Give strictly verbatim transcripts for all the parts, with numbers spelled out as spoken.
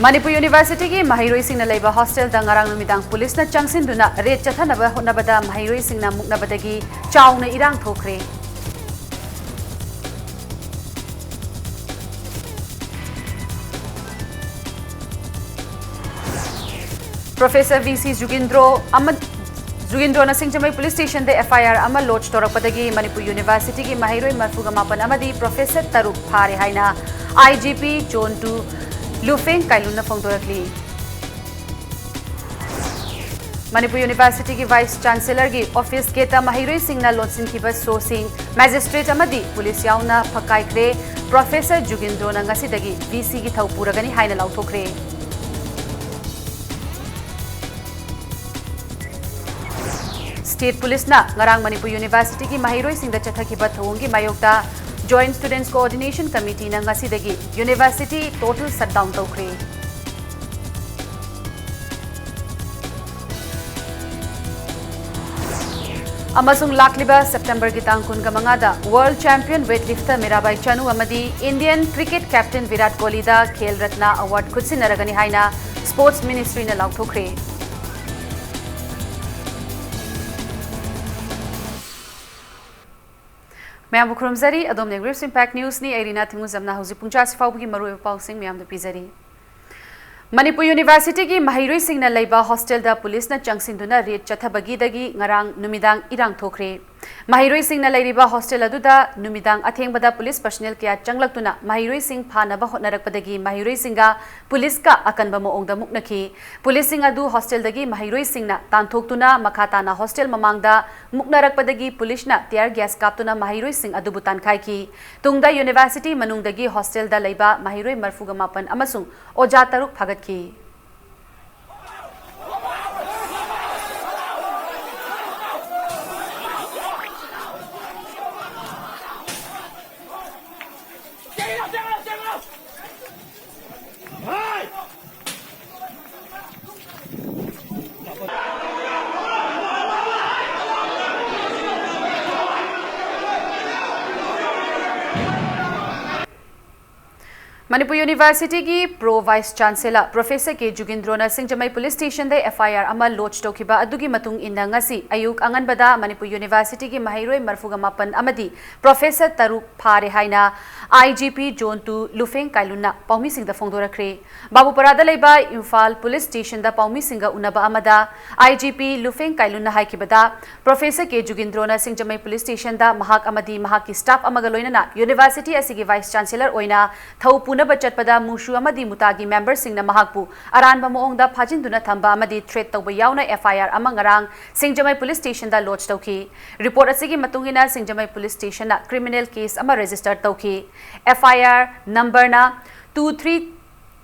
ꯃꯅꯤꯄꯨꯔ ꯌꯨꯅꯤꯚꯔꯁꯤꯇꯤꯒꯤ ꯃꯍꯩꯔꯣꯏꯁꯤꯡꯅ ꯂꯩꯕ ꯍꯣꯁꯇꯦꯜꯗ ꯉꯔꯥꯡ ꯅꯨꯃꯤꯗꯥꯡ ꯄꯨꯂꯤꯁꯅ ꯆꯪꯁꯤꯟꯗꯨꯅ ꯔꯦꯗ ꯆꯠꯊꯅꯕ ꯍꯣꯠꯅꯕꯗ ꯃꯍꯩꯔꯣꯏꯁꯤꯡꯅ ꯃꯨꯛꯅꯕꯗꯒꯤ ꯆꯥꯎꯅ ꯏꯔꯥꯡ ꯊꯣꯛꯈ꯭ꯔꯦ꯫ ꯄ꯭ꯔꯣꯐꯦꯁꯔ ꯚꯤ ꯁꯤ ꯖꯨꯒꯤꯟꯗ꯭ꯔꯣ ꯑꯃ-, ꯖꯨꯒꯤꯟꯗ꯭ꯔꯣꯅ ꯁꯤꯡꯖꯃꯩ ꯄꯨꯂꯤꯁ ꯁ꯭ꯇꯦꯁꯟꯗ ꯑꯦꯐ ꯑꯥꯏ ꯑꯥꯔ ꯑꯃ ꯂꯣꯗꯖ ꯇꯧꯔꯛꯄꯗꯒꯤ ꯃꯅꯤꯄꯨꯔ ꯌꯨꯅꯤꯚꯔꯁꯤꯇꯤꯒꯤ ꯃꯍꯩꯔꯣꯏ ꯃꯔꯤꯐꯨꯒ ꯃꯥꯄꯟ ꯑꯃꯗꯤ ꯄ꯭ꯔꯣꯐꯦꯁꯔ ꯇꯔꯨꯛ ꯐꯥꯔꯦ ꯍꯥꯏꯅ I G P zone two ꯂꯨꯐꯦꯡ ꯀꯥꯏꯂꯨꯅ ꯐꯣꯡꯗꯣꯔꯛꯂꯤ꯫ ꯃꯅꯤꯄꯨꯔ ꯌꯨꯅꯤꯚꯔꯁꯤꯇꯤꯒꯤ ꯚꯥꯏꯁ ꯆꯥꯟꯁꯦꯂꯔꯒꯤ ꯑꯣꯐꯤꯁ ꯒꯦꯠꯇ ꯃꯍꯩꯔꯣꯏꯁꯤꯡꯅ ꯂꯣꯟꯁꯤꯟꯈꯤꯕ ꯁꯣꯁꯤꯡ ꯃꯦꯖꯤꯁꯇ꯭ꯔꯦꯠ ꯑꯃꯗꯤ ꯄꯨꯂꯤꯁ ꯌꯥꯎꯅ ꯐꯛꯀꯥꯏꯈ꯭ꯔꯦ꯫ ꯄ꯭ꯔꯣꯐꯦꯁꯔ ꯖꯨꯒꯤꯟꯗ꯭ꯔꯣꯅ ꯉꯁꯤꯗꯒꯤ ꯚꯤ ꯁꯤꯒꯤ ꯊꯧ ꯄꯨꯔꯒꯅꯤ ꯍꯥꯏꯅ ꯂꯥꯎꯊꯣꯛꯈ꯭ꯔꯦ꯫ ꯁ꯭ꯇꯦꯠ ꯄꯨꯂꯤꯁꯅ ꯉꯔꯥꯡ ꯃꯅꯤꯄꯨꯔ ꯌꯨꯅꯤꯚꯔꯁꯤꯇꯤꯒꯤ ꯃꯍꯩꯔꯣꯏꯁꯤꯡꯗ ꯆꯠꯊꯈꯤꯕ ꯊꯧꯑꯣꯡꯒꯤ ꯃꯥꯌꯣꯛꯇ ꯖꯣꯏꯟꯠ ꯁ꯭ꯇꯨꯗꯦꯟꯠꯁ ꯀꯣꯑꯣꯔꯗꯤꯅꯦꯁꯟ ꯀꯃꯤꯇꯤꯅ ꯉꯁꯤꯗꯒꯤ ꯌꯨꯅꯤꯚꯔꯁꯤꯇꯤ ꯇꯣꯇꯦꯜ ꯁꯠꯗꯥꯎꯟ ꯇꯧꯈ꯭ꯔꯦ꯫ ꯑꯃꯁꯨꯡ ꯂꯥꯛꯂꯤꯕ ꯁꯦꯞꯇꯦꯝꯕꯔꯒꯤ ꯇꯥꯡ ꯀꯨꯟꯒ ꯃꯉꯥꯗ world champion weight lifter Mirabai Chanu ꯑꯃꯗꯤ ꯏꯟꯗꯤꯌꯟ ꯀ꯭ꯔꯤꯀꯦꯠ ꯀꯦꯞꯇꯦꯟ ꯚꯤꯔꯥꯠ ꯀꯣꯍꯂꯤꯗ ꯈꯦꯜ ꯔꯠꯅ ꯑꯦꯋꯥꯔꯗ ꯈꯨꯠꯁꯤꯟꯅꯔꯒꯅꯤ ꯍꯥꯏꯅ ꯁ꯭ꯄꯣꯔꯠꯁ ꯃꯤꯅꯤꯁꯇ꯭ꯔꯤꯅ ꯂꯥꯎꯊꯣꯛꯈ꯭ꯔꯦ꯫ ꯃꯌꯥꯝꯕꯨ ꯈꯨꯔꯨꯝꯖꯔꯤ꯫ ꯑꯗꯣꯝꯅ ꯒ꯭ꯔꯤꯞꯁ ꯏꯝꯄꯦꯛ ꯅ꯭ꯌꯨꯁꯅꯤ꯫ ꯑꯩ ꯔꯤꯅꯥ ꯊꯤꯡꯉꯨꯖꯝꯅ ꯍꯧꯖꯤꯛ ꯄꯨꯡ ꯇꯔꯥꯁꯤ ꯐꯥꯎꯕꯒꯤ ꯃꯔꯨꯑꯣꯏꯕ ꯄꯥꯎꯁꯤꯡ ꯃꯌꯥꯝꯗ ꯄꯤꯖꯔꯤ꯫ ꯃꯅꯤꯄꯨꯔ ꯌꯨꯅꯤꯚꯔꯁꯤꯇꯤꯒꯤ ꯃꯍꯩꯔꯣꯏꯁꯤꯡꯅ ꯂꯩꯕ ꯍꯣꯁꯇꯦꯜꯗ ꯄꯨꯂꯤꯁꯅ ꯆꯪꯁꯤꯟꯗꯨꯅ ꯔꯦꯗ ꯆꯠꯊꯕꯒꯤꯗꯒꯤ ꯉꯔꯥꯡ ꯅꯨꯃꯤꯗꯥꯡ ꯏꯔꯥꯡ ꯊꯣꯛꯈ꯭ꯔꯦ꯫ ꯃꯍꯩꯔꯣꯏꯁꯤꯡꯅ ꯂꯩꯔꯤꯕ ꯍꯣꯁꯇꯦꯜ ꯑꯗꯨꯗ ꯅꯨꯃꯤꯗꯥꯡ ꯑꯊꯦꯡꯕꯗ ꯄꯨꯂꯤꯁ ꯄꯔꯁꯅꯦꯜ ꯀꯌꯥ ꯆꯪꯂꯛꯇꯨꯅ ꯃꯍꯩꯔꯣꯏꯁꯤꯡ ꯐꯥꯅꯕ ꯍꯣꯠꯅꯔꯛꯄꯗꯒꯤ ꯃꯍꯩꯔꯣꯏꯁꯤꯡꯒ ꯄꯨꯂꯤꯁꯀ ꯑꯀꯟꯕ ꯃꯑꯣꯡꯗ ꯃꯨꯛꯅꯈꯤ꯫ ꯄꯨꯂꯤꯁꯁꯤꯡ ꯑꯗꯨ ꯍꯣꯁꯇꯦꯜꯗꯒꯤ ꯃꯍꯩꯔꯣꯏꯁꯤꯡꯅ ꯇꯥꯟꯊꯣꯛꯇꯨꯅ ꯃꯈꯥ ꯇꯥꯅ ꯍꯣꯁꯇꯦꯜ ꯃꯃꯥꯡꯗ ꯃꯨꯛꯅꯔꯛꯄꯗꯒꯤ ꯄꯨꯂꯤꯁꯅ ꯇꯤꯌꯔ ꯒ꯭ꯌꯥꯁ ꯀꯥꯞꯇꯨꯅ ꯃꯍꯩꯔꯣꯏꯁꯤꯡ ꯑꯗꯨꯕꯨ ꯇꯥꯟꯈꯥꯏꯈꯤ꯫ ꯇꯨꯡꯗ ꯌꯨꯅꯤꯚꯔꯁꯤꯇꯤ ꯃꯅꯨꯡꯗꯒꯤ ꯍꯣꯁꯇꯦꯜꯗ ꯂꯩꯕ ꯃꯍꯩꯔꯣꯏ ꯃꯔꯤꯐꯨꯒ ꯃꯥꯄꯟ ꯑꯃꯁꯨꯡ ꯑꯣꯖꯥ ꯇꯔꯨꯛ ꯐꯥꯒꯠꯈꯤ꯫ ꯃꯅꯤꯄꯨꯔ ꯌꯨꯅꯤꯚꯔꯁꯤꯇꯤꯒꯤ pro vice chancellor professor K ꯖꯨꯒꯤꯟꯗ꯭ꯔꯣꯅ ꯁꯤꯡꯖꯃꯩ ꯄꯨꯂꯤꯁ ꯁ꯭ꯇꯦꯁꯟꯗ ꯑꯦꯐ ꯑꯥꯏ ꯑꯥꯔ ꯑꯃ ꯂꯣꯗꯖ ꯇꯧꯈꯤꯕ ꯑꯗꯨꯒꯤ ꯃꯇꯨꯡ ꯏꯟꯅ ꯉꯁꯤ ꯑꯌꯨꯛ ꯑꯉꯟꯕꯗ ꯃꯅꯤꯄꯨꯔ ꯌꯨꯅꯤꯚꯔꯁꯤꯇꯤꯒꯤ ꯃꯍꯩꯔꯣꯏ ꯃꯔꯤꯐꯨꯒ ꯃꯥꯄꯟ ꯑꯃꯗꯤ ꯄ꯭ꯔꯣꯐꯦꯁꯔ ꯇꯔꯨꯛ ꯐꯥꯔꯦ ꯍꯥꯏꯅ I G P zone two ꯂꯨꯐꯦꯡ ꯀꯥꯏꯂꯨꯟꯅ ꯄꯥꯎꯃꯤꯁꯤꯡꯗ ꯐꯣꯡꯗꯣꯔꯛꯈ꯭ꯔꯦ꯫ ꯕꯥꯕꯨꯄꯔꯥꯗ ꯂꯩꯕ ꯏꯝꯐꯥꯜ ꯄꯨꯂꯤꯁ ꯁ꯭ꯇꯦꯁꯟꯗ ꯄꯥꯎꯃꯤꯁꯤꯡꯒ ꯎꯅꯕ ꯑꯃꯗ ꯑꯥꯏ ꯖꯤ ꯄꯤ ꯂꯨꯐꯦꯡ ꯀꯥꯏꯂꯨꯟꯅ ꯍꯥꯏꯈꯤꯕꯗ, ꯄ꯭ꯔꯣꯐꯦꯁꯔ ꯀꯦ ꯖꯨꯒꯤꯟꯗ꯭ꯔꯣꯅ ꯁꯤꯡꯖꯃꯩ ꯄꯨꯂꯤꯁ ꯁ꯭ꯇꯦꯁꯟꯗ ꯃꯍꯥꯛ ꯑꯃꯗꯤ ꯃꯍꯥꯛꯀꯤ ꯁ꯭ꯇꯥꯐ ꯑꯃꯒ ꯂꯣꯏꯅꯅ ꯌꯨꯅꯤꯚꯔꯁꯤꯇꯤ ꯑꯁꯤꯒꯤ ꯚꯥꯏꯁ ꯆꯥꯟꯁꯦꯂꯔ ꯑꯣꯏꯅ ꯊꯧ ꯄꯨꯅꯕ ꯆꯠꯄꯗ ꯃꯨꯁꯨ ꯑꯃꯗꯤ ꯃꯨꯇꯥꯒꯤ ꯃꯦꯝꯕꯔꯁꯤꯡꯅ ꯃꯍꯥꯛꯄꯨ ꯑꯔꯥꯟꯕ ꯃꯑꯣꯡꯗ ꯐꯥꯖꯤꯟꯗꯨꯅ ꯊꯝꯕ ꯑꯃꯗꯤ ꯊ꯭ꯔꯦꯠ ꯇꯧꯕ ꯌꯥꯎꯅ ꯑꯦꯐ ꯑꯥꯏ ꯑꯥꯔ ꯑꯃ ꯉꯔꯥꯡ ꯁꯤꯡꯖꯃꯩ ꯄꯨꯂꯤꯁ ꯁ꯭ꯇꯦꯁꯟꯗ ꯂꯣꯗꯖ ꯇꯧꯈꯤ꯫ ꯔꯤꯄꯣꯔꯠ ꯑꯁꯤꯒꯤ ꯃꯇꯨꯡ ꯏꯟꯅ ꯁꯤꯡꯖꯃꯩ ꯄꯨꯂꯤꯁ ꯁ꯭ꯇꯦꯁꯟꯅ ꯀ꯭ꯔꯤꯃꯤꯅꯦꯜ ꯀꯦꯁ ꯑꯃ ꯔꯦꯖꯤꯁꯇꯔ ꯇꯧꯈꯤ꯫ ꯑꯦꯐ ꯑꯥꯏ ꯑꯥꯔ ꯅꯝꯕꯔꯅ two three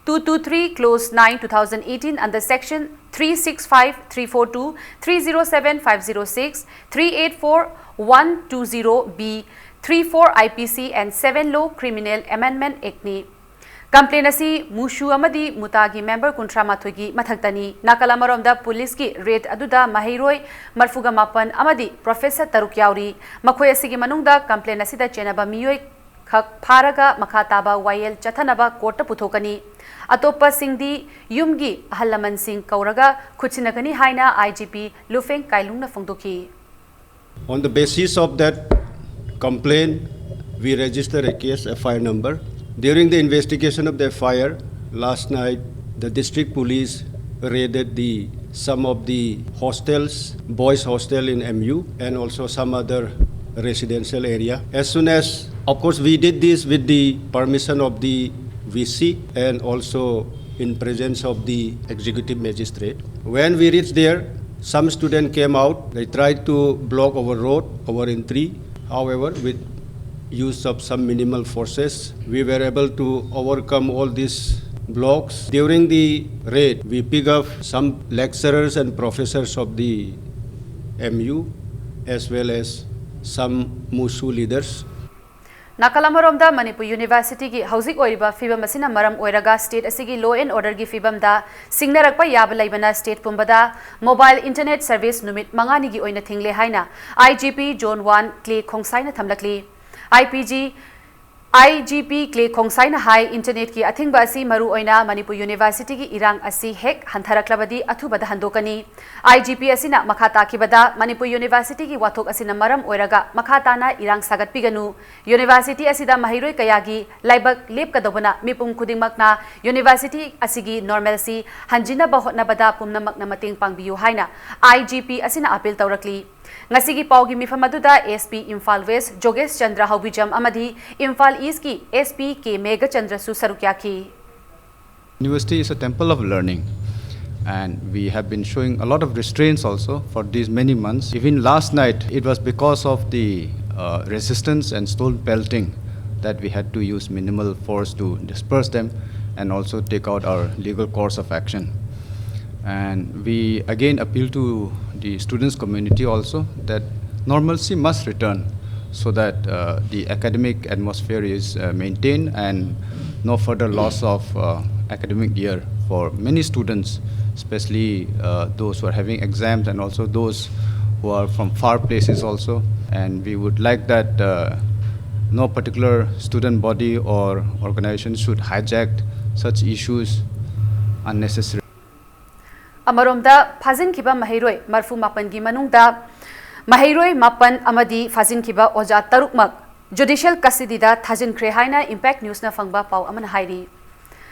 two two three clause nine two thousand eighteen under section three six five, three four two, three zero seven, five zero six, three eight four, one two zero B, three four I P C and seven law criminal amendment act ꯅꯤ꯫ Complain ꯑꯁꯤ ꯃꯨꯁꯨ ꯑꯃꯗꯤ ꯃꯨꯇꯥꯒꯤ member ꯀꯨꯟꯊ꯭ꯔꯥ ꯃꯥꯊꯣꯏꯒꯤ ꯃꯊꯛꯇꯅꯤ꯫ ꯅꯥꯀꯜ ꯑꯃꯔꯣꯝꯗ ꯄꯨꯂꯤꯁꯀꯤ red ꯑꯗꯨꯗ ꯃꯍꯩꯔꯣꯏ ꯃꯔꯤꯐꯨꯒ ꯃꯥꯄꯟ ꯑꯃꯗꯤ ꯄ꯭ꯔꯣꯐꯦꯁꯔ ꯇꯔꯨꯛ ꯌꯥꯎꯔꯤ꯫ ꯃꯈꯣꯏ ꯑꯁꯤꯒꯤ ꯃꯅꯨꯡꯗ ꯀꯝꯄ꯭ꯂꯦꯟ ꯑꯁꯤꯗ ꯆꯦꯟꯅꯕ ꯃꯤꯑꯣꯏ ꯈꯛ ꯐꯥꯔꯒ ꯃꯈꯥ ꯇꯥꯕ ꯋꯥꯌꯦꯜ ꯆꯠꯊꯅꯕ ꯀꯣꯔꯠꯇ ꯄꯨꯊꯣꯛꯀꯅꯤ꯫ ꯑꯇꯣꯞꯄꯁꯤꯡꯗꯤ ꯌꯨꯝꯒꯤ ꯑꯍꯜ ꯂꯃꯟꯁꯤꯡ ꯀꯧꯔꯒ ꯈꯨꯠꯁꯤꯟꯅꯒꯅꯤ ꯍꯥꯏꯅ ꯑꯥꯏ ꯖꯤ ꯄꯤ ꯂꯨꯐꯦꯡ ꯀꯥꯏꯂꯨꯡꯅ ꯐꯣꯡꯗꯣꯛꯈꯤ꯫ On the basis of that complaint, we registered a case, F I R number. During the investigation of the F I R, last night the district police raided the some of the hostels, boys hostel in M U, and also some other residential area. As soon as, of course, we did this with the permission of the V C and also in presence of the executive magistrate. When we reached there, some student came out. They tried to block our road, our entry. However, with use of some minimal forces, we were able to overcome all these blocks. During the raid, we pick up some lecturers and professors of the M U, as well as some MUSU leaders. ꯅꯥꯀꯜ ꯑꯃꯔꯣꯝꯗ ꯃꯅꯤꯄꯨꯔ ꯌꯨꯅꯤꯚꯔꯁꯤꯇꯤꯒꯤ ꯍꯧꯖꯤꯛ ꯑꯣꯏꯔꯤꯕ ꯐꯤꯕꯝ ꯑꯁꯤꯅ ꯃꯔꯝ ꯑꯣꯏꯔꯒ state ꯑꯁꯤꯒꯤ ꯂꯣ ꯑꯦꯟ ꯑꯣꯔꯗꯔꯒꯤ ꯐꯤꯕꯝꯗ ꯁꯤꯡꯅꯔꯛꯄ ꯌꯥꯕ ꯂꯩꯕꯅ ꯁ꯭ꯇꯦꯠ ꯄꯨꯝꯕꯗ ꯃꯣꯕꯥꯏꯜ ꯏꯟꯇꯔꯅꯦꯠ ꯁꯔꯚꯤꯁ ꯅꯨꯃꯤꯠ ꯃꯉꯥꯅꯤꯒꯤ ꯑꯣꯏꯅ ꯊꯤꯡꯂꯦ ꯍꯥꯏꯅ I G P zone one Clay ꯈꯣꯡꯁꯥꯏꯅ ꯊꯝꯂꯛꯂꯤ꯫ I P G I G P Clay ꯈꯣꯡꯁꯥꯏꯅ ꯍꯥꯏ, ꯏꯟꯇꯔꯅꯦꯠꯀꯤ ꯑꯊꯤꯡꯕ ꯑꯁꯤ ꯃꯔꯨ ꯑꯣꯏꯅ ꯃꯅꯤꯄꯨꯔ ꯌꯨꯅꯤꯚꯔꯁꯤꯇꯤꯒꯤ ꯏꯔꯥꯡ ꯑꯁꯤ ꯍꯦꯛ ꯍꯟꯊꯔꯛꯂꯕꯗꯤ ꯑꯊꯨꯕꯗ ꯍꯟꯗꯣꯛꯀꯅꯤ꯫ ꯑꯥꯏ ꯖꯤ ꯄꯤ ꯑꯁꯤꯅ ꯃꯈꯥ ꯇꯥꯈꯤꯕꯗ, ꯃꯅꯤꯄꯨꯔ ꯌꯨꯅꯤꯚꯔꯁꯤꯇꯤꯒꯤ ꯋꯥꯊꯣꯛ ꯑꯁꯤꯅ ꯃꯔꯝ ꯑꯣꯏꯔꯒ ꯃꯈꯥ ꯇꯥꯅ ꯏꯔꯥꯡ ꯁꯥꯒꯠꯄꯤꯒꯅꯨ꯫ ꯌꯨꯅꯤꯚꯔꯁꯤꯇꯤ ꯑꯁꯤꯗ ꯃꯍꯩꯔꯣꯏ ꯀꯌꯥꯒꯤ ꯂꯥꯏꯕꯛ ꯂꯦꯞꯀꯗꯧꯕꯅ ꯃꯤꯄꯨꯝ ꯈꯨꯗꯤꯡꯃꯛꯅ ꯌꯨꯅꯤꯚꯔꯁꯤꯇꯤ ꯑꯁꯤꯒꯤ ꯅꯣꯔꯃꯦꯜꯁꯤ ꯍꯟꯖꯤꯟꯅꯕ ꯍꯣꯠꯅꯕꯗ ꯄꯨꯝꯅꯃꯛꯅ ꯃꯇꯦꯡ ꯄꯥꯡꯕꯤꯌꯨ ꯍꯥꯏꯅ ꯑꯥꯏ ꯖꯤ ꯄꯤ ꯑꯁꯤꯅ ꯑꯥꯄꯤꯜ ꯇꯧꯔꯛꯂꯤ꯫ ꯉꯁꯤꯒꯤ ꯄꯥꯎꯒꯤ ꯃꯤꯐꯝ ꯑꯗꯨꯗ ꯑꯦꯁ ꯄꯤ ꯏꯝꯐꯥꯜ ꯋꯦꯁ ꯖꯣꯒꯦꯁ ꯆꯟꯗ꯭ꯔ ꯍꯧꯕꯤꯖꯝ ꯑꯃꯗꯤ ꯏꯝꯐꯥꯜ ꯏꯁꯀꯤ ꯑꯦꯁ ꯄꯤ ꯀꯦ ꯃꯦꯘꯆꯟꯗ꯭ꯔꯁꯨ ꯁꯔꯨꯛ ꯌꯥꯈꯤ꯫ University is a temple of learning, and we have been showing a lot of restraints also for these many months. Even last night, it was because of the uh, resistance and stone pelting that we had to use minimal force to disperse them and also take out our legal course of action. And we again appeal to the students community also that normalcy must return so that uh, the academic atmosphere is uh, maintained and no further loss of uh, academic year for many students, especially uh, those who are having exams and also those who are from far places also. And we would like that uh, no particular student body or organization should hijack such issues unnecessarily. ꯑꯃꯔꯣꯝꯗ, ꯐꯥꯖꯤꯟꯈꯤꯕ ꯃꯍꯩꯔꯣꯏ ꯃꯔꯤꯐꯨ ꯃꯥꯄꯟꯒꯤ ꯃꯅꯨꯡꯗ ꯃꯍꯩꯔꯣꯏ ꯃꯥꯄꯟ ꯑꯃꯗꯤ ꯐꯥꯖꯤꯟꯈꯤꯕ ꯑꯣꯖꯥ ꯇꯔꯨꯛꯃꯛ ꯖꯨꯗꯤꯁꯤꯌꯦꯜ ꯀꯁꯇꯗꯤꯗ ꯊꯥꯖꯤꯟꯈ꯭ꯔꯦ ꯍꯥꯏꯅ ꯏꯝꯄꯦꯛ ꯅ꯭ꯌꯨꯁꯅ ꯐꯪꯕ ꯄꯥꯎ ꯑꯃꯅ ꯍꯥꯏꯔꯤ꯫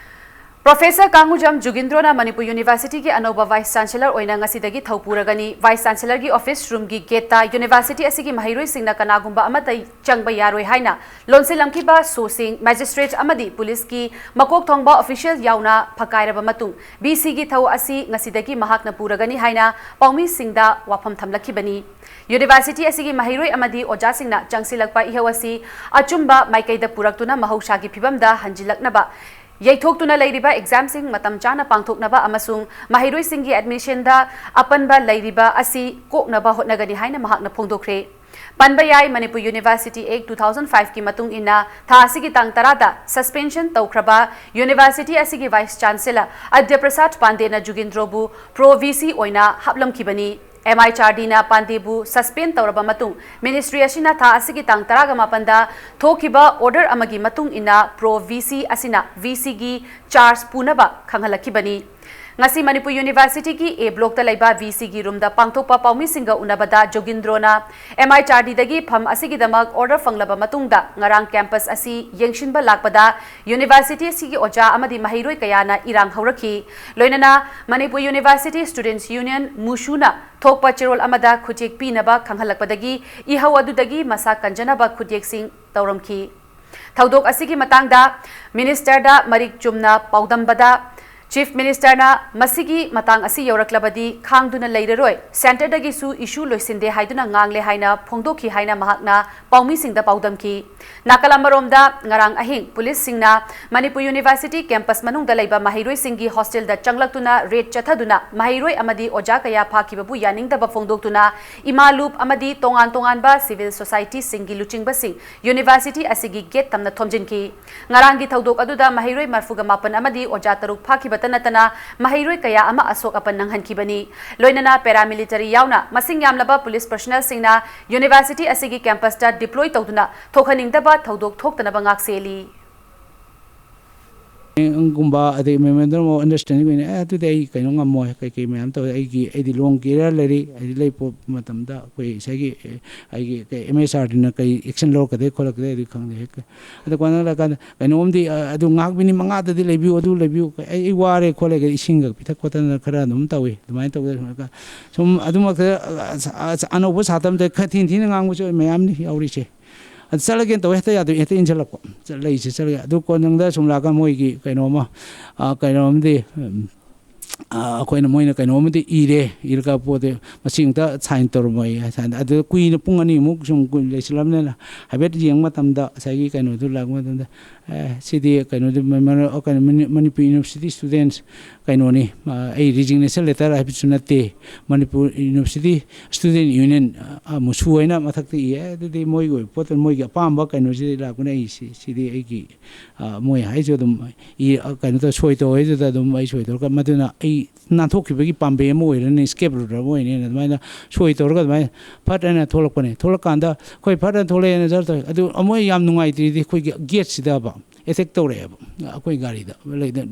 ꯄ꯭ꯔꯣꯐꯦꯁꯔ ꯀꯥꯡꯉꯨꯖꯝ ꯖꯨꯒꯤꯟꯗ꯭ꯔꯣꯅ ꯃꯅꯤꯄꯨꯔ ꯌꯨꯅꯤꯚꯔꯁꯤꯇꯤꯒꯤ ꯑꯅꯧꯕ ꯚꯥꯏꯁ ꯆꯥꯟꯁꯦꯂꯔ ꯑꯣꯏꯅ ꯉꯁꯤꯗꯒꯤ ꯊꯧ ꯄꯨꯔꯒꯅꯤ꯫ ꯚꯥꯏꯁ ꯆꯥꯟꯁꯦꯂꯔꯒꯤ ꯑꯣꯐꯤꯁ ꯔꯨꯝꯒꯤ ꯒꯦꯠꯇ ꯌꯨꯅꯤꯚꯔꯁꯤꯇꯤ ꯑꯁꯤꯒꯤ ꯃꯍꯩꯔꯣꯏꯁꯤꯡꯅ ꯀꯅꯥꯒꯨꯝꯕ ꯑꯃꯠꯇ ꯆꯪꯕ ꯌꯥꯔꯣꯏ ꯍꯥꯏꯅ ꯂꯣꯟꯁꯤꯜꯂꯝꯈꯤꯕ ꯁꯣꯁꯤꯡ, ꯃꯦꯖꯤꯁꯇ꯭ꯔꯦꯠ ꯑꯃꯗꯤ ꯄꯨꯂꯤꯁꯀꯤ ꯃꯀꯣꯛ ꯊꯣꯡꯕ ꯑꯣꯐꯤꯁꯤꯌꯦꯜ ꯌꯥꯎꯅ ꯐꯀꯥꯏꯔꯕ ꯃꯇꯨꯡ, ꯚꯤ ꯁꯤꯒꯤ ꯊꯧ ꯑꯁꯤ ꯉꯁꯤꯗꯒꯤ ꯃꯍꯥꯛꯅ ꯄꯨꯔꯒꯅꯤ ꯍꯥꯏꯅ ꯄꯥꯎꯃꯤꯁꯤꯡꯗ ꯋꯥꯐꯝ ꯊꯝꯂꯛꯈꯤꯕꯅꯤ꯫ ꯌꯨꯅꯤꯚꯔꯁꯤꯇꯤ ꯑꯁꯤꯒꯤ ꯃꯍꯩꯔꯣꯏ ꯑꯃꯗꯤ ꯑꯣꯖꯥꯁꯤꯡꯅ ꯆꯪꯁꯤꯜꯂꯛꯄ ꯏꯍꯧ ꯑꯁꯤ ꯑꯆꯨꯝꯕ ꯃꯥꯏꯀꯩꯗ ꯄꯨꯔꯛꯇꯨꯅ ꯃꯍꯧꯁꯥꯒꯤ ꯐꯤꯕꯝꯗ ꯍꯟꯖꯤꯜꯂꯛꯅꯕ, ꯌꯩꯊꯣꯛꯇꯨꯅ ꯂꯩꯔꯤꯕ ꯑꯦꯛꯖꯥꯝꯁꯤꯡ ꯃꯇꯝ ꯆꯥꯅ ꯄꯥꯡꯊꯣꯛꯅꯕ ꯑꯃꯁꯨꯡ ꯃꯍꯩꯔꯣꯏꯁꯤꯡꯒꯤ ꯑꯦꯗꯃꯤꯁꯟꯗ ꯑꯄꯟꯕ ꯂꯩꯔꯤꯕ ꯑꯁꯤ ꯀꯣꯛꯅꯕ ꯍꯣꯠꯅꯒꯅꯤ ꯍꯥꯏꯅ ꯃꯍꯥꯛꯅ ꯐꯣꯡꯗꯣꯛꯈ꯭ꯔꯦ꯫ ꯄꯟꯕ ꯌꯥꯏ, ꯃꯅꯤꯄꯨꯔ ꯌꯨꯅꯤꯚꯔꯁꯤꯇꯤ ꯑꯦꯛ two thousand five ꯀꯤ ꯃꯇꯨꯡ ꯏꯟꯅ ꯊꯥ ꯑꯁꯤꯒꯤ ꯇꯥꯡ ꯇꯔꯥꯗ ꯁꯁꯄꯦꯟꯁꯟ ꯇꯧꯈ꯭ꯔꯕ ꯌꯨꯅꯤꯚꯔꯁꯤꯇꯤ ꯑꯁꯤꯒꯤ ꯚꯥꯏꯁ ꯆꯥꯟꯁꯦꯂꯔ ꯑꯗ꯭ꯌ ꯄ꯭ꯔꯁꯥꯗ ꯄꯥꯟꯗꯦꯅ ꯖꯨꯒꯤꯟꯗ꯭ꯔꯣꯕꯨ ꯄ꯭ꯔꯣ ꯚꯤ ꯁꯤ ꯑꯣꯏꯅ ꯍꯥꯞꯂꯝꯈꯤꯕꯅꯤ꯫ ꯑꯦꯝ ꯑꯩꯆ ꯑꯥꯔ ꯗꯤꯅ ꯄꯥꯟꯗꯦꯕꯨ ꯁꯁꯄꯦꯟ ꯇꯧꯔꯕ ꯃꯇꯨꯡ, ꯃꯤꯅꯤꯁꯇ꯭ꯔꯤ ꯑꯁꯤꯅ ꯊꯥ ꯑꯁꯤꯒꯤ ꯇꯥꯡ ꯇꯔꯥꯒ ꯃꯥꯄꯟꯗ ꯊꯣꯛꯈꯤꯕ ꯑꯣꯔꯗꯔ ꯑꯃꯒꯤ ꯃꯇꯨꯡ ꯏꯟꯅ ꯄ꯭ꯔꯣ ꯚꯤ ꯁꯤ ꯑꯁꯤꯅ ꯚꯤ ꯁꯤꯒꯤ ꯆꯥꯔꯖ ꯄꯨꯅꯕ ꯈꯪꯍꯜꯂꯛꯈꯤꯕꯅꯤ꯫ ꯉꯁꯤ ꯃꯅꯤꯄꯨꯔ ꯌꯨꯅꯤꯚꯔꯁꯤꯇꯤꯒꯤ ꯑꯦ ꯕ꯭ꯂꯣꯛꯇ ꯂꯩꯕ ꯚꯤ ꯁꯤꯒꯤ ꯔꯨꯝꯗ ꯄꯥꯡꯊꯣꯛꯄ ꯄꯥꯎꯃꯤꯁꯤꯡꯒ ꯎꯅꯕꯗ ꯖꯣꯒꯤꯟꯗ꯭ꯔꯣꯅ ꯑꯦꯝ ꯑꯩꯆ ꯑꯥꯔ ꯗꯤꯗꯒꯤ ꯐꯝ ꯑꯁꯤꯒꯤꯗꯃꯛ ꯑꯣꯔꯗꯔ ꯐꯪꯂꯕ ꯃꯇꯨꯡꯗ ꯉꯔꯥꯡ ꯀꯦꯝꯄꯁ ꯑꯁꯤ ꯌꯦꯡꯁꯤꯟꯕ ꯂꯥꯛꯄꯗ ꯌꯨꯅꯤꯚꯔꯁꯤꯇꯤ ꯑꯁꯤꯒꯤ ꯑꯣꯖꯥ ꯑꯃꯗꯤ ꯃꯍꯩꯔꯣꯏ ꯀꯌꯥꯅ ꯏꯔꯥꯡ ꯍꯧꯔꯛꯈꯤ꯫ ꯂꯣꯏꯅꯅ ꯃꯅꯤꯄꯨꯔ ꯌꯨꯅꯤꯚꯔꯁꯤꯇꯤ ꯁ꯭ꯇꯨꯗꯦꯟꯠꯁ ꯌꯨꯅꯤꯌꯟ, ꯃꯨꯁꯨꯅ ꯊꯣꯛꯄ ꯆꯦꯔꯣꯜ ꯑꯃꯗ ꯈꯨꯠꯌꯦꯛ ꯄꯤꯅꯕ ꯈꯪꯍꯜꯂꯛꯄꯗꯒꯤ ꯏꯍꯧ ꯑꯗꯨꯗꯒꯤ ꯃꯁꯥ ꯀꯟꯖꯅꯕ ꯈꯨꯠꯌꯦꯛꯁꯤꯡ ꯇꯧꯔꯝꯈꯤ꯫ ꯊꯧꯗꯣꯛ ꯑꯁꯤꯒꯤ ꯃꯇꯥꯡꯗ ꯃꯤꯅꯤꯁꯇꯔꯗ ꯃꯔꯤꯛ ꯆꯨꯝꯅ ꯄꯥꯎꯗꯝꯕꯗ, ꯆꯤꯐ ꯃꯤꯅꯤꯁꯇꯔꯅ ꯃꯁꯤꯒꯤ ꯃꯇꯥꯡ ꯑꯁꯤ ꯌꯧꯔꯛꯂꯕꯗꯤ ꯈꯥꯡꯗꯨꯅ ꯂꯩꯔꯔꯣꯏ, ꯁꯦꯟꯇꯔꯗꯒꯤꯁꯨ ꯏꯁꯨ ꯂꯣꯏꯁꯤꯟꯗꯦ ꯍꯥꯏꯗꯨꯅ ꯉꯥꯡꯂꯦ ꯍꯥꯏꯅ ꯐꯣꯡꯗꯣꯛꯈꯤ ꯍꯥꯏꯅ ꯃꯍꯥꯛꯅ ꯄꯥꯎꯃꯤꯁꯤꯡꯗ ꯄꯥꯎꯗꯝꯈꯤ꯫ ꯅꯥꯀꯜ ꯑꯃꯔꯣꯝꯗ, ꯉꯔꯥꯡ ꯑꯍꯤꯡ ꯄꯨꯂꯤꯁꯁꯤꯡꯅ ꯃꯅꯤꯄꯨꯔ ꯌꯨꯅꯤꯚꯔꯁꯤꯇꯤ ꯀꯦꯝꯄꯁ ꯃꯅꯨꯡꯗ ꯂꯩꯕ ꯃꯍꯩꯔꯣꯏꯁꯤꯡꯒꯤ ꯍꯣꯁꯇꯦꯜꯗ ꯆꯪꯂꯛꯇꯨꯅ ꯔꯦꯗ ꯆꯠꯊꯗꯨꯅ ꯃꯍꯩꯔꯣꯏ ꯑꯃꯗꯤ ꯑꯣꯖꯥ ꯀꯌꯥ ꯐꯥꯈꯤꯕꯕꯨ ꯌꯥꯅꯤꯡꯗꯕ ꯐꯣꯡꯗꯣꯛꯇꯨꯅ ꯏꯃꯥ ꯂꯨꯞ ꯑꯃꯗꯤ ꯇꯣꯉꯥꯟ ꯇꯣꯉꯥꯟꯕ ꯁꯤꯚꯤꯜ ꯁꯣꯁꯥꯏꯇꯤꯁꯤꯡꯒꯤ ꯂꯨꯆꯤꯡꯕꯁꯤꯡ ꯌꯨꯅꯤꯚꯔꯁꯤꯇꯤ ꯑꯁꯤꯒꯤ ꯒꯦꯠ ꯇꯝꯅ ꯊꯣꯝꯖꯤꯟꯈꯤ꯫ ꯉꯔꯥꯡꯒꯤ ꯊꯧꯗꯣꯛ ꯑꯗꯨꯗ ꯃꯍꯩꯔꯣꯏ ꯃꯔꯤꯐꯨꯒ ꯃꯥꯄꯟ ꯑꯃꯗꯤ ꯑꯣꯖꯥ ꯇꯔꯨꯛ ꯐꯥꯈꯤꯕꯇ ꯅꯠꯇꯅ ꯃꯍꯩꯔꯣꯏ ꯀꯌꯥ ꯑꯃ ꯑꯁꯣꯛ ꯑꯄꯟ ꯅꯪꯍꯟꯈꯤꯕꯅꯤ꯫ ꯂꯣꯏꯅꯅ ꯄꯦꯔꯥꯃꯤꯂꯤꯇꯔꯤ ꯌꯥꯎꯅ ꯃꯁꯤꯡ ꯌꯥꯝꯂꯕ ꯄꯨꯂꯤꯁ ꯄꯔꯁꯅꯦꯜꯁꯤꯡꯅ ꯌꯨꯅꯤꯚꯔꯁꯤꯇꯤ ꯑꯁꯤꯒꯤ ꯀꯦꯝꯄꯁꯇ ꯗꯤꯄ꯭ꯂꯣꯏ ꯇꯧꯗꯨꯅ ꯊꯣꯛꯍꯟꯅꯤꯡꯗꯕ ꯊꯧꯗꯣꯛ ꯊꯣꯛꯇꯅꯕ ꯉꯥꯛꯁꯦꯜꯂꯤ꯫ ꯒꯨꯝꯕ ꯑꯗꯩ memorandum of understanding ꯑꯣꯏꯅ, "ꯑꯦ, ꯑꯗꯨꯗꯤ ꯑꯩ ꯀꯩꯅꯣ ꯉꯝꯃꯣꯏ, ꯀꯩꯀꯩ ꯃꯌꯥꯝ ꯇꯧꯋꯦ, ꯑꯩꯒꯤ, ꯑꯩꯗꯤ long career ꯂꯩꯔꯤ, ꯑꯩꯗꯤ ꯂꯩ ꯄꯣ-, ꯃꯇꯝꯗ ꯑꯩꯈꯣꯏ ꯉꯁꯥꯏꯒꯤ, ꯑꯦ, ꯑꯩꯒꯤ ꯀꯩ, ꯑꯦꯝ ꯑꯩꯆ ꯑꯥꯔ ꯗꯤꯅ ꯀꯩ action ꯂꯧꯔꯛꯀꯗꯦ ꯈꯣꯠꯂꯛꯀꯗꯦ ꯑꯗꯨ ꯈꯪꯗꯦ꯫ ꯍꯦꯛ ꯑꯗꯨ ꯀꯣꯟꯅ ꯂꯥꯛꯀꯥꯟꯗ ꯀꯩꯅꯣꯝꯗꯤ, ꯑ, ꯑꯗꯨ ꯉꯥꯏꯍꯥꯛ ꯃꯤꯅꯤꯠ ꯃꯉꯥꯗꯗꯤ ꯂꯩꯕꯤꯌꯨ, ꯑꯗꯨ ꯂꯩꯕꯤꯌꯨ, ꯑꯩ, ꯑꯩ ꯋꯥꯔꯦ ꯈꯣꯠꯂꯦ", ꯏꯁꯤꯡꯒ ꯄꯤꯊꯛ ꯈꯣꯠꯇꯅ ꯈꯔ ꯑꯗꯨꯝ ꯇꯧꯏ꯫ ꯑꯗꯨꯃꯥꯏꯅ ꯇꯧꯗꯅ ꯁꯨꯝ ꯑꯗꯨꯃꯛꯇ, ꯑ, ꯑ, ꯑꯅꯧꯕ ꯁꯥꯇ꯭ꯔ ꯑꯃꯗ ꯈꯔ ꯊꯤꯅ ꯊꯤꯅ ꯉꯥꯡꯕꯁꯨ ꯃꯌꯥꯝꯅꯤ ꯌꯥꯎꯔꯤꯁꯦ꯫ ꯑꯗꯨ ꯆꯠꯂꯒꯦꯅ ꯇꯧꯋꯦ, ꯍꯦꯛꯇ ꯌꯥꯗꯕꯤ, ꯍꯦꯛꯇ ꯏꯟꯁꯤꯜꯂꯛꯄ꯫ ꯆꯠꯂꯛꯏꯁꯦ ꯆꯠꯂꯒꯦ꯫ ꯑꯗꯨ ꯀꯣꯟꯅꯨꯡꯗ ꯁꯨꯝ ꯂꯥꯛꯑꯒ ꯃꯣꯏꯒꯤ ꯀꯩꯅꯣꯝꯃ, ꯑ, ꯀꯩꯅꯣꯝꯗꯤ, ꯎꯝ, ꯑ, ꯑꯩꯈꯣꯏꯅ, ꯃꯣꯏꯅ ꯀꯩꯅꯣꯝꯃꯗꯤ ꯏꯔꯦ, ꯏꯔꯒ ꯄꯣꯠꯇꯤ ꯃꯁꯤ ꯑꯃꯨꯛꯇ sign ꯇꯧꯔꯝꯃꯣꯏ ꯍꯥꯏ꯫ Sign ꯑꯗꯨ ꯀꯨꯏꯅ ꯄꯨꯡ ꯑꯅꯤꯃꯨꯛ ꯁꯨꯝ ꯀꯨꯏꯅ ꯂꯩꯁꯤꯜꯂꯝꯅꯤꯅ ꯍꯥꯏꯐꯦꯠ ꯌꯦꯡꯕ ꯃꯇꯝꯗ ꯉꯁꯥꯏꯒꯤ ꯀꯩꯅꯣꯗꯨ ꯂꯥꯛꯄ ꯃꯇꯝꯗ, ꯑꯦ, ꯁꯤꯗꯤ ꯀꯩꯅꯣꯗꯤ ꯃ-, ꯃ-, ꯀꯩꯅꯣ, ꯃꯅꯤ-, ꯃꯅꯤꯄꯨꯔ ꯌꯨꯅꯤꯚꯔꯁꯤꯇꯤ ꯁ꯭ꯇꯨꯗꯦꯟꯠꯁ ꯀꯩꯅꯣꯅꯤ, ꯑ, ꯑꯩ resignation letter ꯍꯥꯏꯕꯁꯨ ꯅꯠꯇꯦ, ꯃꯅꯤꯄꯨꯔ ꯌꯨꯅꯤꯚꯔꯁꯤꯇꯤ ꯁ꯭ꯇꯨꯗꯦꯟꯠ ꯌꯨꯅꯤꯌꯟ, ꯑ, ꯃꯨꯁꯨ ꯍꯥꯏꯅ ꯃꯊꯛꯇ ꯏꯌꯦ꯫ ꯑꯗꯨꯗꯤ ꯃꯣꯏꯒꯤ ꯑꯣꯏꯕ ꯄꯣꯠꯇꯨ, ꯃꯣꯏꯒꯤ ꯑꯄꯥꯝꯕ ꯀꯩꯅꯣꯁꯤꯗꯤ ꯂꯥꯛꯄꯅꯦ꯫ ꯑꯩ ꯁꯤ-, ꯁꯤꯗꯤ ꯑꯩꯒꯤ, ꯑ, ꯃꯣꯏ ꯍꯥꯏꯁꯨ ꯑꯗꯨꯝ ꯏ-, ꯑ, ꯀꯩꯅꯣ ꯇꯧ, ꯁꯣꯏ ꯇꯧ ꯍꯥꯏꯗꯨꯗ ꯑꯗꯨꯝ ꯑꯩ ꯁꯣꯏ ꯇꯧꯔꯒ, ꯃꯗꯨꯅ ꯑꯩ ꯅꯥꯟꯊꯣꯛꯈꯤꯕꯒꯤ ꯄꯥꯝꯕꯩ ꯑꯃ ꯑꯣꯏꯔꯅꯤ, ꯏꯁꯀꯦꯞ ꯔꯨꯠ ꯑꯃ ꯑꯣꯏꯔꯅꯤ꯫ ꯑꯗꯨꯃꯥꯏꯅ ꯁꯣꯏ ꯇꯧꯔꯒ ꯑꯗꯨꯃꯥꯏꯅ ꯐꯠ ꯍꯥꯏꯅ ꯊꯣꯛꯂꯛꯄꯅꯦ꯫ ꯊꯣꯛꯂꯛꯀꯥꯟꯗ ꯑꯩꯈꯣꯏ ꯐꯠ ꯍꯥꯏꯅ ꯊꯣꯛꯂꯛꯑꯦꯅ ꯖꯔ ꯇꯧꯋꯦ꯫ ꯑꯗꯨ ꯑꯃꯨꯛ ꯌꯥꯝ ꯅꯨꯡꯉꯥꯏꯇ꯭ꯔꯤꯗꯤ ꯑꯩꯈꯣꯏꯒꯤ ꯒꯦꯠꯁꯤꯗꯕ ꯑꯦꯇꯦꯛ ꯇꯧꯔꯛꯑꯦꯕ꯫ ꯑꯩꯈꯣꯏ ꯒꯥꯔꯤꯗ ꯂꯩꯗ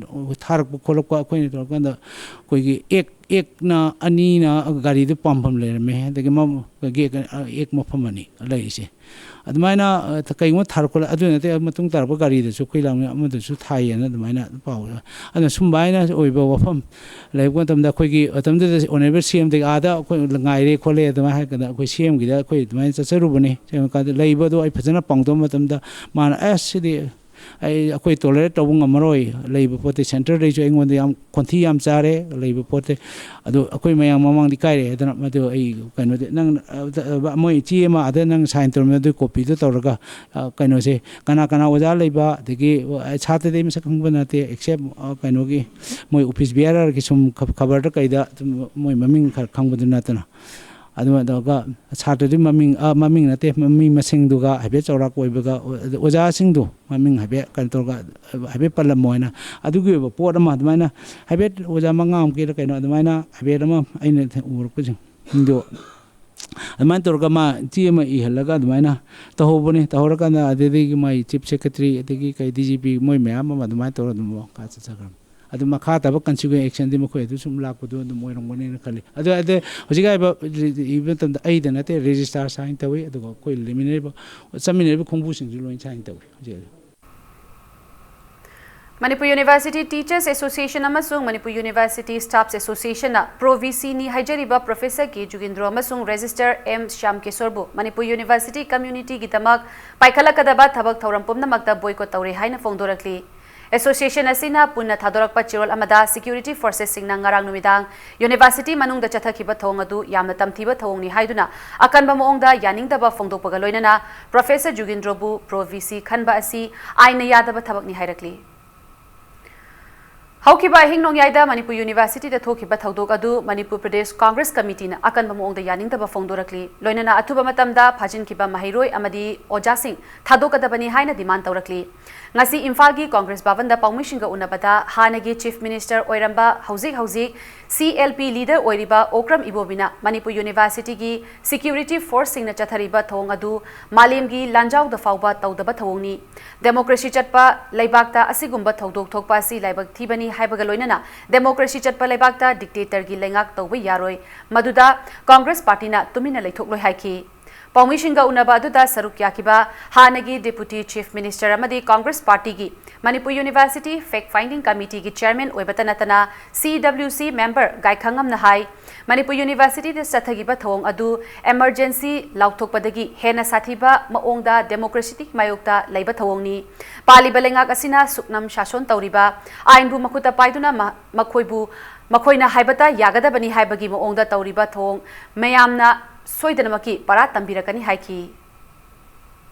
ꯊꯥꯔꯛꯄ ꯈꯣꯠꯂꯛꯄ ꯑꯩꯈꯣꯏꯅ ꯇꯧꯔꯀꯥꯟꯗ ꯑꯩꯈꯣꯏꯒꯤ ꯑꯦꯛ ꯑꯦꯛꯅ ꯑꯅꯤꯅ ꯒꯥꯔꯤꯗꯨ ꯄꯥꯝꯐꯝ ꯂꯩꯔꯝꯃꯦ꯫ ꯑꯗꯒꯤ ꯃꯝ-, ꯒꯦꯠ ꯑꯦꯛ ꯃꯐꯝ ꯑꯅꯤ ꯂꯩꯔꯤꯁꯦ꯫ ꯑꯗꯨꯃꯥꯏꯅ, ꯑ, ꯀꯩꯒꯨꯝꯕ ꯊꯥꯔꯛꯄ, ꯑꯗꯨ ꯅꯠꯇꯦ, ꯃꯇꯨꯡ ꯇꯥꯔꯛꯄ ꯒꯥꯔꯤꯗꯁꯨ ꯑꯩꯈꯣꯏ ꯂꯥꯡ-, ꯑꯃꯗꯁꯨ ꯊꯥꯏꯌꯦꯅ ꯑꯗꯨꯃꯥꯏꯅ ꯄꯥꯎ꯫ ꯑꯗꯨꯅ ꯁꯨꯝꯕ ꯍꯥꯏꯅ ꯑꯣꯏꯕ ꯋꯥꯐꯝ ꯂꯩꯔꯛꯄ ꯃꯇꯝꯗ ꯑꯩꯈꯣꯏꯒꯤ ꯃꯇꯝꯗꯨꯗ ꯑꯣꯅꯔꯦꯕꯜ ꯁꯤ ꯑꯦꯝꯗꯒꯤ ꯑꯥꯗ ꯑꯩꯈꯣꯏ ꯉꯥꯏꯔꯦ ꯈꯣꯠꯂꯦ ꯑꯗꯨꯃꯥꯏꯅ ꯍꯥꯏꯔꯀꯥꯟꯗ ꯑꯩꯈꯣꯏ ꯁꯤ ꯑꯦꯝꯒꯤꯗ ꯑꯩꯈꯣꯏ ꯑꯗꯨꯃꯥꯏꯅ ꯆꯠꯆꯔꯨꯕꯅꯤ꯫ ꯆꯠꯂꯀꯥꯟꯗ ꯂꯩꯕꯗꯣ ꯑꯩ ꯐꯖꯅ ꯄꯥꯡꯗꯣꯛꯄ ꯃꯇꯝꯗ ꯃꯥꯅ, "ꯑꯁ, ꯁꯤꯗꯤ ꯑꯩ, ꯑꯩꯈꯣꯏ ꯇꯣꯂꯔꯦꯠ ꯇꯧꯕ ꯉꯝꯃꯔꯣꯏ꯫ ꯂꯩꯕ ꯄꯣꯠꯇꯤ ꯁꯦꯟꯇꯔꯗꯩꯁꯨ ꯑꯩꯉꯣꯟꯗ ꯌꯥꯝ ꯈꯣꯟꯊꯤ ꯌꯥꯝ ꯆꯥꯔꯦ꯫ ꯂꯩꯕ ꯄꯣꯠꯇꯤ ꯑꯗꯨ ꯑꯩꯈꯣꯏ ꯃꯌꯥꯝ ꯃꯃꯥꯡꯗ ꯏꯀꯥꯏꯔꯦ ꯍꯥꯏꯗꯅ ꯃꯗꯨ ꯑꯩ ꯀꯩꯅꯣꯗꯤ ꯅꯪ, ꯑ, ꯃꯣꯏ ꯏꯆꯦ ꯑꯃ ꯑꯗ ꯅꯪ ꯁꯥꯏꯟ ꯇꯧꯔꯝꯃꯦ, ꯑꯗꯨꯒꯤ ꯀꯣꯄꯤꯗꯣ ꯇꯧꯔꯒ, ꯑ, ꯀꯩꯅꯣꯁꯦ ꯀꯅꯥ ꯀꯅꯥ ꯑꯣꯖꯥ ꯂꯩꯕ, ꯑꯗꯒꯤ, ꯑ, ꯁꯥꯇ꯭ꯔꯗꯤ ꯑꯩ ꯃꯁꯛ ꯈꯪꯕ ꯅꯠꯇꯦ, ꯑꯦꯛꯁꯦꯞ, ꯑ, ꯀꯩꯅꯣꯒꯤ ꯃꯣꯏ ꯑꯣꯐꯤꯁ ꯕꯤꯌꯥꯔꯔꯒꯤ ꯁꯨꯝ ꯈ-, ꯈꯕꯔꯗ ꯀꯩꯗ ꯑꯗꯨꯝ ꯃꯣꯏ ꯃꯃꯤꯡ ꯈꯔ ꯈꯪꯕꯗꯨ ꯅꯠꯇꯅ꯫ ꯑꯗꯨꯃꯥꯏꯅ ꯇꯧꯔꯒ ꯁꯥꯇ꯭ꯔꯗꯨꯒꯤ ꯃꯃꯤꯡ, ꯑ, ꯃꯃꯤꯡ ꯅꯠꯇꯦ, ꯃꯤ ꯃꯁꯤꯡꯗꯨꯒ ꯍꯥꯏꯐꯦꯠ ꯆꯥꯎꯔꯥꯛꯄ ꯑꯣꯏꯕꯒ, ꯑꯣ-, ꯑꯗ ꯑꯣꯖꯥꯁꯤꯡꯗꯨ ꯃꯃꯤꯡ ꯍꯥꯏꯐꯦꯠ ꯀꯩꯅꯣ ꯇꯧꯔꯒ, ꯑ, ꯍꯥꯏꯐꯦꯠ ꯄꯜꯂꯝꯃꯣ ꯍꯥꯏꯅ ꯑꯗꯨꯒꯤ ꯑꯣꯏꯕ ꯄꯣꯠ ꯑꯃ ꯑꯗꯨꯃꯥꯏꯅ ꯍꯥꯏꯐꯦꯠ ꯑꯣꯖꯥ ꯃꯉꯥꯃꯨꯛꯀꯤꯔ ꯀꯩꯅꯣ ꯑꯗꯨꯃꯥꯏꯅ ꯍꯥꯏꯐꯦꯠ ꯑꯃ ꯑꯩꯅ ꯎꯔꯛꯄꯁꯤꯡꯗꯣ ꯑꯗꯨꯃꯥꯏꯅ ꯇꯧꯔꯒ ꯃꯥ ꯆꯦ ꯑꯃ ꯏꯍꯜꯂꯒ ꯑꯗꯨꯃꯥꯏꯅ ꯇꯧꯍꯧꯕꯅꯤ꯫ ꯇꯧꯍꯧꯔꯀꯥꯟꯗ ꯑꯗꯨꯗꯒꯤ ꯃꯥꯏ ꯆꯤꯐ ꯁꯦꯀ꯭ꯔꯦꯇꯔꯤ ꯑꯗꯒꯤ ꯀꯩ ꯗꯤ ꯖꯤ ꯄꯤ ꯃꯣꯏ ꯃꯌꯥꯝ ꯑꯃ ꯑꯗꯨꯃꯥꯏꯅ ꯇꯧꯔꯒ ꯑꯗꯨꯝ ꯃꯈꯥ ꯆꯠꯊꯈ꯭ꯔꯕꯅꯤ꯫ ꯑꯗꯨ ꯃꯈꯥ ꯇꯥꯕ ꯀꯟꯁꯤꯀ꯭ꯋꯦꯟ ꯑꯦꯛꯁꯟꯗꯤ ꯃꯈꯣꯏ ꯑꯗꯨ ꯁꯨꯝ ꯂꯥꯛꯄꯗꯣ ꯑꯗꯨꯝ ꯑꯣꯏꯔꯝꯒꯅꯦꯅ ꯈꯜꯂꯤ꯫ ꯑꯗꯣ, ꯑꯗꯣ ꯍꯧꯖꯤꯛ ꯍꯥꯏꯔꯤꯕ ꯏꯕ ꯃꯇꯝꯗ ꯑꯩꯗ ꯅꯠꯇꯦ, ꯔꯦꯖꯤꯁꯇ꯭ꯔꯥꯔ ꯁꯥꯏꯟ ꯇꯧꯏ, ꯑꯗꯨꯒ ꯑꯩꯈꯣꯏ ꯂꯩꯃꯤꯟꯅꯔꯤꯕ, ꯆꯠꯃꯤꯟꯅꯔꯤꯕ ꯈꯣꯡꯕꯨꯁꯤꯡꯁꯨ ꯂꯣꯏꯅ ꯁꯥꯏꯟ ꯇꯧꯏ ꯍꯧꯖꯤꯛ ꯍꯧꯖꯤꯛ꯫ ꯃꯅꯤꯄꯨꯔ ꯌꯨꯅꯤꯚꯔꯁꯤꯇꯤ ꯇꯤꯆꯔꯁ ꯑꯦꯁꯣꯁꯤꯌꯦꯁꯟ ꯑꯃꯁꯨꯡ ꯃꯅꯤꯄꯨꯔ ꯌꯨꯅꯤꯚꯔꯁꯤꯇꯤ ꯁ꯭ꯇꯥꯐꯁ ꯑꯦꯁꯣꯁꯤꯌꯦꯁꯟꯅ ꯄ꯭ꯔꯣ ꯚꯤ ꯁꯤꯅꯤ ꯍꯥꯏꯖꯔꯤꯕ ꯄ꯭ꯔꯣꯐꯦꯁꯔ ꯀꯦ ꯖꯨꯒꯦꯟꯗ꯭ꯔꯣ ꯑꯃꯁꯨꯡ ꯔꯦꯖꯤꯁꯇꯔ ꯑꯦꯝ ꯁ꯭ꯌꯥꯝ ꯀꯦꯁꯣꯔꯕꯨ ꯃꯅꯤꯄꯨꯔ ꯌꯨꯅꯤꯚꯔꯁꯤꯇꯤ ꯀꯝꯃ꯭ꯌꯨꯅꯤꯇꯤꯒꯤꯗꯃꯛ ꯄꯥꯏꯈꯠꯂꯛꯀꯗꯕ ꯊꯕꯛ ꯊꯧꯔꯝ ꯄꯨꯝꯅꯃꯛꯇ ꯕꯣꯏꯀꯣꯠ ꯇꯧꯔꯦ ꯍꯥꯏꯅ ꯐꯣꯡꯗꯣꯔꯛꯂꯤ꯫ ꯑꯦꯁꯣꯁꯤꯌꯦꯁꯟ ꯑꯁꯤꯅ ꯄꯨꯟꯅ ꯊꯥꯗꯣꯔꯛꯄ ꯆꯦꯔꯣꯜ ꯑꯃꯗ ꯁꯦꯀ꯭ꯌꯨꯔꯤꯇꯤ ꯐꯣꯔꯁꯦꯁꯁꯤꯡꯅ ꯉꯔꯥꯡ ꯅꯨꯃꯤꯗꯥꯡ ꯌꯨꯅꯤꯚꯔꯁꯤꯇꯤ ꯃꯅꯨꯡꯗ ꯆꯠꯊꯈꯤꯕ ꯊꯧꯑꯣꯡ ꯑꯗꯨ ꯌꯥꯝꯅ ꯇꯝꯊꯤꯕ ꯊꯧꯑꯣꯡꯅꯤ ꯍꯥꯏꯗꯨꯅ ꯑꯀꯟꯕ ꯃꯑꯣꯡꯗ ꯌꯥꯅꯤꯡꯗꯕ ꯐꯣꯡꯗꯣꯛꯄꯒ ꯂꯣꯏꯅꯅ ꯄ꯭ꯔꯣꯐꯦꯁꯔ ꯖꯨꯒꯤꯟꯗ꯭ꯔꯣꯕꯨ ꯄ꯭ꯔꯣ ꯚꯤ ꯁꯤ ꯈꯟꯕ ꯑꯁꯤ ꯑꯥꯏꯟꯅ ꯌꯥꯗꯕ ꯊꯕꯛꯅꯤ ꯍꯥꯏꯔꯛꯂꯤ꯫ ꯍꯧꯈꯤꯕ ꯑꯍꯤꯡ ꯅꯣꯡꯌꯥꯏꯗ ꯃꯅꯤꯄꯨꯔ ꯌꯨꯅꯤꯚꯔꯁꯤꯇꯤꯗ ꯊꯣꯛꯈꯤꯕ ꯊꯧꯗꯣꯛ ꯑꯗꯨ ꯃꯅꯤꯄꯨꯔ ꯄ꯭ꯔꯗꯦꯁ ꯀꯣꯡꯒ꯭ꯔꯦꯁ ꯀꯃꯤꯇꯤꯅ ꯑꯀꯟꯕ ꯃꯑꯣꯡꯗ ꯌꯥꯅꯤꯡꯗꯕ ꯐꯣꯡꯗꯣꯔꯛꯂꯤ꯫ ꯂꯣꯏꯅꯅ ꯑꯊꯨꯕ ꯃꯇꯝꯗ ꯐꯥꯖꯤꯟꯈꯤꯕ ꯃꯍꯩꯔꯣꯏ ꯑꯃꯗꯤ ꯑꯣꯖꯥꯁꯤꯡ ꯊꯥꯗꯣꯛꯀꯗꯕꯅꯤ ꯍꯥꯏꯅ ꯗꯤꯃꯥꯟ ꯇꯧꯔꯛꯂꯤ꯫ ꯉꯁꯤ ꯏꯝꯐꯥꯜꯒꯤ ꯀꯣꯡꯒ꯭ꯔꯦꯁ ꯚꯕꯟꯗ ꯄꯥꯎꯃꯤꯁꯤꯡꯒ ꯎꯅꯕꯗ ꯍꯥꯟꯅꯒꯤ ꯆꯤꯐ ꯃꯤꯅꯤꯁꯇꯔ ꯑꯣꯏꯔꯝꯕ, ꯍꯧꯖꯤꯛ ꯍꯧꯖꯤꯛ ꯁꯤ ꯑꯦꯜ ꯄꯤ ꯂꯤꯗꯔ ꯑꯣꯏꯔꯤꯕ ꯑꯣꯀ꯭ꯔꯝ ꯏꯕꯣꯕꯤꯅ ꯃꯅꯤꯄꯨꯔ ꯌꯨꯅꯤꯚꯔꯁꯤꯇꯤꯒꯤ ꯁꯤꯀ꯭ꯌꯨꯔꯤꯇꯤ ꯐꯣꯔꯁꯁꯤꯡꯅ ꯆꯠꯊꯔꯤꯕ ꯊꯧꯑꯣꯡ ꯑꯗꯨ ꯃꯥꯂꯦꯝꯒꯤ ꯂꯥꯟꯖꯥꯎꯗ ꯐꯥꯎꯕ ꯇꯧꯗꯕ ꯊꯧꯑꯣꯡꯅꯤ꯫ ꯗꯦꯃꯣꯀ꯭ꯔꯦꯁꯤ ꯆꯠꯄ ꯂꯩꯕꯥꯛꯇ ꯑꯁꯤꯒꯨꯝꯕ ꯊꯧꯗꯣꯛ ꯊꯣꯛꯄ ꯑꯁꯤ ꯂꯥꯏꯕꯛ ꯊꯤꯕꯅꯤ ꯍꯥꯏꯕꯒ ꯂꯣꯏꯅꯅ ꯗꯦꯃꯣꯀ꯭ꯔꯦꯁꯤ ꯆꯠꯄ ꯂꯩꯕꯥꯛꯇ ꯗꯤꯛꯇꯦꯇꯔꯒꯤ ꯂꯩꯉꯥꯛ ꯇꯧꯕ ꯌꯥꯔꯣꯏ, ꯃꯗꯨꯗ ꯀꯣꯡꯒ꯭ꯔꯦꯁ ꯄꯥꯔꯇꯤꯅ ꯇꯨꯃꯤꯟꯅ ꯂꯩꯊꯣꯛꯂꯣꯏ ꯍꯥꯏꯈꯤ꯫ ꯄꯥꯎꯃꯤꯁꯤꯡꯒ ꯎꯅꯕ ꯑꯗꯨꯗ ꯁꯔꯨꯛ ꯌꯥꯈꯤꯕ ꯍꯥꯟꯅꯒꯤ ꯗꯦꯄꯨꯇꯤ ꯆꯤꯐ ꯃꯤꯅꯤꯁꯇꯔ ꯑꯃꯗꯤ ꯀꯣꯡꯒ꯭ꯔꯦꯁ ꯄꯥꯔꯇꯤꯒꯤ ꯃꯅꯤꯄꯨꯔ ꯌꯨꯅꯤꯚꯔꯁꯤꯇꯤ ꯐꯦꯛ ꯐꯥꯏꯟꯗꯤꯡ ꯀꯃꯤꯇꯤꯒꯤ ꯆꯤꯌꯔꯃꯦꯟ ꯑꯣꯏꯕꯇ ꯅꯠꯇꯅ ꯁꯤ ꯗꯕ꯭ꯂꯤꯎ ꯁꯤ ꯃꯦꯝꯕꯔ ꯒꯥꯏꯈꯉꯝꯅ ꯍꯥꯏ, ꯃꯅꯤꯄꯨꯔ ꯌꯨꯅꯤꯚꯔꯁꯤꯇꯤꯗ ꯆꯠꯊꯈꯤꯕ ꯊꯧꯑꯣꯡ ꯑꯗꯨ ꯏꯃꯔꯖꯦꯟꯁꯤ ꯂꯥꯎꯊꯣꯛꯄꯗꯒꯤ ꯍꯦꯟꯅ ꯁꯥꯊꯤꯕ ꯃꯑꯣꯡꯗ ꯗꯦꯃꯣꯀ꯭ꯔꯦꯁꯤꯒꯤ ꯃꯥꯌꯣꯛꯇ ꯂꯩꯕ ꯊꯧꯑꯣꯡꯅꯤ꯫ ꯄꯥꯜꯂꯤꯕ ꯂꯩꯉꯥꯛ ꯑꯁꯤꯅ ꯁꯨꯞꯅꯝ ꯁꯥꯁꯣꯟ ꯇꯧꯔꯤꯕ, ꯑꯥꯏꯟꯕꯨ ꯃꯈꯨꯠꯇ ꯄꯥꯏꯗꯨꯅ ꯃ-, ꯃꯈꯣꯏꯕꯨ, ꯃꯈꯣꯏꯅ ꯍꯥꯏꯕꯇ ꯌꯥꯒꯗꯕꯅꯤ ꯍꯥꯏꯕꯒꯤ ꯃꯑꯣꯡꯗ ꯇꯧꯔꯤꯕ ꯊꯧꯑꯣꯡ ꯃꯌꯥꯝꯅ ꯁꯣꯏꯗꯅꯃꯛꯀꯤ ꯄꯔꯥ ꯇꯝꯕꯤꯔꯛꯀꯅꯤ ꯍꯥꯏꯈꯤ꯫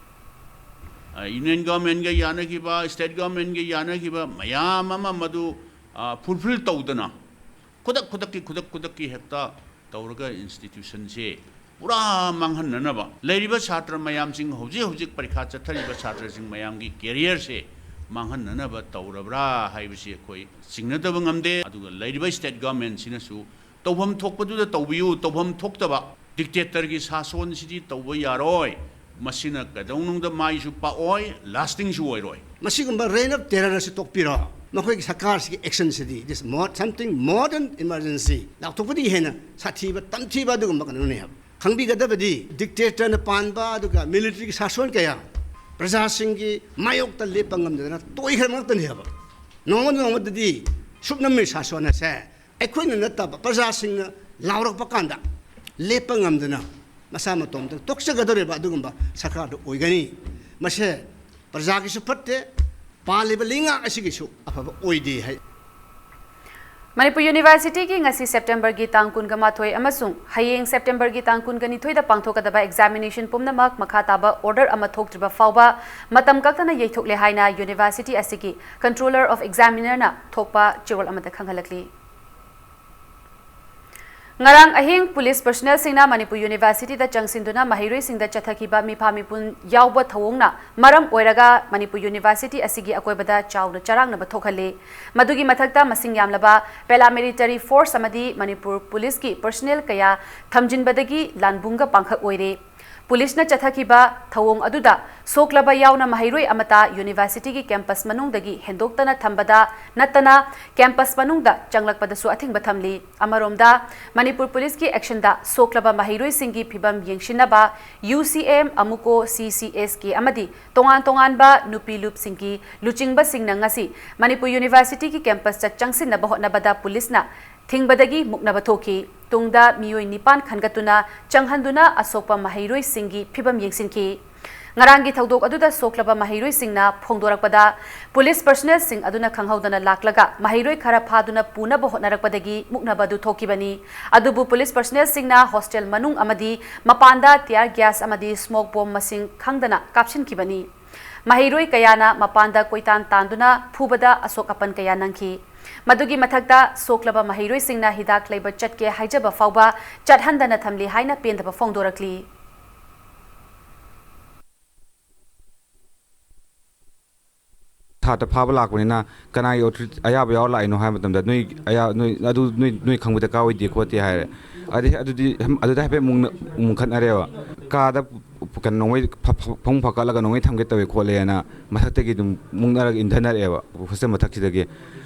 ꯌꯨꯅꯤꯌꯟ ꯒꯚꯔꯟꯃꯦꯟꯠꯒ ꯌꯥꯅꯈꯤꯕ, ꯁ꯭ꯇꯦꯠ ꯒꯚꯔꯟꯃꯦꯟꯠꯒ ꯌꯥꯅꯈꯤꯕ ꯃꯌꯥꯝ ꯑꯃ ꯃꯗꯨ ꯐꯨꯜꯐꯤꯜ ꯇꯧꯗꯅ ꯈꯨꯗꯛ ꯈꯨꯗꯛꯀꯤ, ꯈꯨꯗꯛ ꯈꯨꯗꯛꯀꯤ ꯍꯦꯛꯇ ꯇꯧꯔꯒ ꯏꯟꯁꯇꯤꯇ꯭ꯌꯨꯁꯟꯁꯦ ꯄꯨꯔꯥ ꯃꯥꯡꯍꯟꯅꯅꯕ, ꯂꯩꯔꯤꯕ ꯁꯥꯇ꯭ꯔ ꯃꯌꯥꯝꯁꯤꯡ, ꯍꯧꯖꯤꯛ ꯍꯧꯖꯤꯛ ꯄꯔꯤꯈꯥ ꯆꯠꯊꯔꯤꯕ ꯁꯥꯇ꯭ꯔꯁꯤꯡ ꯃꯌꯥꯝꯒꯤ ꯀꯦꯔꯤꯌꯔꯁꯦ ꯃꯥꯡꯍꯟꯅꯅꯕ ꯇꯧꯔꯕ꯭ꯔꯥ ꯍꯥꯏꯕꯁꯤ ꯑꯩꯈꯣꯏ ꯆꯤꯡꯅꯗꯕ ꯉꯝꯗꯦ꯫ ꯑꯗꯨꯒ ꯂꯩꯔꯤꯕ ꯁ꯭ꯇꯦꯠ ꯒꯚꯔꯟꯃꯦꯟꯠꯁꯤꯅꯁꯨ ꯇꯧꯐꯝ ꯊꯣꯛꯄꯗꯨꯗ ꯇꯧꯕꯤꯌꯨ, ꯇꯧꯐꯝ ꯊꯣꯛꯇꯕ, ꯗꯤꯛꯇꯦꯇꯔꯒꯤ ꯁꯥꯁꯣꯟꯁꯤꯗꯤ ꯇꯧꯕ ꯌꯥꯔꯣꯏ, ꯃꯁꯤꯅ ꯀꯩꯗꯧꯅꯨꯡꯗ ꯃꯥꯏꯁꯨ ꯄꯥꯛꯑꯣꯏ, ꯂꯥꯁꯇꯤꯡꯁꯨ ꯑꯣꯏꯔꯣꯏ꯫ ꯃꯁꯤꯒꯨꯝꯕ reign of terror ꯑꯁꯤ ꯇꯣꯛꯄꯤꯔꯣ꯫ ꯃꯈꯣꯏꯒꯤ ꯁꯔꯀꯥꯔꯁꯤꯒꯤ ꯑꯦꯛꯁꯟꯁꯤꯗꯤ it is more, something more than emergency, ꯂꯥꯎꯊꯣꯛꯄꯗꯒꯤ ꯍꯦꯟꯅ ꯁꯥꯊꯤꯕ, ꯇꯝꯊꯤꯕ ꯑꯗꯨꯒꯨꯝꯕ ꯀꯩꯅꯣꯅꯦ ꯍꯥꯏꯕ꯫ ꯈꯪꯕꯤꯒꯗꯕꯗꯤ, ꯗꯤꯛꯇꯦꯇꯔꯅ ꯄꯥꯟꯕ ꯑꯗꯨꯒ ꯃꯤꯂꯤꯇꯔꯤꯒꯤ ꯁꯥꯁꯣꯟ ꯀꯌꯥ ꯄ꯭ꯔꯖꯥꯁꯤꯡꯒꯤ ꯃꯥꯌꯣꯛꯇ ꯂꯦꯞꯄ ꯉꯝꯗꯗꯅ ꯇꯣꯏꯈ꯭ꯔꯕ ꯉꯥꯛꯇꯅꯦ ꯍꯥꯏꯕ꯫ ꯅꯣꯡꯃ ꯅꯣꯡꯃꯗꯗꯤ ꯁꯨꯞꯅꯝꯃꯤ ꯁꯥꯁꯣꯟ ꯑꯁꯦ ꯑꯩꯈꯣꯏꯅ ꯅꯠꯇꯕ ꯄ꯭ꯔꯖꯥꯁꯤꯡꯅ ꯂꯥꯎꯔꯛꯄ ꯀꯥꯟꯗ ꯂꯦꯞꯄ ꯉꯝꯗꯅ ꯃꯁꯥ ꯃꯇꯣꯝꯇ ꯇꯣꯛꯆꯒꯗꯧꯔꯤꯕ ꯑꯗꯨꯒꯨꯝꯕ ꯁꯔꯀꯥꯔꯗꯨ ꯑꯣꯏꯒꯅꯤ꯫ ꯃꯁꯦ ꯄ꯭ꯔꯖꯥꯒꯤꯁꯨ ꯐꯠꯇꯦ, ꯄꯥꯜꯂꯤꯕ ꯂꯩꯉꯥꯛ ꯑꯁꯤꯒꯤꯁꯨ ꯑꯐꯕ ꯑꯣꯏꯗꯦ ꯍꯥꯏ꯫ ꯃꯅꯤꯄꯨꯔ ꯌꯨꯅꯤꯚꯔꯁꯤꯇꯤꯒꯤ ꯉꯁꯤ ꯁꯦꯞꯇꯦꯝꯕꯔꯒꯤ ꯇꯥꯡ ꯀꯨꯟꯒ ꯃꯥꯊꯣꯏ ꯑꯃꯁꯨꯡ ꯍꯌꯦꯡ ꯁꯦꯞꯇꯦꯝꯕꯔꯒꯤ ꯇꯥꯡ ꯀꯨꯟꯒ ꯅꯤꯊꯣꯏꯗ ꯄꯥꯡꯊꯣꯛꯀꯗꯕ examination ꯄꯨꯝꯅꯃꯛ ꯃꯈꯥ ꯇꯥꯕ order ꯑꯃ ꯊꯣꯛꯇ꯭ꯔꯤꯕ ꯐꯥꯎꯕ ꯃꯇꯝ ꯀꯛꯇꯅ ꯌꯩꯊꯣꯛꯂꯦ ꯍꯥꯏꯅ ꯌꯨꯅꯤꯚꯔꯁꯤꯇꯤ ꯑꯁꯤꯒꯤ Controller of Examinerꯅ ꯊꯣꯛꯄ ꯆꯦꯔꯣꯜ ꯑꯃꯗ ꯈꯪꯍꯜꯂꯛꯂꯤ꯫ ꯉꯔꯥꯡ ꯑꯍꯤꯡ ꯄꯨꯂꯤꯁ personnelꯁꯤꯡꯅ ꯃꯅꯤꯄꯨꯔ ꯌꯨꯅꯤꯚꯔꯁꯤꯇꯤꯗ ꯆꯪꯁꯤꯟꯗꯨꯅ ꯃꯍꯩꯔꯣꯏꯁꯤꯡꯗ ꯆꯠꯊꯈꯤꯕ ꯃꯤꯐꯥ ꯃꯤꯄꯨꯟ ꯌꯥꯎꯕ ꯊꯧꯑꯣꯡꯅ ꯃꯔꯝ ꯑꯣꯏꯔꯒ ꯃꯅꯤꯄꯨꯔ ꯌꯨꯅꯤꯚꯔꯁꯤꯇꯤ ꯑꯁꯤꯒꯤ ꯑꯀꯣꯏꯕꯗ ꯆꯥꯎꯅ ꯆꯔꯥꯡꯅꯕ ꯊꯣꯛꯍꯜꯂꯤ꯫ ꯃꯗꯨꯒꯤ ꯃꯊꯛꯇ ꯃꯁꯤꯡ ꯌꯥꯝꯂꯕ paramilitary force ꯑꯃꯗꯤ ꯃꯅꯤꯄꯨꯔ ꯄꯨꯂꯤꯁꯀꯤ personnel ꯀꯌꯥ ꯊꯝꯖꯤꯟꯕꯗꯒꯤ ꯂꯥꯟꯕꯨꯡꯒ ꯄꯥꯡꯈꯛ ꯑꯣꯏꯔꯦ꯫ ꯄꯨꯂꯤꯁꯅ ꯆꯠꯊꯈꯤꯕ ꯊꯧꯑꯣꯡ ꯑꯗꯨꯗ ꯁꯣꯛꯂꯕ ꯌꯥꯎꯅ ꯃꯍꯩꯔꯣꯏ ꯑꯃꯠꯇ ꯌꯨꯅꯤꯚꯔꯁꯤꯇꯤꯒꯤ campus ꯃꯅꯨꯡꯗꯒꯤ ꯍꯦꯟꯗꯣꯛꯇꯅ ꯊꯝꯕꯗ ꯅꯠꯇꯅ campus ꯃꯅꯨꯡꯗ ꯆꯪꯂꯛꯄꯗꯁꯨ ꯑꯊꯤꯡꯕ ꯊꯝꯂꯤ꯫ ꯑꯃꯔꯣꯝꯗ, ꯃꯅꯤꯄꯨꯔ ꯄꯨꯂꯤꯁꯀꯤ actionꯗ ꯁꯣꯛꯂꯕ ꯃꯍꯩꯔꯣꯏꯁꯤꯡꯒꯤ ꯐꯤꯚꯝ ꯌꯦꯡꯁꯤꯟꯅꯕ UCM, AMUCO, CCSK ꯑꯃꯗꯤ ꯇꯣꯉꯥꯟ ꯇꯣꯉꯥꯟꯕ ꯅꯨꯄꯤ ꯂꯨꯞꯁꯤꯡꯒꯤ ꯂꯨꯆꯤꯡꯕꯁꯤꯡꯅ ꯉꯁꯤ ꯃꯅꯤꯄꯨꯔ ꯌꯨꯅꯤꯚꯔꯁꯤꯇꯤꯒꯤ campusꯇ ꯆꯪꯁꯤꯟꯅꯕ ꯍꯣꯠꯅꯕꯗ ꯄꯨꯂꯤꯁꯅ ꯊꯤꯡꯕꯗꯒꯤ ꯃꯨꯛꯅꯕ ꯊꯣꯛꯈꯤ꯫ ꯇꯨꯡꯗ ꯃꯤꯑꯣꯏ ꯅꯤꯄꯥꯟ ꯈꯟꯒꯠꯇꯨꯅ ꯆꯪꯍꯟꯗꯨꯅ ꯑꯁꯣꯛꯄ ꯃꯍꯩꯔꯣꯏꯁꯤꯡꯒꯤ ꯐꯤꯚꯝ ꯌꯦꯡꯁꯤꯟꯈꯤ꯫ ꯉꯔꯥꯡꯒꯤ ꯊꯧꯗꯣꯛ ꯑꯗꯨꯗ ꯁꯣꯛꯂꯕ ꯃꯍꯩꯔꯣꯏꯁꯤꯡꯅ ꯐꯣꯡꯗꯣꯔꯛꯄꯗ, ꯄꯨꯂꯤꯁ personnelꯁꯤꯡ ꯑꯗꯨꯅ ꯈꯪꯍꯧꯗꯅ ꯂꯥꯛꯂꯒ ꯃꯍꯩꯔꯣꯏ ꯈꯔ ꯐꯥꯗꯨꯅ ꯄꯨꯅꯕ ꯍꯣꯠꯅꯔꯛꯄꯗꯒꯤ ꯃꯨꯛꯅꯕ ꯑꯗꯨ ꯊꯣꯛꯈꯤꯕꯅꯤ꯫ ꯑꯗꯨꯕꯨ ꯄꯨꯂꯤꯁ personnelꯁꯤꯡꯅ hostel ꯃꯅꯨꯡ ꯑꯃꯗꯤ ꯃꯄꯥꯟꯗ tear gas ꯑꯃꯗꯤ smoke bomb ꯃꯁꯤꯡ ꯈꯪꯗꯅ ꯀꯥꯞꯁꯤꯟꯈꯤꯕꯅꯤ꯫ ꯃꯍꯩꯔꯣꯏ ꯀꯌꯥꯅ ꯃꯄꯥꯟꯗ ꯀꯣꯏꯇꯥꯟ ꯇꯥꯟꯗꯨꯅ ꯐꯨꯕꯗ ꯑꯁꯣꯛ ꯑꯄꯟ ꯀꯌꯥ ꯅꯪꯈꯤ꯫ ꯃꯗꯨꯒꯤ ꯃꯊꯛꯇ, ꯁꯣꯛꯂꯕ ꯃꯍꯩꯔꯣꯏꯁꯤꯡꯅ ꯍꯤꯗꯥꯛ ꯂꯩꯕ ꯆꯠꯀꯦ ꯍꯥꯏꯖꯕ ꯐꯥꯎꯕ ꯆꯠꯍꯟꯗꯅ ꯊꯝꯂꯤ ꯍꯥꯏꯅ ꯄꯦꯟꯗꯕ ꯐꯣꯡꯗꯣꯔꯛꯂꯤ꯫ ꯁꯥꯇ꯭ꯔ ꯐꯥꯕ ꯂꯥꯛꯄꯅꯤꯅ ꯀꯅꯥꯒꯤ authority ꯑꯌꯥꯕ ꯌꯥꯎꯔ ꯂꯥꯛꯏꯅꯣ ꯍꯥꯏꯕ ꯃꯇꯝꯗ, "ꯅꯣꯏ ꯑꯌꯥ-, ꯅꯣꯏ, ꯑꯗꯨ ꯅꯣꯏ, ꯅꯣꯏ ꯈꯪꯕ ꯗꯔꯀꯥꯔ ꯑꯣꯏꯗꯦ" ꯈꯣꯠꯇꯦ ꯍꯥꯏꯔꯦ꯫ ꯑꯗꯩ ꯑꯗꯨꯗꯤ, ꯑꯗꯨꯗ ꯍꯥꯏꯐꯦꯠ ꯃꯨꯛꯅ-, ꯃꯨꯛꯈꯠꯅꯔꯦꯕ꯫ ꯀꯥꯗ ꯀꯩꯅꯣ, ꯅꯣꯡꯃꯩ ꯐ-, ꯐ-, ꯐꯃꯨꯡ ꯐꯀꯠꯂꯒ ꯅꯣꯡꯃꯩ ꯊꯝꯒꯦ ꯇꯧꯋꯦ ꯈꯣꯠꯂꯦꯅ ꯃꯊꯛꯇꯒꯤ ꯑꯗꯨꯝ ꯃꯨꯛꯅꯔꯒ ꯏꯟꯊꯅꯔꯛꯑꯦꯕ hostel ꯃꯊꯛꯁꯤꯗꯒꯤ꯫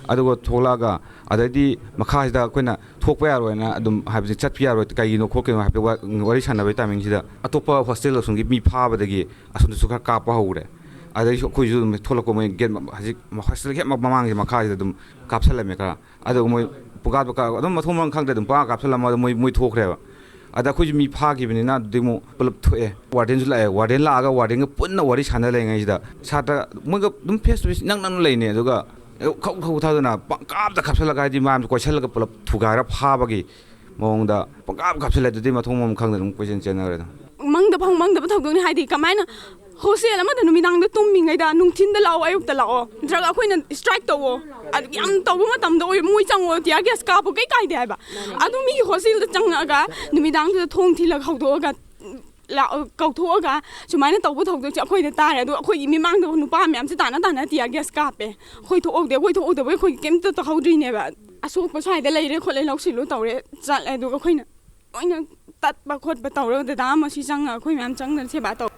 ꯑꯗꯨꯒ ꯊꯣꯛꯂꯛꯑꯒ, ꯑꯗꯩꯗꯤ ꯃꯈꯥꯁꯤꯗ ꯑꯩꯈꯣꯏꯅ ꯊꯣꯛꯄ ꯌꯥꯔꯣꯏꯅ ꯑꯗꯨꯝ, ꯍꯥꯏꯕꯗꯤ ꯆꯠꯄ ꯌꯥꯔꯣꯏ, ꯀꯩꯒꯤꯅꯣ ꯈꯣꯠꯀꯤꯅꯣ ꯍꯥꯏꯐꯦꯠ ꯋꯥ-, ꯋꯥꯔꯤ ꯁꯥꯟꯅꯕꯒꯤ timingꯁꯤꯗ ꯑꯇꯣꯞꯄ hostel ꯑꯁꯣꯝꯒꯤ ꯃꯤ ꯐꯥꯕꯗꯒꯤ ꯑꯁꯣꯝꯗꯁꯨ ꯈꯔ ꯀꯥꯞꯄ ꯍꯧꯔꯦ꯫ ꯑꯗꯩꯁꯨ ꯑꯩꯈꯣꯏꯁꯨ ꯑꯗꯨꯝ ꯊꯣꯛꯂꯛꯄ, ꯃꯣꯏ gate ꯃ-, ꯍꯧꯖꯤꯛ hostelꯒꯤ ꯍꯦꯛ ꯃ-, ꯃꯃꯥꯡꯁꯦ, ꯃꯈꯥꯁꯤꯗ ꯑꯗꯨꯝ ꯀꯥꯞꯁꯜꯂꯝꯃꯦ ꯈꯔ꯫ ꯑꯗꯨꯒ ꯃꯣꯏ ꯄꯨꯡꯀꯥꯞꯇ ꯀꯥꯞ-, ꯑꯗꯨꯝ ꯃꯊꯣꯡ ꯃꯔꯝ ꯈꯪꯗ꯭ꯔꯦ, ꯑꯗꯨꯝ ꯄꯨꯡꯀꯥꯞ ꯀꯥꯞꯁꯜꯂꯝꯃꯒ ꯃꯣꯏ, ꯃꯣꯏ ꯊꯣꯛꯈ꯭ꯔꯦꯕ꯫ ꯑꯗ ꯑꯩꯈꯣꯏꯁꯨ ꯃꯤ ꯐꯥꯈꯤꯕꯅꯤꯅ ꯑꯗꯨꯗꯩ ꯑꯃꯨꯛ ꯄꯨꯂꯞ ꯊꯣꯛꯑꯦ꯫ Wardenꯁꯨ ꯂꯥꯛꯑꯦ꯫ Warden ꯂꯥꯛꯑꯒ wardenꯒ ꯄꯨꯟꯅ ꯋꯥꯔꯤ ꯁꯥꯟꯅ ꯂꯩꯔꯤꯉꯩꯁꯤꯗ ꯁꯥꯇ꯭ꯔ ꯃꯣꯏꯒ ꯑꯗꯨꯝ face to face ꯏꯅꯛ ꯅꯛꯅ ꯂꯩꯅꯦ꯫ ꯑꯗꯨꯒ ꯈꯧ ꯈꯧ ꯊꯥꯗꯅ ꯄꯪꯀꯥꯞꯇ ꯀꯥꯞꯁꯤꯜꯂꯒ, ꯍꯥꯏꯗꯤ, ꯃꯌꯥꯝꯁꯦ ꯀꯣꯏꯁꯤꯜꯂꯒ ꯄꯨꯂꯞ ꯊꯨꯒꯥꯏꯔ ꯐꯥꯕꯒꯤ ꯃꯑꯣꯡꯗ ꯄꯪꯀꯥꯞ ꯀꯥꯞꯁꯤꯜꯂꯦ꯫ ꯑꯗꯨꯗꯤ ꯃꯊꯣꯡ ꯃꯔꯝ ꯈꯪꯗꯅ ꯑꯗꯨꯝ ꯀꯣꯏꯆꯦꯟ ꯆꯦꯟꯅꯈ꯭ꯔꯦ ꯑꯗꯨꯝ꯫ ꯃꯪꯗ ꯐꯪ ꯃꯪꯗꯕ ꯊꯧꯗꯣꯛꯅꯤ꯫ ꯍꯥꯏꯗꯤ, ꯀꯃꯥꯏꯅ ꯍꯣꯁꯇꯦꯜ ꯑꯃꯗ ꯅꯨꯃꯤꯗꯥꯡꯗ ꯇꯨꯝꯃꯤꯉꯩꯗ ꯅꯨꯡꯊꯤꯟꯗ ꯂꯥꯛꯑꯣ, ꯑꯌꯨꯛꯇ ꯂꯥꯛꯑꯣ, ꯅꯠꯇ꯭ꯔꯒ ꯑꯩꯈꯣꯏꯅ ꯁ꯭ꯇ꯭ꯔꯥꯏꯛ ꯇꯧꯑꯣ, ꯑꯗꯨ ꯌꯥꯝ ꯇꯧꯕ ꯃꯇꯝꯗ ꯑꯣꯏ, ꯃꯣꯏ ꯆꯪꯉꯣ, ꯇꯤꯌꯥꯔ ꯒ꯭ꯌꯥꯁ ꯀꯥꯞꯄꯣ, ꯀꯩ ꯀꯥꯏꯗꯦ ꯍꯥꯏꯕ꯫ ꯑꯗꯨ ꯃꯤꯒꯤ ꯍꯣꯁꯇꯦꯜꯗ ꯆꯪꯉꯛꯑꯒ ꯅꯨꯃꯤꯗꯥꯡꯗꯨꯗ ꯊꯣꯡ ꯊꯤꯜꯂꯒ ꯍꯧꯗꯣꯛꯑꯒ ꯂꯥꯛꯑꯣ, ꯀꯧꯊꯣꯛꯑꯒ ꯁꯨꯃꯥꯏꯅ ꯇꯧꯕ ꯊꯧꯗꯣꯛꯁꯦ ꯑꯩꯈꯣꯏꯗ ꯇꯥꯔꯦ꯫ ꯑꯗꯣ ꯑꯩꯈꯣꯏꯒꯤ ꯃꯤꯃꯥꯡꯗ ꯅꯨꯄꯥ ꯃꯌꯥꯝꯁꯦ ꯇꯥꯟꯅ ꯇꯥꯟꯅ ꯇꯤꯌꯥꯔ ꯒ꯭ꯌꯥꯁ ꯀꯥꯞꯄꯦ꯫ ꯑꯩꯈꯣꯏ ꯊꯣꯛꯍꯧꯗꯦ, ꯑꯩꯈꯣꯏ ꯊꯣꯛꯍꯧꯗꯕ ꯑꯩꯈꯣꯏ ꯀꯩꯝꯇ ꯇꯧꯍꯧꯗ꯭ꯔꯤꯅꯦꯕ꯫ ꯑꯁꯣꯛꯄ ꯁ꯭ꯋꯥꯏꯗ ꯂꯩꯔꯦ ꯈꯣꯠꯂꯦ, ꯂꯧꯁꯤꯜꯂꯨ ꯇꯧꯔꯦ, ꯆꯠꯂꯦ꯫ ꯑꯗꯨꯒ ꯑꯩꯈꯣꯏꯅ ꯂꯣꯏꯅ ꯇꯠꯄ ꯈꯣꯠꯄ ꯇꯧꯔꯒ ꯗꯗꯥ ꯑꯃ ꯁꯤ ꯆꯪꯉꯒ ꯑꯩꯈꯣꯏ ꯃꯌꯥꯝ ꯆꯪꯗꯅ ꯁꯦꯕꯥ ꯇꯧ꯫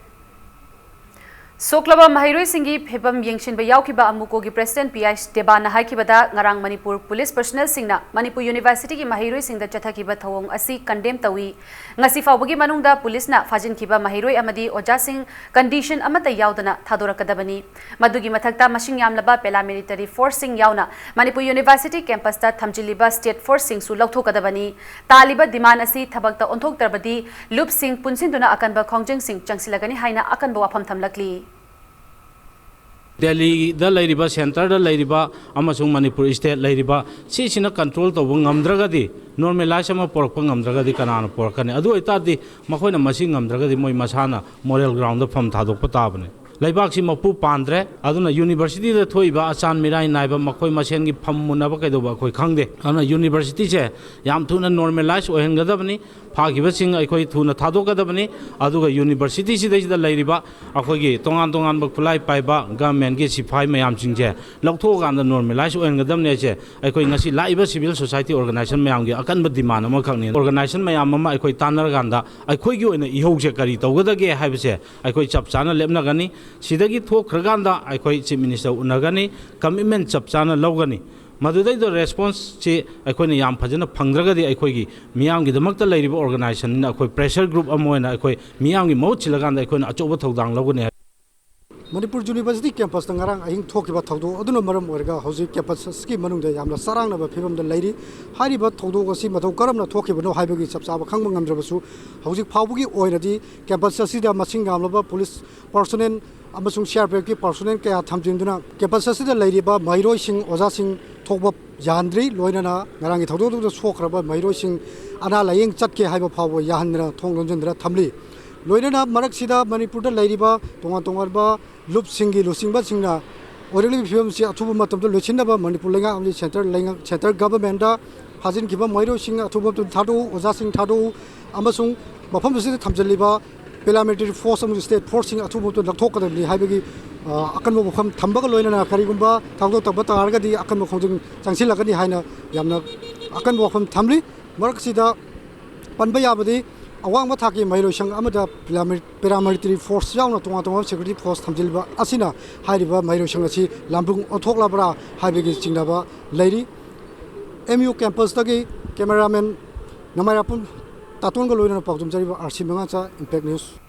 ꯁꯣꯛꯂꯕ ꯃꯍꯩꯔꯣꯏꯁꯤꯡꯒꯤ ꯐꯤꯕꯝ ꯌꯦꯡꯁꯤꯟꯕ ꯌꯥꯎꯈꯤꯕ ꯑꯃꯨꯀꯣꯒꯤ ꯄ꯭ꯔꯦꯁꯤꯗꯦꯟꯠ ꯄꯤ ꯑꯥꯏ ꯗꯦꯕꯥꯟꯅ ꯍꯥꯏꯈꯤꯕꯗ, ꯉꯔꯥꯡ ꯃꯅꯤꯄꯨꯔ ꯄꯨꯂꯤꯁ ꯄꯔꯁꯣꯅꯦꯜꯁꯤꯡꯅ ꯃꯅꯤꯄꯨꯔ ꯌꯨꯅꯤꯚꯔꯁꯤꯇꯤꯒꯤ ꯃꯍꯩꯔꯣꯏꯁꯤꯡꯗ ꯆꯠꯊꯈꯤꯕ ꯊꯧꯑꯣꯡ ꯑꯁꯤ ꯀꯟꯗꯦꯝ ꯇꯧꯏ꯫ ꯉꯁꯤ ꯐꯥꯎꯕꯒꯤ ꯃꯅꯨꯡꯗ ꯄꯨꯂꯤꯁꯅ ꯐꯥꯖꯤꯟꯈꯤꯕ ꯃꯍꯩꯔꯣꯏ ꯑꯃꯗꯤ ꯑꯣꯖꯥꯁꯤꯡ ꯀꯟꯗꯤꯁꯟ ꯑꯃꯠꯇ ꯌꯥꯎꯗꯅ ꯊꯥꯗꯣꯔꯛꯀꯗꯕꯅꯤ꯫ ꯃꯗꯨꯒꯤ ꯃꯊꯛꯇ ꯃꯁꯤꯡ ꯌꯥꯝꯂꯕ ꯄꯦꯔꯥꯃꯤꯂꯤꯇꯔꯤ ꯐꯣꯔꯁꯁꯤꯡ ꯌꯥꯎꯅ ꯃꯅꯤꯄꯨꯔ ꯌꯨꯅꯤꯚꯔꯁꯤꯇꯤ ꯀꯦꯝꯄꯁꯇ ꯊꯝꯖꯤꯜꯂꯤꯕ ꯁ꯭ꯇꯦꯠ ꯐꯣꯔꯁꯁꯤꯡꯁꯨ ꯂꯧꯊꯣꯛꯀꯗꯕꯅꯤ꯫ ꯇꯥꯜꯂꯤꯕ ꯗꯤꯃꯥꯟ ꯑꯁꯤ ꯊꯕꯛꯇ ꯑꯣꯟꯊꯣꯛꯇ꯭ꯔꯕꯗꯤ ꯂꯨꯞꯁꯤꯡ ꯄꯨꯟꯁꯤꯟꯗꯨꯅ ꯑꯀꯟꯕ ꯈꯣꯡꯖꯪꯁꯤꯡ ꯆꯪꯁꯤꯜꯂꯒꯅꯤ ꯍꯥꯏꯅ ꯑꯀꯟꯕ ꯋꯥꯐꯝ ꯊꯝꯂꯛꯂꯤ꯫ ꯗꯦꯜꯂꯤꯗ ꯂꯩꯔꯤꯕ, ꯁꯦꯟꯇꯔꯗ ꯂꯩꯔꯤꯕ ꯑꯃꯁꯨꯡ ꯃꯅꯤꯄꯨꯔ ꯁ꯭ꯇꯦꯠ ꯂꯩꯔꯤꯕ, ꯁꯤꯁꯤꯅ ꯀꯟꯇ꯭ꯔꯣꯜ ꯇꯧꯕ ꯉꯝꯗ꯭ꯔꯒꯗꯤ, ꯅꯣꯔꯃꯦꯂꯥꯏꯖ ꯑꯃ ꯄꯨꯔꯛꯄ ꯉꯝꯗ꯭ꯔꯒꯗꯤ ꯀꯅꯥꯅ ꯄꯨꯔꯛꯀꯅꯤ? ꯑꯗꯨ ꯑꯣꯏꯇꯥꯔꯗꯤ ꯃꯈꯣꯏꯅ ꯃꯁꯤ ꯉꯝꯗ꯭ꯔꯒꯗꯤ ꯃꯣꯏ ꯃꯁꯥꯅ ꯃꯣꯔꯦꯜ ꯒ꯭ꯔꯥꯎꯟꯗ ꯐꯝ ꯊꯥꯗꯣꯛꯄ ꯇꯥꯕꯅꯤ꯫ ꯂꯩꯕꯥꯛꯁꯤ ꯃꯄꯨ ꯄꯥꯟꯗ꯭ꯔꯦ꯫ ꯑꯗꯨꯅ ꯌꯨꯅꯤꯚꯔꯁꯤꯇꯤꯗ ꯊꯣꯛꯏꯕ ꯑꯆꯥꯟ ꯃꯤꯔꯥꯏ ꯅꯥꯏꯕ ꯃꯈꯣꯏ ꯃꯁꯦꯟꯒꯤ ꯐꯝ ꯃꯨꯟꯅꯕ ꯀꯩꯗꯧꯕ ꯑꯩꯈꯣꯏ ꯈꯪꯗꯦ꯫ ꯑꯗꯨꯅ ꯌꯨꯅꯤꯚꯔꯁꯤꯇꯤꯁꯦ ꯌꯥꯝ ꯊꯨꯅ ꯅꯣꯔꯃꯦꯂꯥꯏꯖ ꯑꯣꯏꯍꯟꯒꯗꯕꯅꯤ꯫ ꯐꯥꯈꯤꯕꯁꯤꯡ ꯑꯩꯈꯣꯏ ꯊꯨꯅ ꯊꯥꯗꯣꯛꯀꯗꯕꯅꯤ꯫ ꯑꯗꯨꯒ ꯌꯨꯅꯤꯚꯔꯁꯤꯇꯤꯁꯤꯗꯩꯁꯤꯗ ꯂꯩꯔꯤꯕ ꯑꯩꯈꯣꯏꯒꯤ ꯇꯣꯉꯥꯟ ꯇꯣꯉꯥꯟꯕ ꯈꯨꯠꯂꯥꯏ ꯄꯥꯏꯕ ꯒꯃꯦꯟꯒꯤ ꯁꯤꯐꯥꯏ ꯃꯌꯥꯝꯁꯤꯡꯁꯦ ꯂꯧꯊꯣꯛꯑꯀꯥꯟꯗ ꯅꯣꯔꯃꯦꯂꯥꯏꯖ ꯑꯣꯏꯍꯟꯒꯗꯕꯅꯤ ꯍꯥꯏꯁꯦ ꯑꯩꯈꯣꯏ ꯉꯁꯤ ꯂꯥꯛꯏꯕ ꯁꯤꯚꯤꯜ ꯁꯣꯁꯥꯏꯇꯤ ꯑꯣꯔꯒꯅꯥꯏꯖꯦꯁꯟ ꯃꯌꯥꯝꯒꯤ ꯑꯀꯟꯕ ꯗꯤꯃꯥꯟ ꯑꯃꯈꯛꯅꯤ꯫ ꯑꯣꯔꯒꯅꯥꯏꯖꯦꯁꯟ ꯃꯌꯥꯝ ꯑꯃ ꯑꯩꯈꯣꯏ ꯇꯥꯟꯅꯔꯀꯥꯟꯗ ꯑꯩꯈꯣꯏꯒꯤ ꯑꯣꯏꯅ ꯏꯍꯧꯁꯦ ꯀꯔꯤ ꯇꯧꯒꯗꯒꯦ ꯍꯥꯏꯕꯁꯦ ꯑꯩꯈꯣꯏ ꯆꯞ ꯆꯥꯅ ꯂꯦꯞꯅꯒꯅꯤ꯫ ꯁꯤꯗꯒꯤ ꯊꯣꯛꯈ꯭ꯔꯀꯥꯟꯗ ꯑꯩꯈꯣꯏ ꯆꯤꯐ ꯃꯤꯅꯤꯁꯇꯔ ꯎꯅꯒꯅꯤ, ꯀꯃꯤꯠꯃꯦꯟ ꯆꯞ ꯆꯥꯅ ꯂꯧꯒꯅꯤ꯫ ꯃꯗꯨꯗꯩꯗ ꯔꯦꯁꯄꯣꯟꯁꯁꯤ ꯑꯩꯈꯣꯏꯅ ꯌꯥꯝ ꯐꯖꯅ ꯐꯪꯗ꯭ꯔꯒꯗꯤ ꯑꯩꯈꯣꯏꯒꯤ ꯃꯤꯌꯥꯝꯒꯤꯗꯃꯛꯇ ꯂꯩꯔꯤꯕ ꯑꯣꯔꯒꯅꯥꯏꯖꯦꯁꯟꯅꯤꯅ ꯑꯩꯈꯣꯏ ꯄ꯭ꯔꯦꯁꯔ ꯒ꯭ꯔꯨꯞ ꯑꯃ ꯑꯣꯏꯅ ꯑꯩꯈꯣꯏ ꯃꯤꯌꯥꯝꯒꯤ ꯃꯍꯨꯠ ꯁꯤꯜꯂꯀꯥꯟꯗ ꯑꯩꯈꯣꯏꯅ ꯑꯆꯧꯕ ꯊꯧꯗꯥꯡ ꯂꯧꯒꯅꯤ ꯍꯥꯏ꯫ ꯃꯅꯤꯄꯨꯔ ꯌꯨꯅꯤꯚꯔꯁꯤꯇꯤ ꯀꯦꯝꯄꯁꯇ ꯉꯔꯥꯡ ꯑꯍꯤꯡ ꯊꯣꯛꯈꯤꯕ ꯊꯧꯗꯣꯛ ꯑꯗꯨꯅ ꯃꯔꯝ ꯑꯣꯏꯔꯒ ꯍꯧꯖꯤꯛ ꯀꯦꯝꯄꯁ ꯑꯁꯤꯒꯤ ꯃꯅꯨꯡꯗ ꯌꯥꯝꯅ ꯆꯔꯥꯡꯅꯕ ꯐꯤꯕꯝꯗ ꯂꯩꯔꯤ꯫ ꯍꯥꯏꯔꯤꯕ ꯊꯧꯗꯣꯛ ꯑꯁꯤ ꯃꯇꯧ ꯀꯔꯝꯅ ꯊꯣꯛꯈꯤꯕꯅꯣ ꯍꯥꯏꯕꯒꯤ ꯆꯞ ꯆꯥꯕ ꯈꯪꯕ ꯉꯝꯗ꯭ꯔꯕꯁꯨ, ꯍꯧꯖꯤꯛ ꯐꯥꯎꯕꯒꯤ ꯑꯣꯏꯅꯗꯤ ꯀꯦꯝꯄꯁ ꯑꯁꯤꯗ ꯃꯁꯤꯡ ꯌꯥꯝꯂꯕ ꯄꯨꯂꯤꯁ ꯄꯔꯁꯣꯅꯦꯜ ꯑꯃꯁꯨꯡ ꯁꯤ ꯑꯥꯔ ꯄꯤ ꯑꯦꯐꯀꯤ ꯄꯥꯔꯁꯣꯅꯦꯜ ꯀꯌꯥ ꯊꯝꯖꯤꯟꯗꯨꯅ ꯀꯦꯝꯄꯁ ꯑꯁꯤꯗ ꯂꯩꯔꯤꯕ ꯃꯍꯩꯔꯣꯏꯁꯤꯡ, ꯑꯣꯖꯥꯁꯤꯡ ꯊꯣꯛꯄ ꯌꯥꯍꯟꯗ꯭ꯔꯤ꯫ ꯂꯣꯏꯅꯅ ꯉꯔꯥꯡꯒꯤ ꯊꯧꯗꯣꯛꯇꯨꯗ ꯁꯣꯛꯈ꯭ꯔꯕ ꯃꯍꯩꯔꯣꯏꯁꯤꯡ ꯑꯅꯥ ꯂꯥꯌꯦꯡ ꯆꯠꯀꯦ ꯍꯥꯏꯕ ꯐꯥꯎꯕ ꯌꯥꯍꯟꯗꯅ ꯊꯣꯡ ꯂꯣꯟꯁꯤꯟꯗꯨꯅ ꯊꯝꯂꯤ꯫ ꯂꯣꯏꯅꯅ ꯃꯔꯛꯁꯤꯗ ꯃꯅꯤꯄꯨꯔꯗ ꯂꯩꯔꯤꯕ ꯇꯣꯉꯥꯟ ꯇꯣꯉꯥꯟꯕ ꯂꯨꯞꯁꯤꯡꯒꯤ ꯂꯨꯆꯤꯡꯕꯁꯤꯡꯅ ꯑꯣꯏꯔꯛꯂꯤꯕ ꯐꯤꯕꯝꯁꯤ ꯑꯊꯨꯕ ꯃꯇꯝꯗ ꯂꯣꯏꯁꯤꯟꯅꯕ ꯃꯅꯤꯄꯨꯔ ꯂꯩꯉꯥꯛ ꯑꯃꯗꯤ ꯁꯦꯟꯇꯔ ꯂꯩꯉꯥꯛ, ꯁꯦꯟꯇꯔ ꯒꯚꯔꯟꯃꯦꯟꯗ ꯐꯥꯖꯤꯟꯈꯤꯕ ꯃꯍꯩꯔꯣꯏꯁꯤꯡ ꯑꯊꯨꯕ ꯃꯇꯝꯗ ꯊꯥꯗꯣꯛꯎ, ꯑꯣꯖꯥꯁꯤꯡ ꯊꯥꯗꯣꯛꯎ ꯑꯃꯁꯨꯡ ꯃꯐꯝ ꯑꯁꯤꯗ ꯊꯝꯖꯤꯜꯂꯤꯕ ꯄꯦꯔꯥꯃꯤꯂꯤꯇꯔꯤ ꯐꯣꯔꯁ ꯑꯃꯁꯨꯡ ꯁ꯭ꯇꯦꯠ ꯐꯣꯔꯁꯁꯤꯡ ꯑꯊꯨꯕ ꯃꯇꯝꯗ ꯂꯧꯊꯣꯛꯀꯗꯕꯅꯤ ꯍꯥꯏꯕꯒꯤ, ꯑ, ꯑꯀꯟꯕ ꯋꯥꯐꯝ ꯊꯝꯕꯒ ꯂꯣꯏꯅꯅ ꯀꯔꯤꯒꯨꯝꯕ ꯊꯧꯗꯣꯛ ꯇꯧꯕ ꯇꯥꯔꯒꯗꯤ ꯑꯀꯟꯕ ꯈꯣꯡꯖꯪ ꯆꯪꯁꯤꯜꯂꯛꯀꯅꯤ ꯍꯥꯏꯅ ꯌꯥꯝꯅ ꯑꯀꯟꯕ ꯋꯥꯐꯝ ꯊꯝꯂꯤ꯫ ꯃꯔꯛꯁꯤꯗ ꯄꯟꯕ ꯌꯥꯕꯗꯤ ꯑꯋꯥꯡꯕ ꯊꯥꯛꯀꯤ ꯃꯍꯩꯔꯣꯏꯁꯪ ꯑꯃꯗ ꯄꯦꯔꯥꯃꯤ-, ꯄꯦꯔꯥꯃꯤꯂꯤꯇꯔꯤ ꯐꯣꯔꯁ ꯌꯥꯎꯅ ꯇꯣꯉꯥꯟ ꯇꯣꯉꯥꯟꯕ ꯁꯦꯀ꯭ꯌꯨꯔꯤꯇꯤ ꯐꯣꯔꯁ ꯊꯝꯖꯤꯟꯕ ꯑꯁꯤꯅ ꯍꯥꯏꯔꯤꯕ ꯃꯍꯩꯔꯣꯏꯁꯪ ꯑꯁꯤ ꯂꯥꯟꯕꯨꯡ ꯑꯣꯟꯊꯣꯛꯂꯕ꯭ꯔꯥ ꯍꯥꯏꯕꯒꯤ ꯆꯤꯡꯅꯕ ꯂꯩꯔꯤ꯫ ꯑꯦꯝ ꯌꯨ ꯀꯦꯝꯄꯁꯇꯒꯤ ꯀꯦꯃꯦꯔꯥꯃꯦꯟ ꯅꯣꯡꯃꯥꯏꯔꯥꯄꯨꯝ ꯇꯥꯇꯣꯟꯒ ꯂꯣꯏꯅꯅ ꯄꯥꯎꯗꯝꯖꯔꯤꯕ ꯑꯥꯔ ꯁꯤ ꯃꯉꯥꯆꯥ, ꯏꯝꯄꯦꯛ ꯅ꯭ꯌꯨꯁ꯫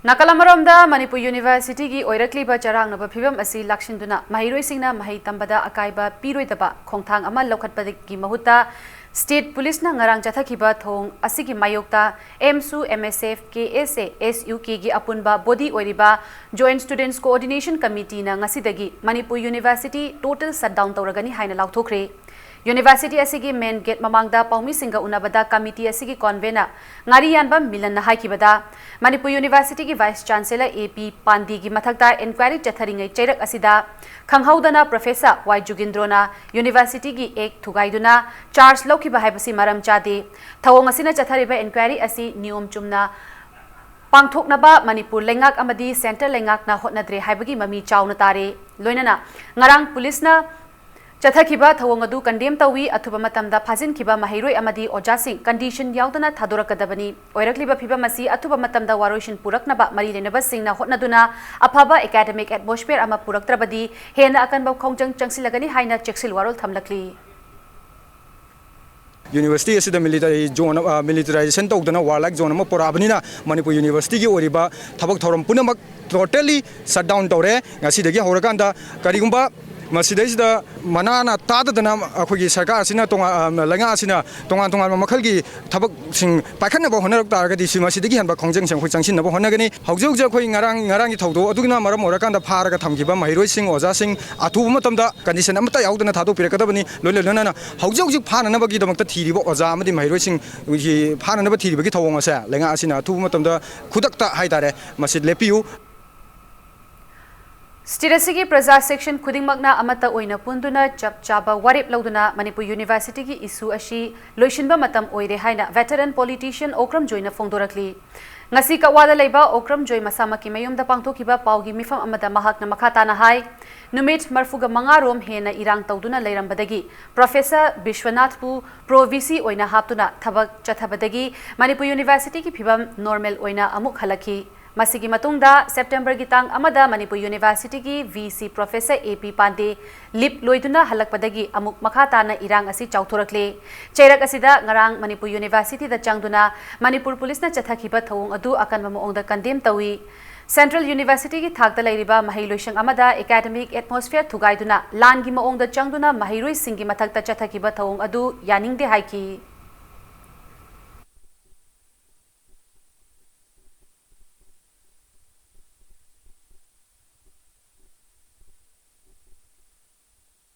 ꯅꯥꯀꯜ ꯑꯃꯔꯣꯝꯗ, ꯃꯅꯤꯄꯨꯔ ꯌꯨꯅꯤꯚꯔꯁꯤꯇꯤꯒꯤ ꯑꯣꯏꯔꯛꯂꯤꯕ ꯆꯔꯥꯡꯅꯕ ꯐꯤꯕꯝ ꯑꯁꯤ ꯂꯥꯛꯁꯤꯟꯗꯨꯅ ꯃꯍꯩꯔꯣꯏꯁꯤꯡꯅ ꯃꯍꯩ ꯇꯝꯕꯗ ꯑꯀꯥꯏꯕ ꯄꯤꯔꯣꯏꯗꯕ ꯈꯣꯡꯊꯥꯡ ꯑꯃ ꯂꯧꯈꯠꯄꯒꯤ ꯃꯍꯨꯠꯇ, ꯁ꯭ꯇꯦꯠ ꯄꯨꯂꯤꯁꯅ ꯉꯔꯥꯡ ꯆꯠꯊꯈꯤꯕ ꯊꯧꯑꯣꯡ ꯑꯁꯤꯒꯤ ꯃꯥꯌꯣꯛꯇ ꯑꯦꯝꯁꯨ, ꯑꯦꯝ ꯑꯦꯁ ꯑꯦꯐ, ꯀꯦ ꯑꯦꯁ ꯑꯦ, ꯑꯦꯁ ꯌꯨ ꯀꯦꯒꯤ ꯑꯄꯨꯟꯕ ꯕꯣꯗꯤ ꯑꯣꯏꯔꯤꯕ ꯖꯣꯏꯟꯠ ꯁ꯭ꯇꯨꯗꯦꯟꯠꯁ ꯀꯣꯑꯣꯔꯗꯤꯅꯦꯁꯟ ꯀꯃꯤꯇꯤꯅ ꯉꯁꯤꯗꯒꯤ ꯃꯅꯤꯄꯨꯔ ꯌꯨꯅꯤꯚꯔꯁꯤꯇꯤ ꯇꯣꯇꯦꯜ ꯁꯠꯗꯥꯎꯟ ꯇꯧꯔꯒꯅꯤ ꯍꯥꯏꯅ ꯂꯥꯎꯊꯣꯛꯈ꯭ꯔꯦ꯫ ꯌꯨꯅꯤꯚꯔꯁꯤꯇꯤ ꯑꯁꯤꯒꯤ ꯃꯦꯟ ꯒꯦꯠ ꯃꯃꯥꯡꯗ ꯄꯥꯎꯃꯤꯁꯤꯡꯒ ꯎꯅꯕꯗ ꯀꯃꯤꯇꯤ ꯑꯁꯤꯒꯤ ꯀꯣꯟꯚꯦꯅꯔ ꯉꯥꯔꯤꯌꯥꯟꯕꯝ ꯃꯤꯂꯟꯅ ꯍꯥꯏꯈꯤꯕꯗ, ꯃꯅꯤꯄꯨꯔ ꯌꯨꯅꯤꯚꯔꯁꯤꯇꯤꯒꯤ ꯚꯥꯏꯁ ꯆꯥꯟꯁꯦꯂꯔ ꯑꯦ ꯄꯤ ꯄꯥꯟꯗꯦꯒꯤ ꯃꯊꯛꯇ ꯏꯟꯀ꯭ꯋꯥꯏꯔꯤ ꯆꯠꯊꯔꯤꯉꯩ ꯆꯩꯔꯛ ꯑꯁꯤꯗ ꯈꯪꯍꯧꯗꯅ ꯄ꯭ꯔꯣꯐꯦꯁꯔ ꯋꯥꯏ ꯖꯨꯒꯤꯟꯗ꯭ꯔꯣꯅ ꯌꯨꯅꯤꯚꯔꯁꯤꯇꯤꯒꯤ ꯑꯦꯛ ꯊꯨꯒꯥꯏꯗꯨꯅ ꯆꯥꯔꯖ ꯂꯧꯈꯤꯕ ꯍꯥꯏꯕꯁꯤ ꯃꯔꯝ ꯆꯥꯗꯦ꯫ ꯊꯧꯑꯣꯡ ꯑꯁꯤꯅ ꯆꯠꯊꯔꯤꯕ ꯏꯟꯀ꯭ꯋꯥꯏꯔꯤ ꯑꯁꯤ ꯅꯤꯌꯣꯝ ꯆꯨꯝꯅ ꯄꯥꯡꯊꯣꯛꯅꯕ ꯃꯅꯤꯄꯨꯔ ꯂꯩꯉꯥꯛ ꯑꯃꯗꯤ ꯁꯦꯟꯇꯔ ꯂꯩꯉꯥꯛꯅ ꯍꯣꯠꯅꯗ꯭ꯔꯦ ꯍꯥꯏꯕꯒꯤ ꯃꯃꯤ ꯆꯥꯎꯅ ꯇꯥꯔꯦ꯫ ꯂꯣꯏꯅꯅ ꯉꯔꯥꯡ ꯄꯨꯂꯤꯁꯅ ꯆꯠꯊꯈꯤꯕ ꯊꯧꯑꯣꯡ ꯑꯗꯨ ꯀꯟꯗꯦꯝ ꯇꯧꯏ꯫ ꯑꯊꯨꯕ ꯃꯇꯝꯗ ꯐꯥꯖꯤꯟꯈꯤꯕ ꯃꯍꯩꯔꯣꯏ ꯑꯃꯗꯤ ꯑꯣꯖꯥꯁꯤꯡ ꯀꯟꯗꯤꯁꯟ ꯌꯥꯎꯗꯅ ꯊꯥꯗꯣꯔꯛꯀꯗꯕꯅꯤ꯫ ꯑꯣꯏꯔꯛꯂꯤꯕ ꯐꯤꯕꯝ ꯑꯁꯤ ꯑꯊꯨꯕ ꯃꯇꯝꯗ ꯋꯥꯔꯣꯏꯁꯤꯟ ꯄꯨꯔꯛꯅꯕ ꯃꯔꯤ ꯂꯩꯅꯕꯁꯤꯡꯅ ꯍꯣꯠꯅꯗꯨꯅ ꯑꯐꯕ ꯑꯦꯀꯥꯗꯃꯤꯛ ꯑꯦꯠꯃꯣꯁꯐꯤꯌꯔ ꯑꯃ ꯄꯨꯔꯛꯇ꯭ꯔꯕꯗꯤ ꯍꯦꯟꯅ ꯑꯀꯟꯕ ꯈꯣꯡꯖꯪ ꯆꯪꯁꯤꯜꯂꯒꯅꯤ ꯍꯥꯏꯅ ꯆꯦꯛꯁꯤꯜ ꯋꯥꯔꯣꯜ ꯊꯝꯂꯛꯂꯤ꯫ ꯌꯨꯅꯤꯚꯔꯁꯤꯇꯤ ꯑꯁꯤꯗ ꯃꯤꯂꯤꯇꯔꯤ ꯖꯣꯟ, ꯑ, ꯃꯤꯂꯤꯇꯔꯥꯏꯖꯦꯁꯟ ꯇꯧꯗꯅ ꯋꯥꯔ ꯂꯥꯏꯛ ꯖꯣꯟ ꯑꯃ ꯄꯨꯔꯛꯑꯕꯅꯤꯅ ꯃꯅꯤꯄꯨꯔ ꯌꯨꯅꯤꯚꯔꯁꯤꯇꯤꯒꯤ ꯑꯣꯏꯔꯤꯕ ꯊꯕꯛ ꯊꯧꯔꯝ ꯄꯨꯝꯅꯃꯛ ꯇꯣꯇꯦꯜꯂꯤ ꯁꯠ ꯗꯥꯎꯟ ꯇꯧꯔꯦ꯫ ꯉꯁꯤꯗꯒꯤ ꯍꯧꯔꯀꯥꯟꯗ ꯀꯔꯤꯒꯨꯝꯕ ꯃꯁꯤꯗꯩꯁꯤꯗ ꯃꯅꯥꯅ ꯇꯥꯗꯗꯅ ꯑꯩꯈꯣꯏꯒꯤ ꯁꯔꯀꯥꯔ ꯑꯁꯤꯅ ꯇꯣꯉꯥꯟ, ꯑ, ꯂꯩꯉꯥꯛ ꯑꯁꯤꯅ ꯇꯣꯉꯥꯟ ꯇꯣꯉꯥꯟꯕ ꯃꯈꯜꯒꯤ ꯊꯕꯛꯁꯤꯡ ꯄꯥꯏꯈꯠꯅꯕ ꯍꯣꯠꯅꯔꯛ ꯇꯥꯔꯒꯗꯤ, ꯁꯤ ꯃꯁꯤꯗꯒꯤ ꯍꯦꯟꯕ ꯈꯣꯡꯖꯪꯁꯤꯡ ꯑꯩꯈꯣꯏ ꯆꯪꯁꯤꯟꯅꯕ ꯍꯣꯠꯅꯒꯅꯤ꯫ ꯍꯧꯖꯤꯛ ꯍꯧꯖꯤꯛ ꯑꯩꯈꯣꯏ ꯉꯔꯥꯡ, ꯉꯔꯥꯡꯒꯤ ꯊꯧꯗꯣꯛ ꯑꯗꯨꯅ ꯃꯔꯝ ꯑꯣꯏꯔꯀꯥꯟꯗ ꯐꯥꯔꯒ ꯊꯝꯈꯤꯕ ꯃꯍꯩꯔꯣꯏꯁꯤꯡ, ꯑꯣꯖꯥꯁꯤꯡ ꯑꯊꯨꯕ ꯃꯇꯝꯗ condition ꯑꯃꯠꯇ ꯌꯥꯎꯗꯅ ꯊꯥꯗꯣꯛꯄꯤꯔꯛꯀꯗꯕꯅꯤ꯫ ꯂꯣꯏꯅ ꯂꯣꯏꯅꯅ ꯍꯧꯖꯤꯛ ꯍꯧꯖꯤꯛ ꯐꯥꯅꯅꯕꯒꯤꯗꯃꯛꯇ ꯊꯤꯔꯤꯕ ꯑꯣꯖꯥ ꯑꯃꯗꯤ ꯃꯍꯩꯔꯣꯏꯁꯤꯡ ꯐꯥꯅꯅꯕ ꯊꯤꯔꯤꯕꯒꯤ ꯊꯧꯑꯣꯡ ꯑꯁꯦ ꯂꯩꯉꯥꯛ ꯑꯁꯤꯅ ꯑꯊꯨꯕ ꯃꯇꯝꯗ ꯈꯨꯗꯛꯇ ꯍꯥꯏꯇꯥꯔꯦ, ꯃꯁꯤ ꯂꯦꯞꯄꯤꯌꯨ꯫ State ꯑꯁꯤꯒꯤ ꯄ꯭ꯔꯖꯥ section ꯈꯨꯗꯤꯡꯃꯛꯅ ꯑꯃꯠꯇ ꯑꯣꯏꯅ ꯄꯨꯟꯗꯨꯅ ꯆꯞ ꯆꯥꯕ ꯋꯥꯔꯦꯞ ꯂꯧꯗꯨꯅ ꯃꯅꯤꯄꯨꯔ Universityꯒꯤ issue ꯑꯁꯤ ꯂꯣꯏꯁꯤꯟꯕ ꯃꯇꯝ ꯑꯣꯏꯔꯦ ꯍꯥꯏꯅ veteran politician ꯑꯣꯀ꯭ꯔꯝ ꯖꯣꯏꯅ ꯐꯣꯡꯗꯣꯔꯛꯂꯤ꯫ ꯉꯁꯤ ꯀꯛꯋꯥꯗ ꯂꯩꯕ ꯑꯣꯀ꯭ꯔꯝ ꯖꯣꯏ ꯃꯁꯥꯃꯛꯀꯤ ꯃꯌꯨꯝꯗ ꯄꯥꯡꯊꯣꯛꯈꯤꯕ ꯄꯥꯎꯒꯤ ꯃꯤꯐꯝ ꯑꯃꯗ ꯃꯍꯥꯛꯅ ꯃꯈꯥ ꯇꯥꯅ ꯍꯥꯏ, ꯅꯨꯃꯤꯠ ꯃꯔꯤꯐꯨ ꯃꯉꯥ ꯔꯣꯝ ꯍꯦꯟꯅ ꯏꯔꯥꯡ ꯇꯧꯗꯨꯅ ꯂꯩꯔꯝꯕꯗꯒꯤ Professor ꯕꯤꯁ꯭ꯋꯅꯥꯊꯄꯨ Pro VC ꯑꯣꯏꯅ ꯍꯥꯞꯇꯨꯅ ꯊꯕꯛ ꯆꯠꯊꯕꯗꯒꯤ ꯃꯅꯤꯄꯨꯔ Universityꯒꯤ ꯐꯤꯚꯝ normal ꯑꯣꯏꯅ ꯑꯃꯨꯛ ꯍꯜꯂꯛꯈꯤ꯫ ꯃꯁꯤꯒꯤ ꯃꯇꯨꯡꯗ Septemberꯒꯤ ꯇꯥꯡ ꯑꯃꯗ Manipur Universityꯒꯤ VC Professor A P Pandey leave ꯂꯣꯏꯗꯨꯅ ꯍꯜꯂꯛꯄꯗꯒꯤ ꯑꯃꯨꯛ ꯃꯈꯥ ꯇꯥꯅ ꯏꯔꯥꯡ ꯑꯁꯤ ꯆꯥꯎꯊꯣꯔꯛꯂꯦ꯫ ꯆꯩꯔꯛ ꯑꯁꯤꯗ ꯉꯔꯥꯡ ꯃꯅꯤꯄꯨꯔ Universityꯗ ꯆꯪꯗꯨꯅ ꯃꯅꯤꯄꯨꯔ ꯄꯨꯂꯤꯁꯅ ꯆꯠꯊꯈꯤꯕ ꯊꯧꯑꯣꯡ ꯑꯗꯨ ꯑꯀꯟꯕ ꯃꯑꯣꯡꯗ condemn ꯇꯧꯏ꯫ Central Universityꯒꯤ ꯊꯥꯛꯇ ꯂꯩꯔꯤꯕ ꯃꯍꯩ ꯂꯣꯏꯁꯪ ꯑꯃꯗ academic atmosphere ꯊꯨꯒꯥꯏꯗꯨꯅ ꯂꯥꯟꯒꯤ ꯃꯑꯣꯡꯗ ꯆꯪꯗꯨꯅ ꯃꯍꯩꯔꯣꯏꯁꯤꯡꯒꯤ ꯃꯊꯛꯇ ꯆꯠꯊꯈꯤꯕ ꯊꯧꯑꯣꯡ ꯑꯗꯨ ꯌꯥꯅꯤꯡꯗꯦ ꯍꯥꯏꯈꯤ꯫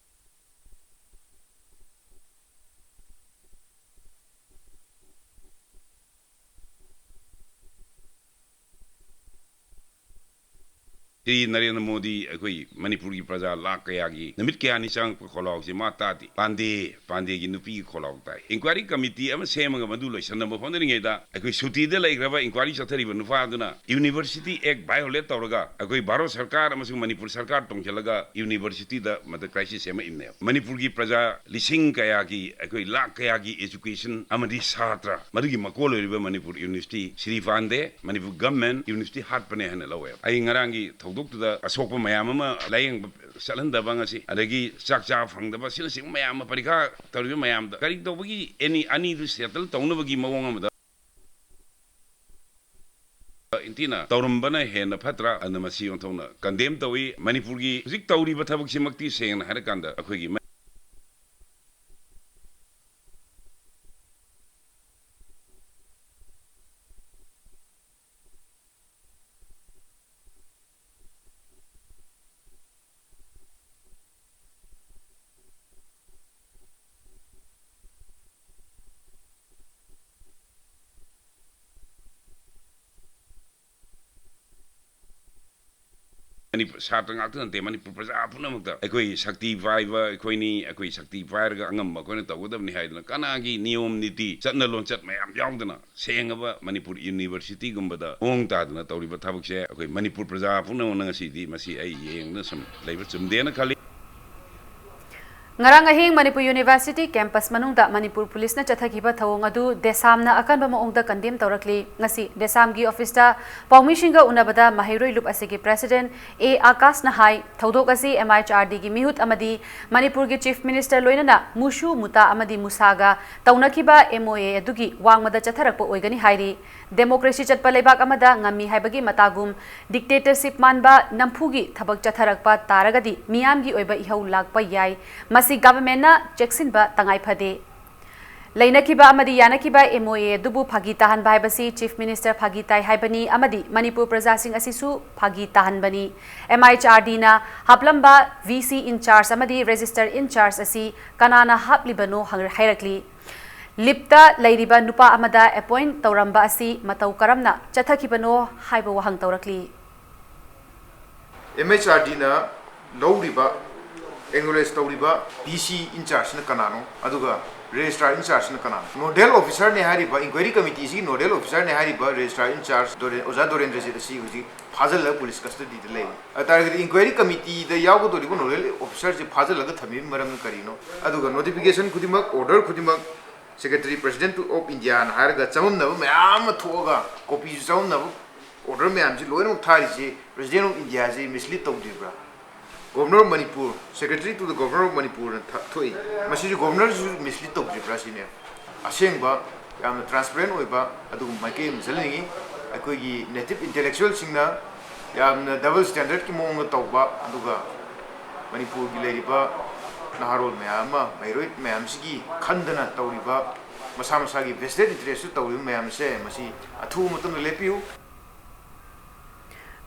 ꯁ꯭ꯔꯤ ꯅꯔꯦꯟꯗ꯭ꯔ ꯃꯣꯗꯤ ꯑꯩꯈꯣꯏ ꯃꯅꯤꯄꯨꯔꯒꯤ ꯄ꯭ꯔꯖꯥ ꯂꯥꯈ ꯀꯌꯥꯒꯤ ꯅꯨꯃꯤꯠ ꯀꯌꯥꯅꯤ ꯆꯪꯉꯛꯄ ꯈꯣꯜꯂꯥꯎꯁꯦ ꯃꯥ ꯇꯥꯗꯦ꯫ ꯄꯥꯟꯗꯦ, ꯄꯥꯟꯗꯦꯒꯤ ꯅꯨꯄꯤꯒꯤ ꯈꯣꯜꯂꯥꯎ ꯇꯥꯏ꯫ Inquiry committee ꯑꯃ ꯁꯦꯝꯃꯒ ꯃꯗꯨ ꯂꯣꯏꯁꯤꯟꯅꯕ ꯍꯣꯠꯅꯔꯤꯉꯩꯗ, ꯑꯩꯈꯣꯏ ꯁꯨꯇꯤꯗ ꯂꯩꯈ꯭ꯔꯕ inquiry ꯆꯠꯊꯔꯤꯕ ꯅꯨꯄꯥꯗꯨꯅ University Act violate ꯇꯧꯔꯒ ꯑꯩꯈꯣꯏ ꯚꯥꯔꯠ ꯁꯔꯀꯥꯔ ꯑꯃꯁꯨꯡ ꯃꯅꯤꯄꯨꯔ ꯁꯔꯀꯥꯔ ꯇꯣꯡꯁꯤꯜꯂꯒ Universityꯗ ꯃꯗꯨ crisis ꯁꯦꯝꯃꯛꯏꯕꯅꯦꯕ꯫ ꯃꯅꯤꯄꯨꯔꯒꯤ ꯄ꯭ꯔꯖꯥ ꯂꯤꯁꯤꯡ ꯀꯌꯥꯒꯤ, ꯑꯩꯈꯣꯏ ꯂꯥꯈ ꯀꯌꯥꯒꯤ education ꯑꯃꯗꯤ ꯁꯥꯇ꯭ꯔ, ꯃꯗꯨꯒꯤ ꯃꯀꯣꯜ ꯑꯣꯏꯔꯤꯕ ꯃꯅꯤꯄꯨꯔ University, ꯁ꯭ꯔꯤ ꯄꯥꯟꯗꯦ, ꯃꯅꯤꯄꯨꯔ government university ꯍꯥꯠꯄꯅꯦ ꯍꯥꯏꯅ ꯂꯧꯋꯦꯕ꯫ ꯑꯩ ꯉꯔꯥꯡꯒꯤ ꯊꯧꯗꯣꯛꯇꯨꯗ ꯑꯁꯣꯛꯄ ꯃꯌꯥꯝ ꯑꯃ ꯂꯥꯌꯦꯡꯕ ꯆꯠꯍꯟꯗꯕ, ꯉꯁꯤ ꯑꯗꯒꯤ ꯆꯥꯛ ꯆꯥꯕ ꯐꯪꯗꯕ, ꯑꯁꯤꯅꯆꯤꯡꯕ ꯃꯌꯥꯝ ꯑꯃ, ꯄꯔꯤꯈꯥ ꯇꯧꯔꯤꯕ ꯃꯌꯥꯝꯗ ꯀꯔꯤ ꯇꯧꯕꯒꯤ ꯑꯦꯅꯤ ꯑꯅꯤꯗꯨ settle ꯇꯧꯅꯕꯒꯤ ꯃꯑꯣꯡ ꯑꯃꯗ ꯏꯟꯊꯤꯅ ꯇꯧꯔꯝꯕꯅ ꯍꯦꯟꯅ ꯐꯠꯇ꯭ꯔꯥ? ꯑꯗꯨꯅ ꯃꯁꯤ ꯑꯣꯟꯊꯣꯛꯅ ꯀꯟꯗꯦꯝ ꯇꯧꯏ꯫ ꯃꯅꯤꯄꯨꯔꯒꯤ ꯍꯧꯖꯤꯛ ꯇꯧꯔꯤꯕ ꯊꯕꯛꯁꯤꯃꯛꯇꯤ ꯁꯦꯡꯅ ꯍꯥꯏꯔꯀꯥꯟꯗ ꯑꯩꯈꯣꯏꯒꯤ ꯃꯅꯤꯄꯨꯔ ꯁꯥꯇ꯭ꯔ ꯉꯥꯛꯇ ꯅꯠꯇꯦ, ꯃꯅꯤꯄꯨꯔ ꯄ꯭ꯔꯖꯥ ꯄꯨꯝꯅꯃꯛꯇ ꯑꯩꯈꯣꯏ ꯁꯛꯇꯤ ꯄꯥꯏꯕ ꯑꯩꯈꯣꯏꯅꯤ, ꯑꯩꯈꯣꯏ ꯁꯛꯇꯤ ꯄꯥꯏꯔꯒ ꯑꯉꯝꯕ ꯑꯩꯈꯣꯏꯅ ꯇꯧꯒꯗꯕꯅꯤ ꯍꯥꯏꯗꯅ ꯀꯅꯥꯒꯤ ꯅꯤꯌꯣꯝ ꯅꯤꯇꯤ, ꯆꯠꯅ ꯂꯣꯟꯆꯠ ꯃꯌꯥꯝ ꯌꯥꯎꯗꯅ ꯁꯦꯡꯉꯕ ꯃꯅꯤꯄꯨꯔ ꯌꯨꯅꯤꯚꯔꯁꯤꯇꯤꯒꯨꯝꯕꯗ ꯃꯑꯣꯡ ꯇꯥꯗꯅ ꯇꯧꯔꯤꯕ ꯊꯕꯛꯁꯦ ꯑꯩꯈꯣꯏ ꯃꯅꯤꯄꯨꯔ ꯄ꯭ꯔꯖꯥ ꯄꯨꯝꯅꯃꯛꯅ ꯉꯁꯤꯗꯤ ꯃꯁꯤ ꯑꯩ ꯌꯦꯡꯗꯅ ꯁꯨꯝ ꯂꯩꯕ ꯆꯨꯝꯗꯦꯅ ꯈꯜꯂꯤ꯫ ꯉꯔꯥꯡ ꯑꯍꯤꯡ ꯃꯅꯤꯄꯨꯔ ꯌꯨꯅꯤꯚꯔꯁꯤꯇꯤ ꯀꯦꯝꯄꯁ ꯃꯅꯨꯡꯗ ꯃꯅꯤꯄꯨꯔ ꯄꯨꯂꯤꯁꯅ ꯆꯠꯊꯈꯤꯕ ꯊꯧꯑꯣꯡ ꯑꯗꯨ ꯗꯦꯁꯥꯝꯅ ꯑꯀꯟꯕ ꯃꯑꯣꯡꯗ ꯀꯟꯗꯦꯝ ꯇꯧꯔꯛꯂꯤ꯫ ꯉꯁꯤ ꯗꯦꯁꯥꯝꯒꯤ ꯑꯣꯐꯤꯁꯇ ꯄꯥꯎꯃꯤꯁꯤꯡꯒ ꯎꯅꯕꯗ ꯃꯍꯩꯔꯣꯏ ꯂꯨꯞ ꯑꯁꯤꯒꯤ ꯄ꯭ꯔꯦꯁꯤꯗꯦꯟꯠ ꯑꯦ ꯑꯥꯀꯥꯁꯅ ꯍꯥꯏ, ꯊꯧꯗꯣꯛ ꯑꯁꯤ ꯑꯦꯝ ꯑꯩꯆ ꯑꯥꯔ ꯗꯤꯒꯤ ꯃꯤꯍꯨꯠ ꯑꯃꯗꯤ ꯃꯅꯤꯄꯨꯔꯒꯤ ꯆꯤꯐ ꯃꯤꯅꯤꯁꯇꯔ ꯂꯣꯏꯅꯅ ꯃꯨꯁꯨ, ꯃꯨꯇꯥ ꯑꯃꯗꯤ ꯃꯨꯁꯥꯒ ꯇꯧꯅꯈꯤꯕ ꯑꯦꯝ ꯑꯣ ꯑꯦ ꯑꯗꯨꯒꯤ ꯋꯥꯡꯃꯗ ꯆꯠꯊꯔꯛꯄ ꯑꯣꯏꯒꯅꯤ ꯍꯥꯏꯔꯤ꯫ ꯗꯦꯃꯣꯀ꯭ꯔꯦꯁꯤ ꯆꯠꯄ ꯂꯩꯕꯥꯛ ꯑꯃꯗ ꯉꯝꯃꯤ ꯍꯥꯏꯕꯒꯤ ꯃꯇꯥꯒꯨꯝ ꯗꯤꯛꯇꯦꯇꯔꯁꯤꯞ ꯃꯥꯟꯕ ꯅꯝꯐꯨꯒꯤ ꯊꯕꯛ ꯆꯠꯊꯔꯛꯄ ꯇꯥꯔꯒꯗꯤ ꯃꯤꯌꯥꯝꯒꯤ ꯑꯣꯏꯕ ꯏꯍꯧ ꯂꯥꯛꯄ ꯌꯥꯏ꯫ ꯃꯁꯤ ꯒꯚꯔꯟꯃꯦꯟꯠꯅ ꯆꯦꯛꯁꯤꯟꯕ ꯇꯉꯥꯏ ꯐꯗꯦ꯫ ꯂꯩꯅꯈꯤꯕ ꯑꯃꯗꯤ ꯌꯥꯅꯈꯤꯕ ꯑꯦꯝ ꯑꯣ ꯑꯦ ꯑꯗꯨꯕꯨ ꯐꯥꯒꯤ ꯇꯥꯍꯟꯕ ꯍꯥꯏꯕꯁꯤ ꯆꯤꯐ ꯃꯤꯅꯤꯁꯇꯔ ꯐꯥꯒꯤ ꯇꯥꯏ ꯍꯥꯏꯕꯅꯤ ꯑꯃꯗꯤ ꯃꯅꯤꯄꯨꯔ ꯄ꯭ꯔꯖꯥꯁꯤꯡ ꯑꯁꯤꯁꯨ ꯐꯥꯒꯤ ꯇꯥꯍꯟꯕꯅꯤ꯫ M H R ꯗꯤꯅ ꯍꯥꯞꯂꯝꯕ V C in-charge ꯑꯃꯗꯤ ꯔꯦꯖꯤꯁꯇꯔ ꯏꯟꯆꯥꯔꯖ ꯑꯁꯤ ꯀꯅꯥꯅ ꯍꯥꯞꯂꯤꯕꯅꯣ ꯍꯪ-, ꯍꯥꯏꯔꯛꯂꯤ꯫ ꯂꯤꯞꯇ ꯂꯩꯔꯤꯕ ꯅꯨꯄꯥ ꯑꯃꯗ ꯑꯦꯄꯣꯏꯟꯠ ꯇꯧꯔꯝꯕ ꯑꯁꯤ ꯃꯇꯧ ꯀꯔꯝꯅ ꯆꯠꯊꯈꯤꯕꯅꯣ ꯍꯥꯏꯕ ꯋꯥꯍꯪ ꯇꯧꯔꯛꯂꯤ꯫ ꯑꯦꯝ ꯑꯩꯆ ꯑꯥꯔ ꯗꯤꯅ ꯂꯧꯔꯤꯕ, ꯑꯦꯛꯅꯣꯂꯦꯖ ꯇꯧꯔꯤꯕ ꯚꯤ ꯁꯤ ꯏꯟꯆꯥꯔꯖꯁꯤꯅ ꯀꯅꯥꯅꯣ, ꯑꯗꯨꯒ ꯔꯦꯖꯤꯁꯇ꯭ꯔꯥꯔ ꯏꯟꯆꯥꯔꯖꯁꯤꯅ ꯀꯅꯥꯅꯣ? ꯅꯣꯗꯦꯜ ꯑꯣꯐꯤꯁꯔꯅꯦ ꯍꯥꯏꯔꯤꯕ, ꯏꯟꯀ꯭ꯋꯥꯏꯔꯤ ꯀꯃꯤꯇꯤꯁꯤꯒꯤ ꯅꯣꯗꯦꯜ ꯑꯣꯐꯤꯁꯔꯅꯦ ꯍꯥꯏꯔꯤꯕ ꯔꯦꯖꯤꯁꯇ꯭ꯔꯥꯔ ꯏꯟꯆꯥꯔꯖ ꯗꯣꯔꯦ-, ꯑꯣꯖꯥ ꯗꯣꯔꯦꯟꯗ꯭ꯔꯖꯤꯠ ꯑꯁꯤ ꯍꯧꯖꯤꯛ ꯐꯥꯖꯤꯜꯂꯒ ꯄꯨꯂꯤꯁ ꯀꯁꯇꯗꯤꯗ ꯂꯩꯔꯤ꯫ ꯑꯗꯨ ꯇꯥꯔꯒꯗꯤ ꯏꯟꯀ꯭ꯋꯥꯏꯔꯤ ꯀꯃꯤꯇꯤꯗ ꯌꯥꯎꯒꯗꯧꯔꯤꯕ ꯅꯣꯗꯦꯜ ꯑꯣꯐꯤꯁꯔꯁꯦ ꯐꯥꯖꯤꯜꯂꯒ ꯊꯝꯃꯤꯕꯒꯤ ꯃꯔꯝꯅ ꯀꯔꯤꯅꯣ? ꯑꯗꯨꯒ ꯅꯣꯇꯤꯐꯤꯀꯦꯁꯟ ꯈꯨꯗꯤꯡꯃꯛ, ꯑꯣꯔꯗꯔ ꯈꯨꯗꯤꯡꯃꯛ Secretary President of Indiaꯅ ꯍꯥꯏꯔꯒ ꯆꯃꯝꯅꯕ ꯃꯌꯥꯝ ꯑꯃ ꯊꯣꯛꯑꯒ, ꯀꯣꯄꯤꯁꯨ ꯆꯃꯝꯅꯕ, ꯑꯣꯔꯗꯔ ꯃꯌꯥꯝꯁꯤ ꯂꯣꯏꯅꯃꯛ ꯊꯥꯔꯤꯁꯤ President of Indiaꯁꯤ ꯃꯤꯁꯂꯤꯗ ꯇꯧꯗ꯭ꯔꯤꯕ꯭ꯔꯥ? Governor of Manipur, Secretary to the Governor of Manipurꯅ ꯊ-, ꯊꯣꯛꯏ꯫ ꯃꯁꯤꯁꯨ ꯒꯣꯕꯔꯅꯔꯁꯤꯁꯨ ꯃꯤꯁꯂꯤꯗ ꯇꯧꯗ꯭ꯔꯤꯕ꯭ꯔꯥ ꯁꯤꯅꯦ꯫ ꯑꯁꯦꯡꯕ, ꯌꯥꯝꯅ ꯇ꯭ꯔꯥꯟꯁꯄꯦꯔꯦꯟ ꯑꯣꯏꯕ ꯑꯗꯨꯒꯨꯝꯕ ꯃꯥꯏꯀꯩ ꯑꯃ ꯆꯠꯍꯟꯅꯤꯡꯉꯤ꯫ ꯑꯩꯈꯣꯏꯒꯤ native intellectualꯁꯤꯡꯅ ꯌꯥꯝꯅ double standardꯀꯤ ꯃꯑꯣꯡꯗ ꯇꯧꯕ, ꯑꯗꯨꯒ ꯃꯅꯤꯄꯨꯔꯒꯤ ꯂꯩꯔꯤꯕ ꯅꯍꯥꯔꯣꯜ ꯃꯌꯥꯝ ꯑꯃ, ꯃꯍꯩꯔꯣꯏ ꯃꯌꯥꯝꯁꯤꯒꯤ ꯈꯟꯗꯅ ꯇꯧꯔꯤꯕ, ꯃꯁꯥ ꯃꯁꯥꯒꯤ vested interestꯇ ꯇꯧꯔꯤꯕ ꯃꯌꯥꯝꯁꯦ, ꯃꯁꯤ ꯑꯊꯨꯕ ꯃꯇꯝꯗ ꯂꯦꯞꯄꯤꯌꯨ꯫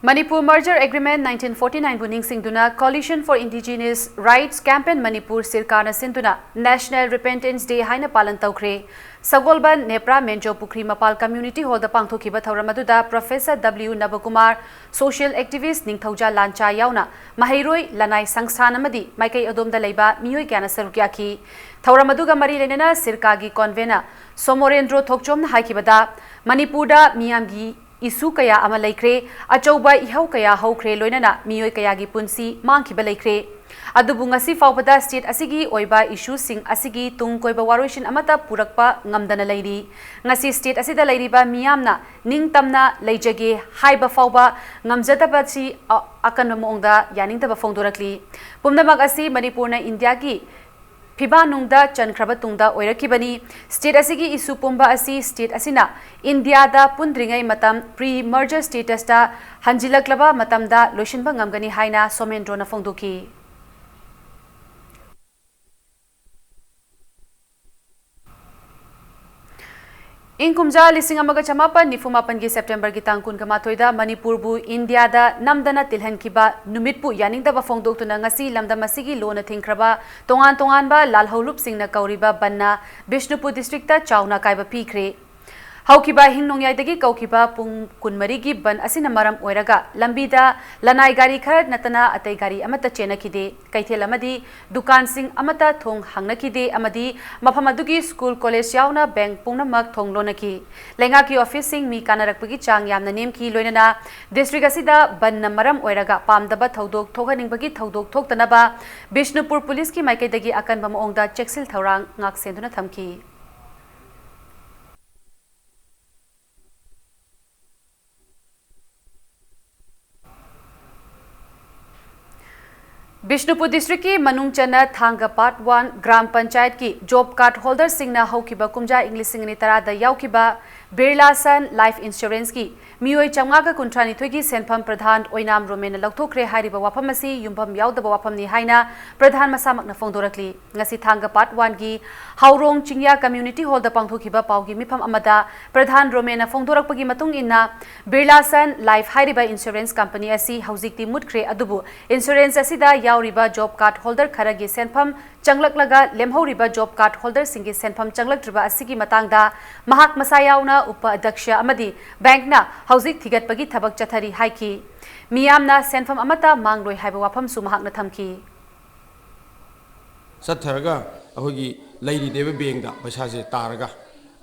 Manipur Merger Agreement nineteen forty nineꯕꯨ ꯅꯤꯡꯁꯤꯡꯗꯨꯅ Coalition for Indigenous Rights Campaign Manipur ꯁꯤꯔꯀꯥꯔꯅ ꯁꯤꯟꯗꯨꯅ National Repentance Day ꯍꯥꯏꯅ ꯄꯥꯂꯟ ꯇꯧꯈ꯭ꯔꯦ꯫ ꯁꯒꯣꯜꯕꯟ ꯅꯦꯄ꯭ꯔꯥ ꯃꯦꯟꯖꯣ ꯄꯨꯈ꯭ꯔꯤ ꯃꯄꯥꯜ community hallꯗ ꯄꯥꯡꯊꯣꯛꯈꯤꯕ ꯊꯧꯔꯝ ꯑꯗꯨꯗ Professor W ꯅꯕꯀꯨꯃꯥꯔ, social activist ꯅꯤꯡꯊꯧꯖꯥ ꯂꯥꯟꯆꯥ ꯌꯥꯎꯅ ꯃꯍꯩꯔꯣꯏ, ꯂꯅꯥꯏ ꯁꯪꯁꯊꯥꯟ ꯑꯃꯗꯤ ꯃꯥꯏꯀꯩ ꯑꯗꯣꯝꯗ ꯂꯩꯕ ꯃꯤꯑꯣꯏ ꯀꯌꯥꯅ ꯁꯔꯨꯛ ꯌꯥꯈꯤ꯫ ꯊꯧꯔꯝ ꯑꯗꯨꯒ ꯃꯔꯤ ꯂꯩꯅꯅ ꯁꯤꯔꯀꯥꯒꯤ convener ꯁꯣꯃꯣꯔꯦꯟꯗ꯭ꯔꯣ ꯊꯣꯛꯆꯣꯝꯅ ꯍꯥꯏꯈꯤꯕꯗ, ꯃꯅꯤꯄꯨꯔꯗ ꯃꯤꯌꯥꯝꯒꯤ issue ꯀꯌꯥ ꯑꯃ ꯂꯩꯈ꯭ꯔꯦ, ꯑꯆꯧꯕ ꯏꯍꯧ ꯀꯌꯥ ꯍꯧꯈ꯭ꯔꯦ, ꯂꯣꯏꯅꯅ ꯃꯤꯑꯣꯏ ꯀꯌꯥꯒꯤ ꯄꯨꯟꯁꯤ ꯃꯥꯡꯈꯤꯕ ꯂꯩꯈ꯭ꯔꯦ꯫ ꯑꯗꯨꯕꯨ ꯉꯁꯤ ꯐꯥꯎꯕꯗ state ꯑꯁꯤꯒꯤ ꯑꯣꯏꯕ issueꯁꯤꯡ ꯑꯁꯤꯒꯤ ꯇꯨꯡ ꯀꯣꯏꯕ ꯋꯥꯔꯣꯏꯁꯤꯟ ꯑꯃꯠꯇ ꯄꯨꯔꯛꯄ ꯉꯝꯗꯅ ꯂꯩꯔꯤ꯫ ꯉꯁꯤ state ꯑꯁꯤꯗ ꯂꯩꯔꯤꯕ ꯃꯤꯌꯥꯝꯅ ꯅꯤꯡꯇꯝꯅ ꯂꯩꯖꯒꯦ ꯍꯥꯏꯕ ꯐꯥꯎꯕ ꯉꯝꯖꯗꯕꯁꯤ ꯑ-, ꯑꯀꯟꯕ ꯃꯑꯣꯡꯗ ꯌꯥꯅꯤꯡꯗꯕ ꯐꯣꯡꯗꯣꯔꯛꯂꯤ꯫ ꯄꯨꯝꯅꯃꯛ ꯑꯁꯤ ꯃꯅꯤꯄꯨꯔꯅ ꯏꯟꯗꯤꯌꯥꯒꯤ ꯐꯤꯕꯥꯅꯨꯡꯗ ꯆꯟꯈ꯭ꯔꯕ ꯇꯨꯡꯗ ꯑꯣꯏꯔꯛꯈꯤꯕꯅꯤ꯫ State ꯑꯁꯤꯒꯤ issue ꯄꯨꯝꯕ ꯑꯁꯤ state ꯑꯁꯤꯅ ꯏꯟꯗꯤꯌꯥꯗ ꯄꯨꯟꯗ꯭ꯔꯤꯉꯩ ꯃꯇꯝ, pre-merger statusꯇ ꯍꯟꯖꯤꯜꯂꯛꯂꯕ ꯃꯇꯝꯗ ꯂꯣꯏꯁꯤꯟꯕ ꯉꯝꯒꯅꯤ ꯍꯥꯏꯅ ꯁꯣꯃꯦꯟꯗ꯭ꯔꯣꯅ ꯐꯣꯡꯗꯣꯛꯈꯤ꯫ ꯏꯪ ꯀꯨꯝꯖꯥ ꯂꯤꯁꯤꯡ ꯑꯃꯒ ꯆꯃꯥꯄꯟ ꯅꯤꯐꯨ ꯃꯥꯄꯟꯒꯤ Septemberꯒꯤ ꯇꯥꯡ ꯀꯨꯟꯒ ꯃꯥꯊꯣꯏꯗ ꯃꯅꯤꯄꯨꯔꯕꯨ ꯏꯟꯗꯤꯌꯥꯗ ꯅꯝꯗꯅ ꯇꯤꯜꯍꯟꯈꯤꯕ ꯅꯨꯃꯤꯠꯄꯨ ꯌꯥꯅꯤꯡꯗꯕ ꯐꯣꯡꯗꯣꯛꯇꯨꯅ ꯉꯁꯤ ꯂꯝꯗꯝ ꯑꯁꯤꯒꯤ ꯂꯣꯟꯅ ꯊꯤꯡꯈ꯭ꯔꯕ ꯇꯣꯉꯥꯟ ꯇꯣꯉꯥꯟꯕ ꯂꯥꯜꯍꯧꯂꯨꯞꯁꯤꯡꯅ ꯀꯧꯔꯤꯕ ꯕꯟꯅ ꯕꯤꯁꯅꯨꯄꯨꯔ districtꯇ ꯆꯥꯎꯅ ꯑꯀꯥꯏꯕ ꯄꯤꯈ꯭ꯔꯦ꯫ ꯍꯧꯈꯤꯕ ꯍꯤꯡ ꯅꯣꯡꯌꯥꯏꯗꯒꯤ ꯀꯧꯈꯤꯕ ꯄꯨꯡ ꯀꯨꯟꯃꯔꯤꯒꯤ ꯕꯟ ꯑꯁꯤꯅ ꯃꯔꯝ ꯑꯣꯏꯔꯒ ꯂꯝꯕꯤꯗ ꯂꯅꯥꯏ ꯒꯥꯔꯤ ꯈꯔ ꯅꯠꯇꯅ ꯑꯇꯩ ꯒꯥꯔꯤ ꯑꯃꯠꯇ ꯆꯦꯟꯅꯈꯤꯗꯦ꯫ ꯀꯩꯊꯦꯜ ꯑꯃꯗꯤ ꯗꯨꯀꯥꯟꯁꯤꯡ ꯑꯃꯠꯇ ꯊꯣꯡ ꯍꯥꯡꯅꯈꯤꯗꯦ ꯑꯃꯗꯤ ꯃꯐꯝ ꯑꯗꯨꯒꯤ school, college ꯌꯥꯎꯅ bank ꯄꯨꯝꯅꯃꯛ ꯊꯣꯡ ꯂꯣꯟꯅꯈꯤ꯫ ꯂꯩꯉꯥꯛꯀꯤ officeꯁꯤꯡ ꯃꯤ ꯀꯥꯅꯔꯛꯄꯒꯤ ꯆꯥꯡ ꯌꯥꯝꯅ ꯅꯦꯝꯈꯤ, ꯂꯣꯏꯅꯅ district ꯑꯁꯤꯗ ꯕꯟꯅ ꯃꯔꯝ ꯑꯣꯏꯔꯒ ꯄꯥꯝꯗꯕ ꯊꯧꯗꯣꯛ ꯊꯣꯛꯍꯟꯅꯤꯡꯕꯒꯤ ꯊꯧꯗꯣꯛ ꯊꯣꯛꯇꯅꯕ ꯕꯤꯁꯅꯨꯄꯨꯔ policeꯀꯤ ꯃꯥꯏꯀꯩꯗꯒꯤ ꯑꯀꯟꯕ ꯃꯑꯣꯡꯗ ꯆꯦꯛꯁꯤꯜ ꯊꯧꯔꯥꯡ ꯉꯥꯛꯁꯦꯟꯗꯨꯅ ꯊꯝꯈꯤ꯫ ꯕꯤꯁꯅꯨꯄꯨꯔ ꯗꯤꯁꯇ꯭ꯔꯤꯛꯀꯤ ꯃꯅꯨꯡ ꯆꯟꯅ ꯊꯥꯡꯒ ꯄꯥꯔꯠ ꯋꯥꯟ ꯒ꯭ꯔꯥꯝ ꯄꯟꯆꯥꯌꯠꯀꯤ ꯖꯣꯕ ꯀꯥꯔꯗ ꯍꯣꯜꯗꯔꯁꯤꯡꯅ ꯍꯧꯈꯤꯕ ꯀꯨꯝꯖꯥ ꯏꯪ ꯂꯤꯁꯤꯡ ꯑꯅꯤ ꯇꯔꯥꯗ ꯌꯥꯎꯈꯤꯕ ꯕꯤꯔꯂꯥ ꯁꯟ ꯂꯥꯏꯐ ꯏꯟꯁꯨꯔꯦꯟꯁꯀꯤ ꯃꯤꯑꯣꯏ ꯆꯥꯝꯃꯉꯥꯒ ꯀꯨꯟꯊ꯭ꯔꯥꯅꯤꯊꯣꯏꯒꯤ ꯁꯦꯟꯐꯝ ꯄ꯭ꯔꯙꯥꯟ ꯑꯣꯏꯅꯥꯝ ꯔꯣꯃꯦꯟꯅ ꯂꯧꯊꯣꯛꯈ꯭ꯔꯦ ꯍꯥꯏꯔꯤꯕ ꯋꯥꯐꯝ ꯑꯁꯤ ꯌꯨꯝꯐꯝ ꯌꯥꯎꯗꯕ ꯋꯥꯐꯝꯅꯤ ꯍꯥꯏꯅ ꯄ꯭ꯔꯙꯥꯟ ꯃꯁꯥꯃꯛꯅ ꯐꯣꯡꯗꯣꯔꯛꯂꯤ꯫ ꯉꯁꯤ ꯊꯥꯡꯒ ꯄꯥꯔꯠ ꯋꯥꯟꯒꯤ ꯍꯥꯎꯔꯣꯡ ꯆꯤꯡꯌꯥ ꯀꯝꯃ꯭ꯌꯨꯅꯤꯇꯤ ꯍꯣꯜꯗ ꯄꯥꯡꯊꯣꯛꯈꯤꯕ ꯄꯥꯎꯒꯤ ꯃꯤꯐꯝ ꯑꯃꯗ ꯄ꯭ꯔꯙꯥꯟ ꯔꯣꯃꯦꯟꯅ ꯐꯣꯡꯗꯣꯔꯛꯄꯒꯤ ꯃꯇꯨꯡ ꯏꯟꯅ, ꯕꯤꯔꯂꯥ ꯁꯟ ꯂꯥꯏꯐ ꯍꯥꯏꯔꯤꯕ ꯏꯟꯁꯨꯔꯦꯟꯁ ꯀꯝꯄꯅꯤ ꯑꯁꯤ ꯍꯧꯖꯤꯛꯇꯤ ꯃꯨꯠꯈ꯭ꯔꯦ, ꯑꯗꯨꯕꯨ ꯏꯟꯁꯨꯔꯦꯟꯁ ꯑꯁꯤꯗ ꯌꯥꯎꯔꯤꯕ ꯖꯣꯕ ꯀꯥꯔꯗ ꯍꯣꯜꯗꯔ ꯈꯔꯒꯤ ꯁꯦꯟꯐꯝ ꯆꯪꯂꯛꯂꯒ ꯂꯦꯝꯍꯧꯔꯤꯕ ꯖꯣꯕ ꯀꯥꯔꯗ ꯍꯣꯜꯗꯔꯁꯤꯡꯒꯤ ꯁꯦꯟꯐꯝ ꯆꯪꯂꯛꯇ꯭ꯔꯤꯕ ꯑꯁꯤꯒꯤ ꯃꯇꯥꯡꯗ ꯃꯍꯥꯛ ꯃꯁꯥ ꯌꯥꯎꯅ ꯎꯄ ꯑꯗ꯭ꯌꯛꯁ ꯑꯃꯗꯤ ꯕꯦꯡꯛꯅ ꯍꯧꯖꯤꯛ ꯊꯤꯒꯠꯄꯒꯤ ꯊꯕꯛ ꯆꯠꯊꯔꯤ ꯍꯥꯏꯈꯤ꯫ ꯃꯤꯌꯥꯝꯅ ꯁꯦꯟꯐꯝ ꯑꯃꯠꯇ ꯃꯥꯡꯂꯣꯏ ꯍꯥꯏꯕ ꯋꯥꯐꯝꯁꯨ ꯃꯍꯥꯛꯅ ꯊꯝꯈꯤ꯫ ꯆꯠꯊꯔꯒ ꯑꯩꯈꯣꯏꯒꯤ ꯂꯩꯔꯤꯅꯦꯕ ꯕꯦꯡꯗ ꯄꯩꯁꯥꯁꯦ ꯇꯥꯔꯒ꯫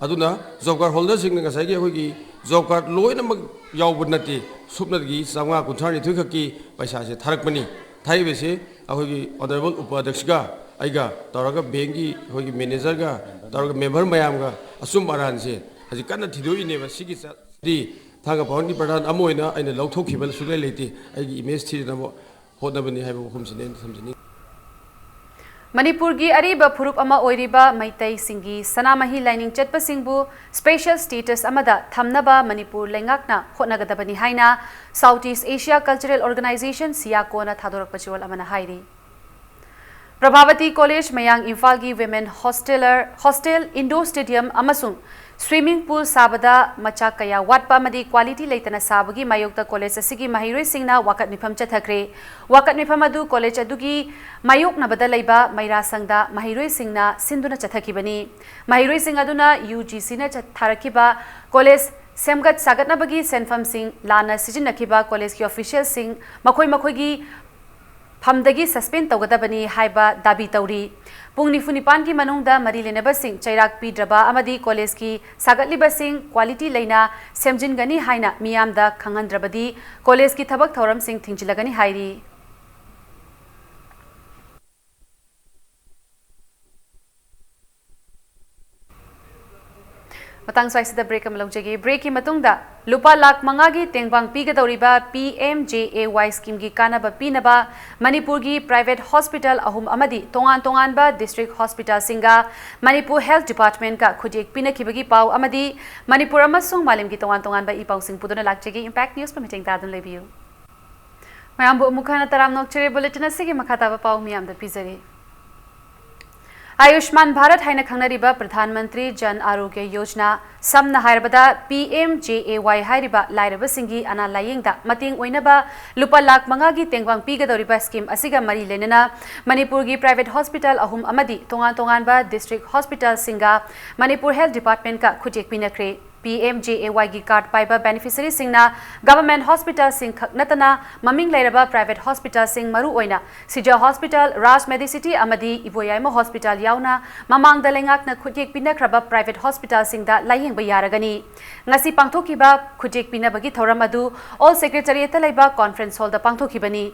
ꯑꯗꯨꯅ ꯖꯣꯕ ꯀꯥꯔꯗ ꯍꯣꯜꯗꯔꯁꯤꯡꯅ ꯉꯁꯥꯏꯒꯤ ꯑꯩꯈꯣꯏꯒꯤ ꯖꯣꯕ ꯀꯥꯔꯗ ꯂꯣꯏꯅꯃꯛ ꯌꯥꯎꯕ ꯅꯠꯇꯦ, ꯁꯨꯞꯅꯒꯤ ꯆꯥꯝꯃꯉꯥ ꯀꯨꯟꯊ꯭ꯔꯥ ꯅꯤꯊꯣꯏ ꯈꯛꯀꯤ ꯄꯩꯁꯥꯁꯦ ꯊꯥꯔꯛꯄꯅꯤ꯫ ꯊꯥꯔꯤꯕꯁꯤ ꯑꯩꯈꯣꯏꯒꯤ ꯑꯣꯅꯔꯦꯕꯜ ꯎꯄ ꯑꯗ꯭ꯌꯛꯁꯒ ꯑꯩꯒ ꯇꯧꯔꯒ ꯕꯦꯡꯒꯤ ꯑꯩꯈꯣꯏꯒꯤ ꯃꯦꯅꯦꯖꯔꯒ ꯇꯧꯔꯒ ꯃꯦꯝꯕꯔ ꯃꯌꯥꯝꯒ ꯑꯆꯨꯝ ꯑꯔꯥꯟꯁꯦ ꯍꯧꯖꯤꯛ ꯀꯟꯅ ꯊꯤꯗꯣꯛꯏꯅꯦꯕ꯫ ꯁꯤꯒꯤ ꯆ-, ꯗꯤ ꯊꯥꯡꯒ ꯄꯥꯎꯟꯒꯤ ꯄ꯭ꯔꯙꯥꯟ ꯑꯃ ꯑꯣꯏꯅ ꯑꯩꯅ ꯂꯧꯊꯣꯛꯈꯤꯕ ꯁꯨꯡꯂꯩ ꯂꯩꯇꯦ꯫ ꯑꯩꯒꯤ ꯏꯃꯦꯖ ꯊꯤꯗꯅꯕ ꯍꯣꯠꯅꯕꯅꯤ ꯍꯥꯏꯕ ꯋꯥꯐꯝꯁꯤꯅꯤ ꯑꯩꯅ ꯊꯝꯖꯅꯤꯡꯉꯤ꯫ ꯃꯅꯤꯄꯨꯔꯒꯤ ꯑꯔꯤꯕ ꯐꯨꯔꯨꯞ ꯑꯃ ꯑꯣꯏꯔꯤꯕ ꯃꯩꯇꯩꯁꯤꯡꯒꯤ ꯁꯅꯥꯃꯍꯤ ꯂꯥꯏꯅꯤꯡ ꯆꯠꯄꯁꯤꯡꯕꯨ ꯁ꯭ꯄꯦꯁꯦꯜ ꯁ꯭ꯇꯦꯇꯁ ꯑꯃꯗ ꯊꯝꯅꯕ ꯃꯅꯤꯄꯨꯔ ꯂꯩꯉꯥꯛꯅ ꯍꯣꯠꯅꯒꯗꯕꯅꯤ ꯍꯥꯏꯅ south east Asia cultural organization, ꯁꯤꯌꯥꯀꯣꯅ ꯊꯥꯗꯣꯔꯛꯄ ꯆꯦꯔꯣꯜ ꯑꯃꯅ ꯍꯥꯏꯔꯤ꯫ ꯄ꯭ꯔꯚꯥꯕꯇꯤ ꯀꯣꯂꯦꯖ ꯃꯌꯥꯡ ꯏꯝꯐꯥꯜꯒꯤ women hosteller, hostel, indoor stadium ꯑꯃꯁꯨꯡ ꯁ꯭ꯋꯤꯃꯤꯡ ꯄꯨꯜ ꯁꯥꯕꯗ ꯃꯆꯥꯛ ꯀꯌꯥ ꯋꯥꯠꯄ ꯑꯃꯗꯤ ꯀ꯭ꯋꯥꯂꯤꯇꯤ ꯂꯩꯇꯅ ꯁꯥꯕꯒꯤ ꯃꯥꯌꯣꯛꯇ ꯀꯣꯂꯦꯖ ꯑꯁꯤꯒꯤ ꯃꯍꯩꯔꯣꯏꯁꯤꯡꯅ ꯋꯥꯀꯠ ꯃꯤꯐꯝ ꯆꯠꯊꯈ꯭ꯔꯦ꯫ ꯋꯥꯀꯠ ꯃꯤꯐꯝ ꯑꯗꯨ ꯀꯣꯂꯦꯖ ꯑꯗꯨꯒꯤ ꯃꯥꯌꯣꯛꯅꯕꯗ ꯂꯩꯕ ꯃꯩꯔꯥ ꯁꯪꯗ ꯃꯍꯩꯔꯣꯏꯁꯤꯡꯅ ꯁꯤꯟꯗꯨꯅ ꯆꯠꯊꯈꯤꯕꯅꯤ꯫ ꯃꯍꯩꯔꯣꯏꯁꯤꯡ ꯑꯗꯨꯅ ꯌꯨ ꯖꯤ ꯁꯤꯅ ꯆꯠ-, ꯊꯥꯔꯛꯈꯤꯕ ꯀꯣꯂꯦꯖ ꯁꯦꯝꯒꯠ ꯁꯥꯒꯠꯅꯕꯒꯤ ꯁꯦꯟꯐꯝꯁꯤꯡ ꯂꯥꯟꯅ ꯁꯤꯖꯤꯟꯅꯈꯤꯕ ꯀꯣꯂꯦꯖꯀꯤ ꯑꯣꯐꯤꯁꯤꯌꯦꯜꯁꯤꯡ ꯃꯈꯣꯏ ꯃꯈꯣꯏꯒꯤ ꯐꯝꯗꯒꯤ ꯁꯁꯄꯦꯟ ꯇꯧꯒꯗꯕꯅꯤ ꯍꯥꯏꯕ ꯗꯥꯕꯤ ꯇꯧꯔꯤ꯫ ꯄꯨꯡ ꯅꯤꯐꯨ ꯅꯤꯄꯥꯟꯒꯤ ꯃꯅꯨꯡꯗ ꯃꯔꯤ ꯂꯩꯅꯕꯁꯤꯡ ꯆꯩꯔꯥꯛ ꯄꯤꯗ꯭ꯔꯕ ꯑꯃꯗꯤ ꯀꯣꯂꯦꯖꯀꯤ ꯁꯥꯒꯠꯂꯤꯕꯁꯤꯡ ꯀ꯭ꯋꯥꯂꯤꯇꯤ ꯂꯩꯅ ꯁꯦꯝꯖꯤꯟꯒꯅꯤ ꯍꯥꯏꯅ ꯃꯤꯌꯥꯝꯗ ꯈꯪꯍꯟꯗ꯭ꯔꯕꯗꯤ ꯀꯣꯂꯦꯖꯀꯤ ꯊꯕꯛ ꯊꯧꯔꯝꯁꯤꯡ ꯊꯤꯡꯖꯤꯜꯂꯒꯅꯤ ꯍꯥꯏꯔꯤ꯫ ꯃꯇꯥꯡ ꯁ꯭ꯋꯥꯏꯁꯤꯗ ꯕ꯭ꯔꯦꯛ ꯑꯃ ꯂꯧꯖꯒꯦ꯫ ꯕ꯭ꯔꯦꯛꯀꯤ ꯃꯇꯨꯡꯗ ꯂꯨꯄꯥ ꯂꯥꯈ ꯃꯉꯥꯒꯤ ꯇꯦꯡꯕꯥꯡ ꯄꯤꯒꯗꯧꯔꯤꯕ ꯄꯤ ꯑꯦꯝ ꯖꯦ ꯑꯦ ꯋꯥꯏ ꯁ꯭ꯀꯤꯝꯒꯤ ꯀꯥꯟꯅꯕ ꯄꯤꯅꯕ ꯃꯅꯤꯄꯨꯔꯒꯤ ꯄ꯭ꯔꯥꯏꯚꯦꯠ ꯍꯣꯁꯄꯤꯇꯥꯜ ꯑꯍꯨꯝ ꯑꯃꯗꯤ ꯇꯣꯉꯥꯟ ꯇꯣꯉꯥꯟꯕ ꯗꯤꯁꯇ꯭ꯔꯤꯛ ꯍꯣꯁꯄꯤꯇꯥꯜꯁꯤꯡꯒ ꯃꯅꯤꯄꯨꯔ ꯍꯦꯜꯊ ꯗꯤꯄꯥꯔꯠꯃꯦꯟꯠꯀ ꯈꯨꯠꯌꯦꯛ ꯄꯤꯅꯈꯤꯕꯒꯤ ꯄꯥꯎ ꯑꯃꯗꯤ ꯃꯅꯤꯄꯨꯔ ꯑꯃꯁꯨꯡ ꯃꯥꯂꯦꯝꯒꯤ ꯇꯣꯉꯥꯟ ꯇꯣꯉꯥꯟꯕ ꯏ ꯄꯥꯎꯁꯤꯡ ꯄꯨꯗꯨꯅ ꯂꯥꯛꯆꯒꯦ꯫ ꯏꯝꯄꯦꯛ ꯅ꯭ꯌꯨꯁꯄꯨ ꯃꯤꯠꯌꯦꯡ ꯇꯥꯗꯨꯅ ꯂꯩꯕꯤꯌꯨ꯫ ꯃꯌꯥꯝꯕꯨ ꯑꯃꯨꯛ ꯍꯟꯅ ꯇꯔꯥꯝꯅ ꯑꯣꯛꯆꯔꯤ꯫ ꯕꯨꯂꯦꯇꯤꯟ ꯑꯁꯤꯒꯤ ꯃꯈꯥ ꯇꯥꯕ ꯄꯥꯎ ꯃꯤꯌꯥꯝꯗ ꯄꯤꯖꯔꯤ꯫ ꯑꯌꯨꯁꯃꯥꯟ ꯚꯥꯔꯠ ꯍꯥꯏꯅ ꯈꯪꯅꯔꯤꯕ ꯄ꯭ꯔꯙꯥꯟ ꯃꯟꯇ꯭ꯔꯤ ꯖꯟ ꯑꯥꯔꯣꯒ꯭ꯌ ꯌꯣꯖꯅꯥ, ꯁꯝꯅ ꯍꯥꯏꯔꯕꯗ ꯄꯤ ꯑꯦꯝ ꯖꯦ ꯑꯦ ꯋꯥꯏ ꯍꯥꯏꯔꯤꯕ ꯂꯥꯏꯔꯕꯁꯤꯡꯒꯤ ꯑꯅꯥ ꯂꯥꯌꯦꯡꯗ ꯃꯇꯦꯡ ꯑꯣꯏꯅꯕ ꯂꯨꯄꯥ ꯂꯥꯈ ꯃꯉꯥꯒꯤ ꯇꯦꯡꯕꯥꯡ ꯄꯤꯒꯗꯧꯔꯤꯕ ꯁ꯭ꯀꯤꯝ ꯑꯁꯤꯒ ꯃꯔꯤ ꯂꯩꯅꯅ ꯃꯅꯤꯄꯨꯔꯒꯤ ꯄ꯭ꯔꯥꯏꯚꯦꯠ ꯍꯣꯁꯄꯤꯇꯥꯜ ꯑꯍꯨꯝ ꯑꯃꯗꯤ ꯇꯣꯉꯥꯟ ꯇꯣꯉꯥꯟꯕ ꯗꯤꯁꯇ꯭ꯔꯤꯛ ꯍꯣꯁꯄꯤꯇꯥꯜꯁꯤꯡꯒ ꯃꯅꯤꯄꯨꯔ ꯍꯦꯜꯊ ꯗꯤꯄꯥꯔꯠꯃꯦꯟꯠꯀ ꯈꯨꯠꯌꯦꯛ ꯄꯤꯅꯈ꯭ꯔꯦ꯫ ꯄꯤ ꯑꯦꯝ ꯖꯦ ꯑꯦ ꯋꯥꯏꯒꯤ ꯀꯥꯔꯗ ꯄꯥꯏꯕ ꯕꯦꯅꯤꯐꯤꯁꯔꯤꯁꯤꯡꯅ ꯒꯚꯔꯟꯃꯦꯟꯠ ꯍꯣꯁꯄꯤꯇꯥꯜꯁꯤꯡ ꯈꯛ ꯅꯠꯇꯅ ꯃꯃꯤꯡ ꯂꯩꯔꯕ ꯄ꯭ꯔꯥꯏꯚꯦꯠ ꯍꯣꯁꯄꯤꯇꯥꯜꯁꯤꯡ, ꯃꯔꯨꯑꯣꯏꯅ ꯁꯤꯖ ꯍꯣꯁꯄꯤꯇꯥꯜ, ꯔꯥꯖ ꯃꯦꯗꯤꯁꯤꯇꯤ ꯑꯃꯗꯤ ꯏꯕꯣꯌꯥꯏꯃ ꯍꯣꯁꯄꯤꯇꯥꯜ ꯌꯥꯎꯅ ꯃꯃꯥꯡꯗ ꯂꯩꯉꯥꯛꯅ ꯈꯨꯠꯌꯦꯛ ꯄꯤꯅꯈ꯭ꯔꯕ ꯄ꯭ꯔꯥꯏꯚꯦꯠ ꯍꯣꯁꯄꯤꯇꯥꯜꯁꯤꯡꯗ ꯂꯥꯌꯦꯡꯕ ꯌꯥꯔꯒꯅꯤ꯫ ꯉꯁꯤ ꯄꯥꯡꯊꯣꯛꯈꯤꯕ ꯈꯨꯠꯌꯦꯛ ꯄꯤꯅꯕꯒꯤ ꯊꯧꯔꯝ ꯑꯗꯨ ꯑꯣꯜ ꯁꯦꯀ꯭ꯔꯦꯇꯔꯤꯌꯦꯠꯇ ꯂꯩꯕ ꯀꯣꯟꯐ꯭ꯔꯦꯟꯁ ꯍꯣꯜꯗ ꯄꯥꯡꯊꯣꯛꯈꯤꯕꯅꯤ꯫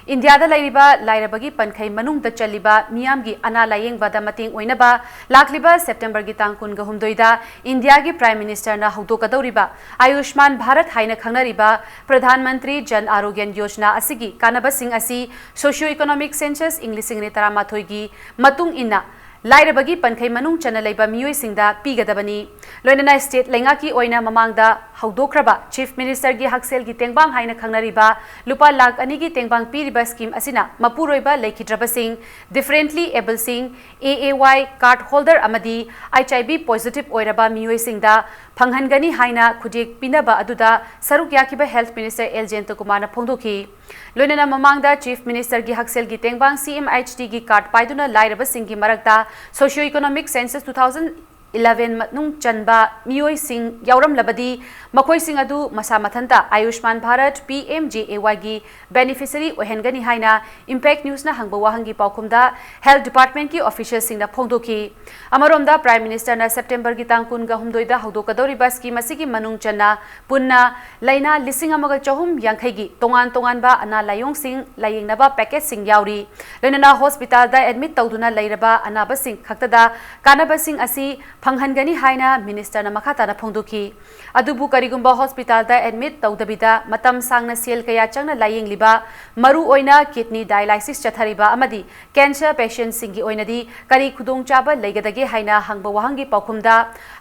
ꯏꯟꯗꯤꯌꯥꯗ ꯂꯩꯔꯤꯕ ꯂꯥꯏꯔꯕꯒꯤ ꯄꯟꯈꯩ ꯃꯅꯨꯡꯗ ꯆꯜꯂꯤꯕ ꯃꯤꯌꯥꯝꯒꯤ ꯑꯅꯥ ꯂꯥꯌꯦꯡꯕꯗ ꯃꯇꯦꯡ ꯑꯣꯏꯅꯕ ꯂꯥꯛꯂꯤꯕ ꯁꯦꯞꯇꯦꯝꯕꯔꯒꯤ ꯇꯥꯡ ꯀꯨꯟꯒ ꯍꯨꯝꯗꯣꯏꯗ ꯏꯟꯗꯤꯌꯥꯒꯤ ꯄ꯭ꯔꯥꯏꯝ ꯃꯤꯅꯤꯁꯇꯔꯅ ꯍꯧꯗꯣꯛꯀꯗꯧꯔꯤꯕ ꯑꯌꯨꯁꯃꯥꯟ ꯚꯥꯔꯠ ꯍꯥꯏꯅ ꯈꯪꯅꯔꯤꯕ ꯄ꯭ꯔꯙꯥꯟ ꯃꯟꯇ꯭ꯔꯤ ꯖꯟ ꯑꯥꯔꯣꯒ꯭ꯌ ꯌꯣꯖꯅꯥ ꯑꯁꯤꯒꯤ ꯀꯥꯟꯅꯕꯁꯤꯡ ꯑꯁꯤ ꯁꯣꯁꯤꯌꯣ ꯏꯀꯣꯅꯣꯃꯤꯛ ꯁꯦꯟꯁꯁ ꯏꯪ ꯂꯤꯁꯤꯡ ꯑꯅꯤ ꯇꯔꯥꯃꯥꯊꯣꯏꯒꯤ ꯃꯇꯨꯡ ꯏꯟꯅ ꯂꯥꯏꯔꯕꯒꯤ ꯄꯟꯈꯩ ꯃꯅꯨꯡ ꯆꯟꯅ ꯂꯩꯕ ꯃꯤꯑꯣꯏꯁꯤꯡꯗ ꯄꯤꯒꯗꯕꯅꯤ꯫ ꯂꯣꯏꯅꯅ ꯁ꯭ꯇꯦꯠ ꯂꯩꯉꯥꯛꯀꯤ ꯑꯣꯏꯅ ꯃꯃꯥꯡꯗ ꯍꯧꯗꯣꯛꯈ꯭ꯔꯕ ꯆꯤꯐ ꯃꯤꯅꯤꯁꯇꯔꯒꯤ ꯍꯛꯁꯦꯜꯒꯤ ꯇꯦꯡꯕꯥꯡ ꯍꯥꯏꯅ ꯈꯪꯅꯔꯤꯕ ꯂꯨꯄꯥ ꯂꯥꯈ ꯑꯅꯤꯒꯤ ꯇꯦꯡꯕꯥꯡ ꯄꯤꯔꯤꯕ ꯁ꯭ꯀꯤꯝ ꯑꯁꯤꯅ ꯃꯄꯨꯔꯣꯏꯕ ꯂꯩꯈꯤꯗ꯭ꯔꯕꯁꯤꯡ, ꯗꯤꯐꯔꯦꯟꯠꯂꯤ ꯑꯦꯕꯜꯁꯤꯡ, ꯑꯦ ꯑꯦ ꯋꯥꯏ ꯀꯥꯔꯗ ꯍꯣꯜꯗꯔ ꯑꯃꯗꯤ ꯑꯩꯆ ꯑꯥꯏ ꯚꯤ ꯄꯣꯖꯤꯇꯤꯚ ꯑꯣꯏꯔꯕ ꯃꯤꯑꯣꯏꯁꯤꯡꯗ ꯐꯪꯍꯟꯒꯅꯤ ꯍꯥꯏꯅ ꯈꯨꯠꯌꯦꯛ ꯄꯤꯅꯕ ꯑꯗꯨꯗ ꯁꯔꯨꯛ ꯌꯥꯈꯤꯕ ꯍꯦꯜꯊ ꯃꯤꯅꯤꯁꯇꯔ ꯑꯦꯜ ꯖꯌꯟꯇ ꯀꯨꯃꯥꯔꯅ ꯐꯣꯡꯗꯣꯛꯈꯤ꯫ ꯂꯣꯏꯅꯅ ꯃꯃꯥꯡꯗ ꯆꯤꯐ ꯃꯤꯅꯤꯁꯇꯔꯒꯤ ꯍꯛꯁꯦꯜꯒꯤ ꯇꯦꯡꯕꯥꯡ ꯁꯤ ꯑꯦꯝ ꯑꯩꯆ ꯗꯤꯒꯤ ꯀꯥꯔꯗ ꯄꯥꯏꯗꯨꯅ ꯂꯥꯏꯔꯕꯁꯤꯡꯒꯤ ꯃꯔꯛꯇ socio economic census two thousand eleven ꯃꯅꯨꯡ ꯆꯟꯕ ꯃꯤꯑꯣꯏꯁꯤꯡ ꯌꯥꯎꯔꯝꯂꯕꯗꯤ ꯃꯈꯣꯏꯁꯤꯡ ꯑꯗꯨ ꯃꯁꯥ ꯃꯊꯟꯇ ꯑꯌꯨꯁꯃꯥꯟ ꯚꯥꯔꯠ ꯄꯤ ꯑꯦꯝ ꯖꯦ ꯑꯦ ꯋꯥꯏꯒꯤ ꯕꯦꯅꯤꯐꯤꯁꯔꯤ ꯑꯣꯏꯍꯟꯒꯅꯤ ꯍꯥꯏꯅ ꯏꯝꯄꯦꯛ ꯅ꯭ꯌꯨꯁꯅ ꯍꯪꯕ ꯋꯥꯍꯪꯒꯤ ꯄꯥꯎꯈꯨꯝꯗ ꯍꯦꯜꯊ ꯗꯤꯄꯥꯔꯠꯃꯦꯟꯠꯀꯤ ꯑꯣꯐꯤꯁꯤꯌꯦꯜꯁꯤꯡꯅ ꯐꯣꯡꯗꯣꯛꯈꯤ꯫ ꯑꯃꯔꯣꯝꯗ ꯄ꯭ꯔꯥꯏꯝ ꯃꯤꯅꯤꯁꯇꯔꯅ ꯁꯦꯞꯇꯦꯝꯕꯔꯒꯤ ꯇꯥꯡ ꯀꯨꯟꯒ ꯍꯨꯝꯗꯣꯏꯗ ꯍꯧꯗꯣꯛꯀꯗꯧꯔꯤꯕ ꯁ꯭ꯀꯤꯝ ꯑꯁꯤꯒꯤ ꯃꯅꯨꯡ ꯆꯟꯅ ꯄꯨꯟꯅ ꯂꯥꯏꯅꯥ ꯂꯤꯁꯤꯡ ꯑꯃꯒ ꯆꯍꯨꯝ ꯌꯥꯡꯈꯩꯒꯤ ꯇꯣꯉꯥꯟ ꯇꯣꯉꯥꯟꯕ ꯑꯅꯥ ꯂꯥꯏꯑꯣꯡꯁꯤꯡ ꯂꯥꯌꯦꯡꯅꯕ ꯄꯦꯀꯦꯖꯁꯤꯡ ꯌꯥꯎꯔꯤ꯫ ꯂꯣꯏꯅꯅ ꯍꯣꯁꯄꯤꯇꯥꯜꯗ ꯑꯦꯗꯃꯤꯠ ꯇꯧꯗꯨꯅ ꯂꯩꯔꯕ ꯑꯅꯥꯕꯁꯤꯡ ꯈꯛꯇꯗ ꯀꯥꯟꯅꯕꯁꯤꯡ ꯑꯁꯤ ꯐꯪꯍꯟꯒꯅꯤ ꯍꯥꯏꯅ ꯃꯤꯅꯤꯁꯇꯔꯅ ꯃꯈꯥ ꯇꯥꯅ ꯐꯣꯡꯗꯣꯛꯈꯤ꯫ ꯑꯗꯨꯕꯨ ꯀꯔꯤꯒꯨꯝꯕ ꯍꯣꯁꯄꯤꯇꯥꯜꯗ ꯑꯦꯗꯃꯤꯠ ꯇꯧꯗꯕꯤꯗ ꯃꯇꯝ ꯁꯥꯡꯅ ꯁꯦꯜ ꯀꯌꯥ ꯆꯪꯅ ꯂꯥꯌꯦꯡꯂꯤꯕ, ꯃꯔꯨ ꯑꯣꯏꯅ ꯀꯤꯗꯅꯤ ꯗꯥꯏꯂꯥꯏꯁꯤꯁ ꯆꯠꯊꯔꯤꯕ ꯑꯃꯗꯤ ꯀꯦꯟꯁꯔ ꯄꯦꯁꯦꯟꯠꯁꯤꯡꯒꯤ ꯑꯣꯏꯅꯗꯤ ꯀꯔꯤ ꯈꯨꯗꯣꯡꯆꯥꯕ ꯂꯩꯒꯗꯒꯦ ꯍꯥꯏꯅ ꯍꯪꯕ ꯋꯥꯍꯪꯒꯤ ꯄꯥꯎꯈꯨꯝꯗ,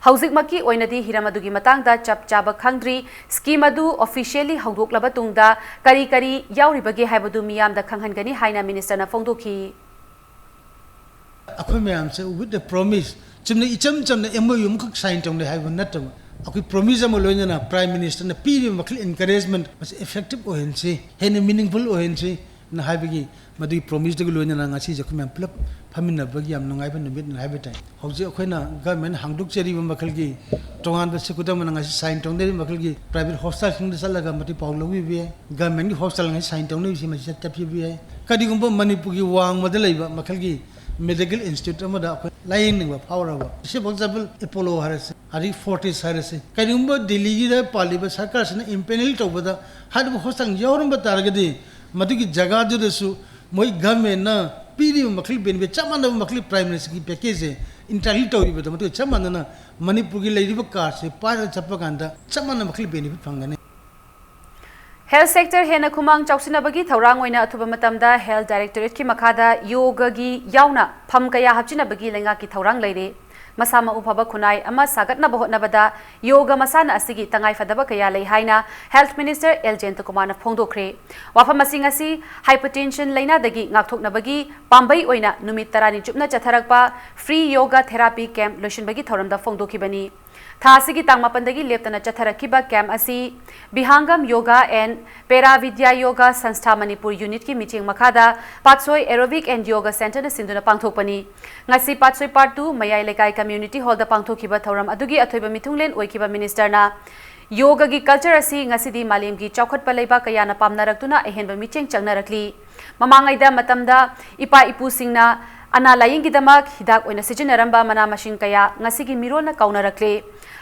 ꯍꯧꯖꯤꯛꯃꯛꯀꯤ ꯑꯣꯏꯅꯗꯤ ꯍꯤꯔꯝ ꯑꯗꯨꯒꯤ ꯃꯇꯥꯡꯗ ꯆꯞ ꯆꯥꯕ ꯈꯪꯗ꯭ꯔꯤ, ꯁ꯭ꯀꯤꯝ ꯑꯗꯨ ꯑꯣꯐꯤꯁꯤꯌꯦꯜꯂꯤ ꯍꯧꯗꯣꯛꯂꯕ ꯇꯨꯡꯗ ꯀꯔꯤ ꯀꯔꯤ ꯌꯥꯎꯔꯤꯕꯒꯦ ꯍꯥꯏꯕꯗꯨ ꯃꯤꯌꯥꯝꯗ ꯈꯪꯍꯟꯒꯅꯤ ꯍꯥꯏꯅ ꯃꯤꯅꯤꯁꯇꯔꯅ ꯐꯣꯡꯗꯣꯛꯈꯤ꯫ ꯑꯩꯈꯣꯏ ꯃꯌꯥꯝꯁꯦ with a promise, ꯆꯨꯝꯅ ꯏꯆꯝ ꯆꯝꯅ MOU ꯑꯃꯈꯛ sign ꯇꯧꯅꯩ ꯍꯥꯏꯕ ꯅꯠꯇꯕ, ꯑꯩꯈꯣꯏ promise ꯑꯃ ꯂꯣꯏꯅꯅ Prime Ministerꯅ ꯄꯤꯔꯤꯕ ꯃꯈꯜ encouragement ꯃꯁꯤ effective ꯑꯣꯏꯍꯟꯁꯤ, ꯍꯦꯟꯅ meaningful ꯑꯣꯏꯍꯟꯁꯤ ꯅ ꯍꯥꯏꯕꯒꯤ ꯃꯗꯨꯒꯤ promiseꯗꯨꯒ ꯂꯣꯏꯅꯅ ꯉꯁꯤꯁꯦ ꯑꯩꯈꯣꯏ ꯃꯌꯥꯝ ꯄꯨꯂꯞ ꯐꯝꯃꯤꯟꯅꯕꯒꯤ ꯌꯥꯝ ꯅꯨꯡꯉꯥꯏꯕ ꯅꯨꯃꯤꯠꯅꯤ ꯍꯥꯏꯕ ꯇꯥꯏ꯫ ꯍꯧꯖꯤꯛ ꯑꯩꯈꯣꯏꯅ government ꯍꯥꯡꯗꯣꯛꯆꯔꯤꯕ ꯃꯈꯜꯒꯤ ꯇꯣꯉꯥꯟꯕ ꯁꯦꯀꯨꯗꯝ ꯑꯃꯅ ꯉꯁꯤ sign ꯇꯧꯅꯔꯤꯕ ꯃꯈꯜꯒꯤ private hospitalꯁꯤꯡꯗ ꯆꯠꯂꯒ ꯃꯇꯤꯛ ꯄꯥꯎ ꯂꯧꯕꯤꯕ ꯌꯥꯏ꯫ Governmentꯀꯤ hospital ꯉꯁꯤ sign ꯇꯧꯅꯔꯤꯕꯁꯤ ꯃꯁꯤ ꯆꯠꯄꯤꯕ ꯌꯥꯏ꯫ ꯀꯔꯤꯒꯨꯝꯕ ꯃꯅꯤꯄꯨꯔꯒꯤ ꯋꯥꯡꯃꯗ ꯂꯩꯕ ꯃꯈꯜꯒꯤ medical institute ꯑꯃꯗ ꯑꯩꯈꯣꯏ ꯂꯥꯌꯦꯡꯅꯤꯡꯕ ꯐꯥꯎꯔꯕ, say for example Apollo ꯍꯥꯏꯔꯁꯤ, ꯑꯗꯒꯤ Fortis ꯍꯥꯏꯔꯁꯤ, ꯀꯔꯤꯒꯨꯝꯕ ꯗꯤꯜꯂꯤꯒꯤꯗ ꯄꯥꯜꯂꯤꯕ ꯁꯔꯀꯥꯔꯁꯤꯅ empanel ꯇꯧꯕꯗ ꯍꯥꯏꯔꯤꯕ hospital ꯌꯥꯎꯔꯝꯕ ꯇꯥꯔꯒꯗꯤ ꯃꯗꯨꯒꯤ ꯖꯒꯥꯗꯨꯗꯁꯨ ꯃꯣꯏ governmentꯅ ꯄꯤꯔꯤꯕ ꯃꯈꯜ benefit ꯆꯞ ꯃꯥꯟꯅꯕ ꯃꯈꯜ Prime Ministerꯒꯤ packageꯁꯦ entitle ꯇꯧꯔꯤꯕꯗꯣ ꯃꯗꯨꯒ ꯆꯞ ꯃꯥꯟꯅꯅ ꯃꯅꯤꯄꯨꯔꯒꯤ ꯂꯩꯔꯤꯕ cardꯁꯦ ꯄꯥꯏꯔꯒ ꯆꯠꯄ ꯀꯥꯟꯗ ꯆꯞ ꯃꯥꯟꯅꯕ ꯃꯈꯜ benefit ꯐꯪꯒꯅꯤ꯫ Health sector ꯍꯦꯟꯅ ꯈꯨꯃꯥꯡ ꯆꯥꯎꯁꯤꯟꯅꯕꯒꯤ ꯊꯧꯔꯥꯡ ꯑꯣꯏꯅ ꯑꯊꯨꯕ ꯃꯇꯝꯗ Health Directorateꯀꯤ ꯃꯈꯥꯗ ꯌꯣꯒꯒꯤ ꯌꯥꯎꯅ ꯐꯝ ꯀꯌꯥ ꯍꯥꯞꯆꯤꯟꯅꯕꯒꯤ ꯂꯩꯉꯥꯛꯀꯤ ꯊꯧꯔꯥꯡ ꯂꯩꯔꯦ꯫ ꯃꯁꯥ ꯃꯎ ꯐꯕ ꯈꯨꯟꯅꯥꯏ ꯑꯃ ꯁꯥꯒꯠꯅꯕ ꯍꯣꯠꯅꯕꯗ ꯌꯣꯒ ꯃꯁꯥꯟꯅ ꯑꯁꯤꯒꯤ ꯇꯉꯥꯏꯐꯗꯕ ꯀꯌꯥ ꯂꯩ ꯍꯥꯏꯅ Health Minister ꯑꯦꯜ ꯖꯌꯟꯇꯀꯨꯃꯥꯔꯅ ꯐꯣꯡꯗꯣꯛꯈ꯭ꯔꯦ꯫ ꯋꯥꯐꯝ ꯑꯁꯤꯡ ꯑꯁꯤ hypertension ꯂꯥꯏꯅꯥꯗꯒꯤ ꯉꯥꯛꯊꯣꯛꯅꯕꯒꯤ ꯄꯥꯝꯕꯩ ꯑꯣꯏꯅ ꯅꯨꯃꯤꯠ ꯇꯔꯥꯅꯤ ꯆꯨꯞꯅ ꯆꯠꯊꯔꯛꯄ Free Yoga Therapy Camp ꯂꯣꯏꯁꯤꯟꯕꯒꯤ ꯊꯧꯔꯝꯗ ꯐꯣꯡꯗꯣꯛꯈꯤꯕꯅꯤ꯫ ꯊꯥ ꯑꯁꯤꯒꯤ ꯇꯥꯡ ꯃꯥꯄꯟꯗꯒꯤ ꯂꯦꯞꯇꯅ ꯆꯠꯊꯔꯛꯈꯤꯕ camp ꯑꯁꯤ Bihangam Yoga and Para Vidya Yoga Sanstha Manipur Unitꯀꯤ ꯃꯤꯠꯌꯦꯡ ꯃꯈꯥꯗ ꯄꯥꯠꯁꯣꯏ Aerobic and Yoga Centreꯅ ꯁꯤꯟꯗꯨꯅ ꯄꯥꯡꯊꯣꯛꯄꯅꯤ꯫ ꯉꯁꯤ ꯄꯥꯠꯁꯣꯏ Part two ꯃꯌꯥꯏ ꯂꯩꯀꯥꯏ Community Hallꯗ ꯄꯥꯡꯊꯣꯛꯈꯤꯕ ꯊꯧꯔꯝ ꯑꯗꯨꯒꯤ ꯑꯊꯣꯏꯕ ꯃꯤꯊꯨꯡꯂꯦꯟ ꯑꯣꯏꯈꯤꯕ ministerꯅ ꯌꯣꯒꯒꯤ culture ꯑꯁꯤ ꯉꯁꯤꯗꯤ ꯃꯥꯂꯦꯝꯒꯤ ꯆꯥꯎꯈꯠꯄ ꯂꯩꯕꯥꯛ ꯀꯌꯥꯅ ꯄꯥꯝꯅꯔꯛꯇꯨꯅ ꯑꯍꯦꯟꯕ ꯃꯤꯠꯌꯦꯡ ꯆꯪꯅꯔꯛꯂꯤ꯫ ꯃꯃꯥꯡꯉꯩꯗ ꯃꯇꯝꯗ ꯏꯄꯥ ꯏꯄꯨꯁꯤꯡꯅ ꯑꯅꯥ ꯂꯥꯏꯌꯦꯡꯒꯤꯗꯃꯛ ꯍꯤꯗꯥꯛ ꯑꯣꯏꯅ ꯁꯤꯖꯤꯟꯅꯔꯝꯕ ꯃꯅꯥ ꯃꯁꯤꯡ ꯀꯌꯥ ꯉꯁꯤꯒꯤ ꯃꯤꯔꯣꯜꯅ ꯀꯥꯎꯅꯔꯛꯂꯦ꯫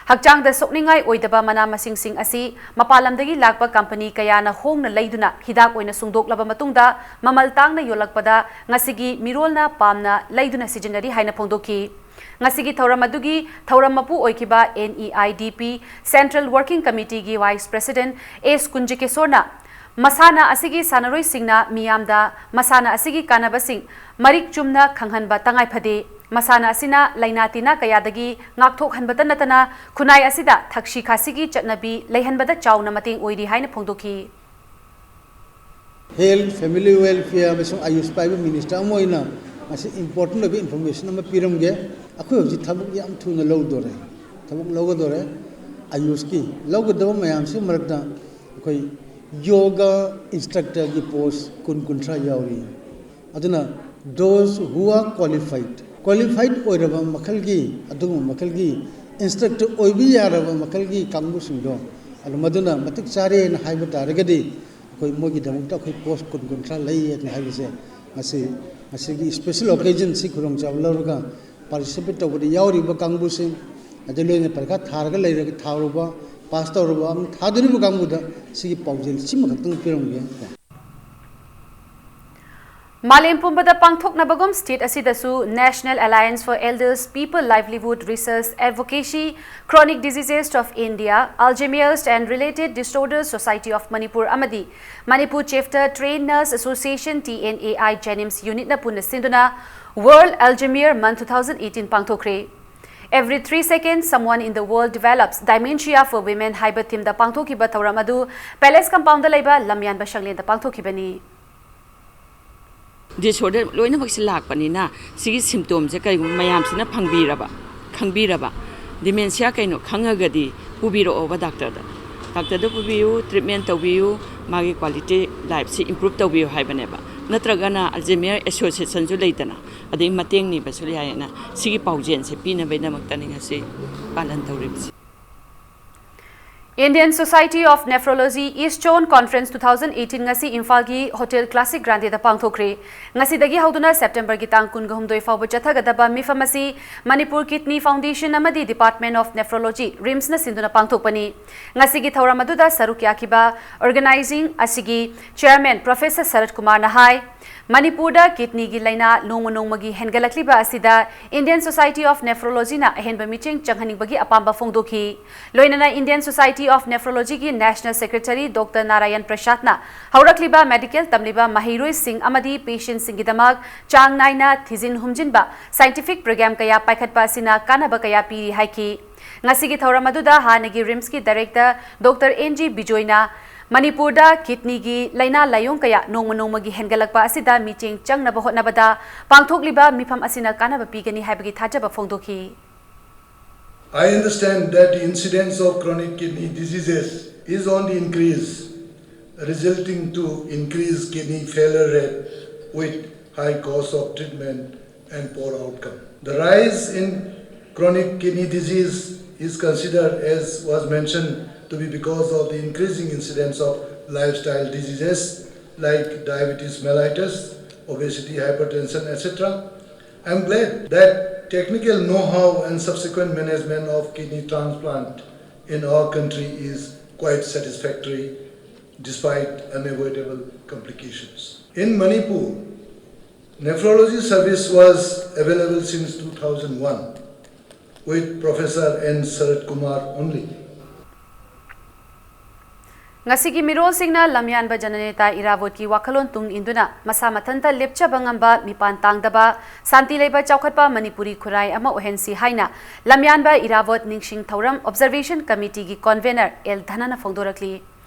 ꯍꯛꯆꯥꯡꯗ ꯁꯣꯛꯅꯤꯡꯉꯥꯏ ꯑꯣꯏꯗꯕ ꯃꯅꯥ ꯃꯁꯤꯡꯁꯤꯡ ꯑꯁꯤ ꯃꯄꯥꯟ ꯂꯝꯗꯒꯤ ꯂꯥꯛꯄ company ꯀꯌꯥꯅ ꯍꯣꯡꯅ ꯂꯩꯗꯨꯅ ꯍꯤꯗꯥꯛ ꯑꯣꯏꯅ ꯁꯨꯡꯗꯣꯛꯂꯕ ꯃꯇꯨꯡꯗ ꯃꯃꯜ ꯇꯥꯡꯅ ꯌꯣꯜꯂꯛꯄꯗ ꯉꯁꯤꯒꯤ ꯃꯤꯔꯣꯜꯅ ꯄꯥꯝꯅ ꯂꯩꯗꯨꯅ ꯁꯤꯖꯤꯟꯅꯔꯤ ꯍꯥꯏꯅ ꯐꯣꯡꯗꯣꯛꯈꯤ꯫ ꯉꯁꯤꯒꯤ ꯊꯧꯔꯝ ꯑꯗꯨꯒꯤ ꯊꯧꯔꯝ ꯃꯄꯨ ꯑꯣꯏꯈꯤꯕ N E I D P Central Working Committeeꯒꯤ Vice President S ꯀꯨꯟꯖꯀꯦꯁꯣꯔꯅ ꯃꯁꯥꯟꯅ ꯑꯁꯤꯒꯤ ꯁꯥꯟꯅꯔꯣꯏꯁꯤꯡꯅ ꯃꯤꯌꯥꯝꯗ ꯃꯁꯥꯟꯅ ꯑꯁꯤꯒꯤ ꯀꯥꯟꯅꯕꯁꯤꯡ ꯃꯔꯤꯛ ꯆꯨꯝꯅ ꯈꯪꯍꯟꯕ ꯇꯉꯥꯏ ꯐꯗꯦ꯫ ꯃꯁꯥꯟꯅ ꯑꯁꯤꯅ ꯂꯥꯏꯅꯥ ꯇꯤꯟꯅꯥ ꯀꯌꯥꯗꯒꯤ ꯉꯥꯛꯊꯣꯛꯍꯟꯕꯇ ꯅꯠꯇꯅ ꯈꯨꯟꯅꯥꯏ ꯑꯁꯤꯗ ꯊꯛꯁꯤ ꯈꯥꯁꯤꯒꯤ ꯆꯠꯅꯕꯤ ꯂꯩꯍꯟꯕꯗ ꯆꯥꯎꯅ ꯃꯇꯦꯡ ꯑꯣꯏꯔꯤ ꯍꯥꯏꯅ ꯐꯣꯡꯗꯣꯛꯈꯤ꯫ Health, Family Welfare ꯑꯃꯁꯨꯡ ꯑꯌꯨꯁ ꯄꯥꯏꯕ ꯃꯤꯅꯤꯁꯇꯔ ꯑꯃ ꯑꯣꯏꯅ ꯃꯁꯤ ꯏꯝꯄꯣꯔꯇꯦꯟ ꯑꯣꯏꯕ ꯏꯟꯐꯣꯔꯃꯦꯁꯟ ꯑꯃ ꯄꯤꯔꯝꯒꯦ꯫ ꯑꯩꯈꯣꯏ ꯍꯧꯖꯤꯛ ꯊꯕꯛ ꯌꯥꯝ ꯊꯨꯅ ꯂꯧꯗꯣꯔꯦ, ꯊꯕꯛ ꯂꯧꯒꯗꯣꯔꯦ꯫ ꯑꯌꯨꯁꯀꯤ ꯂꯧꯒꯗꯕ ꯃꯌꯥꯝꯁꯤ ꯃꯔꯛꯇ ꯑꯩꯈꯣꯏ ꯌꯣꯒꯥ ꯏꯟꯁꯇ꯭ꯔꯛꯇꯔꯒꯤ ꯄꯣꯁ ꯀꯨꯟ ꯀꯨꯟꯊ꯭ꯔꯥ ꯌꯥꯎꯔꯤ꯫ ꯑꯗꯨꯅ those who are qualified, qualified ꯑꯣꯏꯔꯕ ꯃꯈꯜꯒꯤ, ꯑꯗꯨꯒꯨꯝꯕ ꯃꯈꯜꯒꯤ ꯏꯟꯁꯇ꯭ꯔꯛꯇꯔ ꯑꯣꯏꯕ ꯌꯥꯔꯕ ꯃꯈꯜꯒꯤ ꯀꯥꯡꯕꯨꯁꯤꯡꯗꯣ ꯑꯗꯨ ꯃꯗꯨꯅ ꯃꯇꯤꯛ ꯆꯥꯔꯦꯅ ꯍꯥꯏꯕ ꯇꯥꯔꯒꯗꯤ ꯑꯩꯈꯣꯏ ꯃꯣꯏꯒꯤꯗꯃꯛꯇ ꯑꯩꯈꯣꯏ ꯄꯣꯁ ꯀꯨꯟ ꯀꯨꯟꯊ꯭ꯔꯥ ꯂꯩ ꯍꯥꯏꯅ ꯍꯥꯏꯕꯁꯦ ꯉꯁꯤ, ꯉꯁꯤꯒꯤ ꯏꯁꯄꯦꯁꯦꯜ ꯑꯣꯀꯦꯖꯟꯁꯤ ꯈꯨꯗꯣꯡꯆꯥꯕ ꯂꯧꯔꯒ ꯄꯥꯔꯇꯤꯁꯤꯄꯦꯠ ꯇꯧꯕꯗ ꯌꯥꯎꯔꯤꯕ ꯀꯥꯡꯕꯨꯁꯤꯡ, ꯑꯗꯩ ꯂꯣꯏꯅ ꯄꯔꯤꯈꯥ ꯊꯥꯔꯒ ꯂꯩꯔꯒ ꯊꯥꯔꯨꯕ, ꯄꯥꯁ ꯇꯧꯔꯕ ꯑꯃ ꯊꯥꯗꯣꯔꯤꯕ ꯀꯥꯡꯕꯨꯗ ꯁꯤꯒꯤ ꯄꯥꯎꯖꯦꯜ ꯁꯤꯃꯈꯛꯇꯪ ꯄꯤꯔꯝꯒꯦ꯫ ꯃꯥꯂꯦꯝ ꯄꯨꯝꯕꯗ ꯄꯥꯡꯊꯣꯛꯅꯕꯒꯨꯝ ꯁ꯭ꯇꯦꯠ ꯑꯁꯤꯗꯁꯨ National Alliance for Elders People Livelihood Research Advocacy, Chronic Diseases of India, Alzheimer's and Related Disorders Society of Manipur ꯑꯃꯗꯤ Manipur Chapter Trained Nurse Association T N A I JANIMS Unitꯅ ꯄꯨꯟꯅ ꯁꯤꯟꯗꯨꯅ World Alzheimer Month two thousand eighteen ꯄꯥꯡꯊꯣꯛꯈ꯭ꯔꯦ꯫ Every three seconds, someone in the world develops dementia for women ꯍꯥꯏꯕ ꯊꯤꯝꯗ ꯄꯥꯡꯊꯣꯛꯈꯤꯕ ꯊꯧꯔꯝ ꯑꯗꯨ palace compound ꯂꯩꯕ ꯂꯝꯌꯥꯟꯕ ꯁꯪꯂꯦꯟꯗ ꯄꯥꯡꯊꯣꯛꯈꯤꯕꯅꯤ꯫ Disorder ꯂꯣꯏꯅꯃꯛꯁꯤ ꯂꯥꯛꯄꯅꯤꯅ ꯁꯤꯒꯤ ꯁꯤꯝꯇꯣꯝꯁꯦ ꯀꯔꯤꯒꯨꯝꯕ ꯃꯌꯥꯝꯁꯤꯅ ꯐꯪꯕꯤꯔꯕ, ꯈꯪꯕꯤꯔꯕ, ꯗꯤꯃꯦꯟꯁꯤꯌꯥ ꯀꯩꯅꯣ ꯈꯪꯉꯒꯗꯤ ꯄꯨꯕꯤꯔꯛꯑꯣꯕ ꯗꯥꯛꯇꯔꯗ꯫ ꯗꯥꯛꯇꯔꯗ ꯄꯨꯕꯤꯌꯨ, ꯇ꯭ꯔꯤꯠꯃꯦꯟ ꯇꯧꯕꯤꯌꯨ, ꯃꯥꯒꯤ ꯀ꯭ꯋꯥꯂꯤꯇꯤ ꯂꯥꯏꯐꯁꯤ ꯏꯝꯄ꯭ꯔꯨꯞ ꯇꯧꯕꯤꯌꯨ ꯍꯥꯏꯕꯅꯦꯕ꯫ ꯅꯠꯇ꯭ꯔꯒꯅ ꯑꯜꯖꯦꯃꯤꯌꯔ ꯑꯦꯁꯣꯁꯤꯌꯦꯁꯟꯁꯨ ꯂꯩꯗꯅ, ꯑꯗꯩ ꯃꯇꯦꯡ ꯅꯤꯕꯁꯨ ꯌꯥꯏꯌꯦꯅ ꯁꯤꯒꯤ ꯄꯥꯎꯖꯦꯜꯁꯦ ꯄꯤꯅꯕꯒꯤꯗꯃꯛꯇꯅꯤ ꯉꯁꯤ ꯄꯥꯂꯟ ꯇꯧꯔꯤꯕꯁꯤ꯫ Indian Society of Nephrology Eastern Conference two thousand eighteen ꯉꯁꯤ ꯏꯝꯐꯥꯜꯒꯤ ꯍꯣꯇꯦꯜ ꯀ꯭ꯂꯥꯁꯤꯛ ꯒ꯭ꯔꯥꯟꯗꯦꯗ ꯄꯥꯡꯊꯣꯛꯈ꯭ꯔꯦ꯫ ꯉꯁꯤꯗꯒꯤ ꯍꯧꯗꯨꯅ ꯁꯦꯞꯇꯦꯝꯕꯔꯒꯤ ꯇꯥꯡ ꯀꯨꯟꯒ ꯍꯨꯝꯗꯣꯏ ꯐꯥꯎꯕ ꯆꯠꯊꯒꯗꯕ ꯃꯤꯐꯝ ꯑꯁꯤ ꯃꯅꯤꯄꯨꯔ ꯀꯤꯗꯅꯤ ꯐꯥꯎꯟꯗꯦꯁꯟ ꯑꯃꯗꯤ ꯗꯤꯄꯥꯔꯠꯃꯦꯟ ꯑꯣꯐ ꯅꯦꯐ꯭ꯔꯣꯂꯣꯖꯤ, ꯔꯤꯝꯁꯅ ꯁꯤꯟꯗꯨꯅ ꯄꯥꯡꯊꯣꯛꯄꯅꯤ꯫ ꯉꯁꯤꯒꯤ ꯊꯧꯔꯝ ꯑꯗꯨꯗ ꯁꯔꯨꯛ ꯌꯥꯈꯤꯕ ꯑꯣꯔꯒꯅꯥꯏꯖꯤꯡ ꯑꯁꯤꯒꯤ ꯆꯦꯌꯔꯃꯦꯟ ꯄ꯭ꯔꯣꯐꯦꯁꯔ ꯁꯔꯠ ꯀꯨꯃꯥꯔꯅ ꯍꯥꯏ, ꯃꯅꯤꯄꯨꯔꯗ ꯀꯤꯗꯅꯤꯒꯤ ꯂꯥꯏꯅꯥ ꯅꯣꯡꯃ ꯅꯣꯡꯃꯒꯤ ꯍꯦꯟꯒꯠꯂꯛꯂꯤꯕ ꯑꯁꯤꯗ Indian Society of Nephrologyꯅ ꯑꯍꯦꯟꯕ ꯃꯤꯠꯌꯦꯡ ꯆꯪꯍꯟꯅꯤꯡꯕꯒꯤ ꯑꯄꯥꯝꯕ ꯐꯣꯡꯗꯣꯛꯈꯤ꯫ ꯂꯣꯏꯅꯅ Indian Society of Nephrologyꯒꯤ National Secretary Doctor Narayan ꯄ꯭ꯔꯁꯥꯗꯅ ꯍꯧꯔꯛꯂꯤꯕ medical ꯇꯝꯂꯤꯕ ꯃꯍꯩꯔꯣꯏꯁꯤꯡ ꯑꯃꯗꯤ patientꯁꯤꯡꯒꯤꯗꯃꯛ ꯆꯥꯡ ꯅꯥꯏꯅ ꯊꯤꯖꯤꯟ ꯍꯨꯝꯖꯤꯟꯕ scientific program ꯀꯌꯥ ꯄꯥꯏꯈꯠꯄ ꯑꯁꯤꯅ ꯀꯥꯟꯅꯕ ꯀꯌꯥ ꯄꯤꯔꯤ ꯍꯥꯏꯈꯤ꯫ ꯉꯁꯤꯒꯤ ꯊꯧꯔꯝ ꯑꯗꯨꯗ ꯍꯥꯟꯅꯒꯤ RIMSꯀꯤ director Doctor N G ꯕꯤꯖꯣꯏꯅ ꯃꯅꯤꯄꯨꯔꯗ ꯀꯤꯗꯅꯤꯒꯤ ꯂꯥꯏꯅꯥ ꯂꯥꯏꯑꯣꯡ ꯀꯌꯥ ꯅꯣꯡꯃ ꯅꯣꯡꯃꯒꯤ ꯍꯦꯟꯒꯠꯂꯛꯄ ꯑꯁꯤꯗ ꯃꯤꯠꯌꯦꯡ ꯆꯪꯅꯕ ꯍꯣꯠꯅꯕꯗ ꯄꯥꯡꯊꯣꯛꯂꯤꯕ ꯃꯤꯐꯝ ꯑꯁꯤꯅ ꯀꯥꯟꯅꯕ ꯄꯤꯒꯅꯤ ꯍꯥꯏꯕꯒꯤ ꯊꯥꯖꯕ ꯐꯣꯡꯗꯣꯛꯈꯤ꯫ I understand that the incidence of chronic kidney diseases is on the increase, resulting to increased kidney failure rate with high cost of treatment and poor outcome. The rise in chronic kidney disease is considered, as was mentioned, to be because of the increasing incidence of lifestyle diseases like diabetes mellitus, obesity, hypertension, et cetera. I'm glad that technical know-how and subsequent management of kidney transplant in our country is quite satisfactory despite unavoidable complications. In Manipur, nephrology service was available since two thousand one with Professor N Sarat Kumar only. ꯉꯁꯤꯒꯤ ꯃꯤꯔꯣꯜꯁꯤꯡꯅ ꯂꯝꯌꯥꯟꯕ ꯖꯅꯅꯦꯇꯥ ꯏꯔꯥꯕꯣꯠꯀꯤ ꯋꯥꯈꯜꯂꯣꯟ ꯇꯨꯡ ꯏꯟꯗꯨꯅ ꯃꯁꯥ ꯃꯊꯟꯇ ꯂꯦꯞꯆꯕ ꯉꯝꯕ, ꯃꯤꯄꯥꯟ ꯇꯥꯡꯗꯕ, ꯁꯥꯟꯇꯤ ꯂꯩꯕ ꯆꯥꯎꯈꯠꯄ ꯃꯅꯤꯄꯨꯔꯤ ꯈꯨꯔꯥꯏ ꯑꯃ ꯑꯣꯏꯍꯟꯁꯤ ꯍꯥꯏꯅ ꯂꯝꯌꯥꯟꯕ ꯏꯔꯥꯕꯣꯠ ꯅꯤꯡꯁꯤꯡ ꯊꯧꯔꯝ Observation Committeeꯒꯤ convener ꯑꯦꯜ ꯙꯅꯅ ꯐꯣꯡꯗꯣꯔꯛꯂꯤ꯫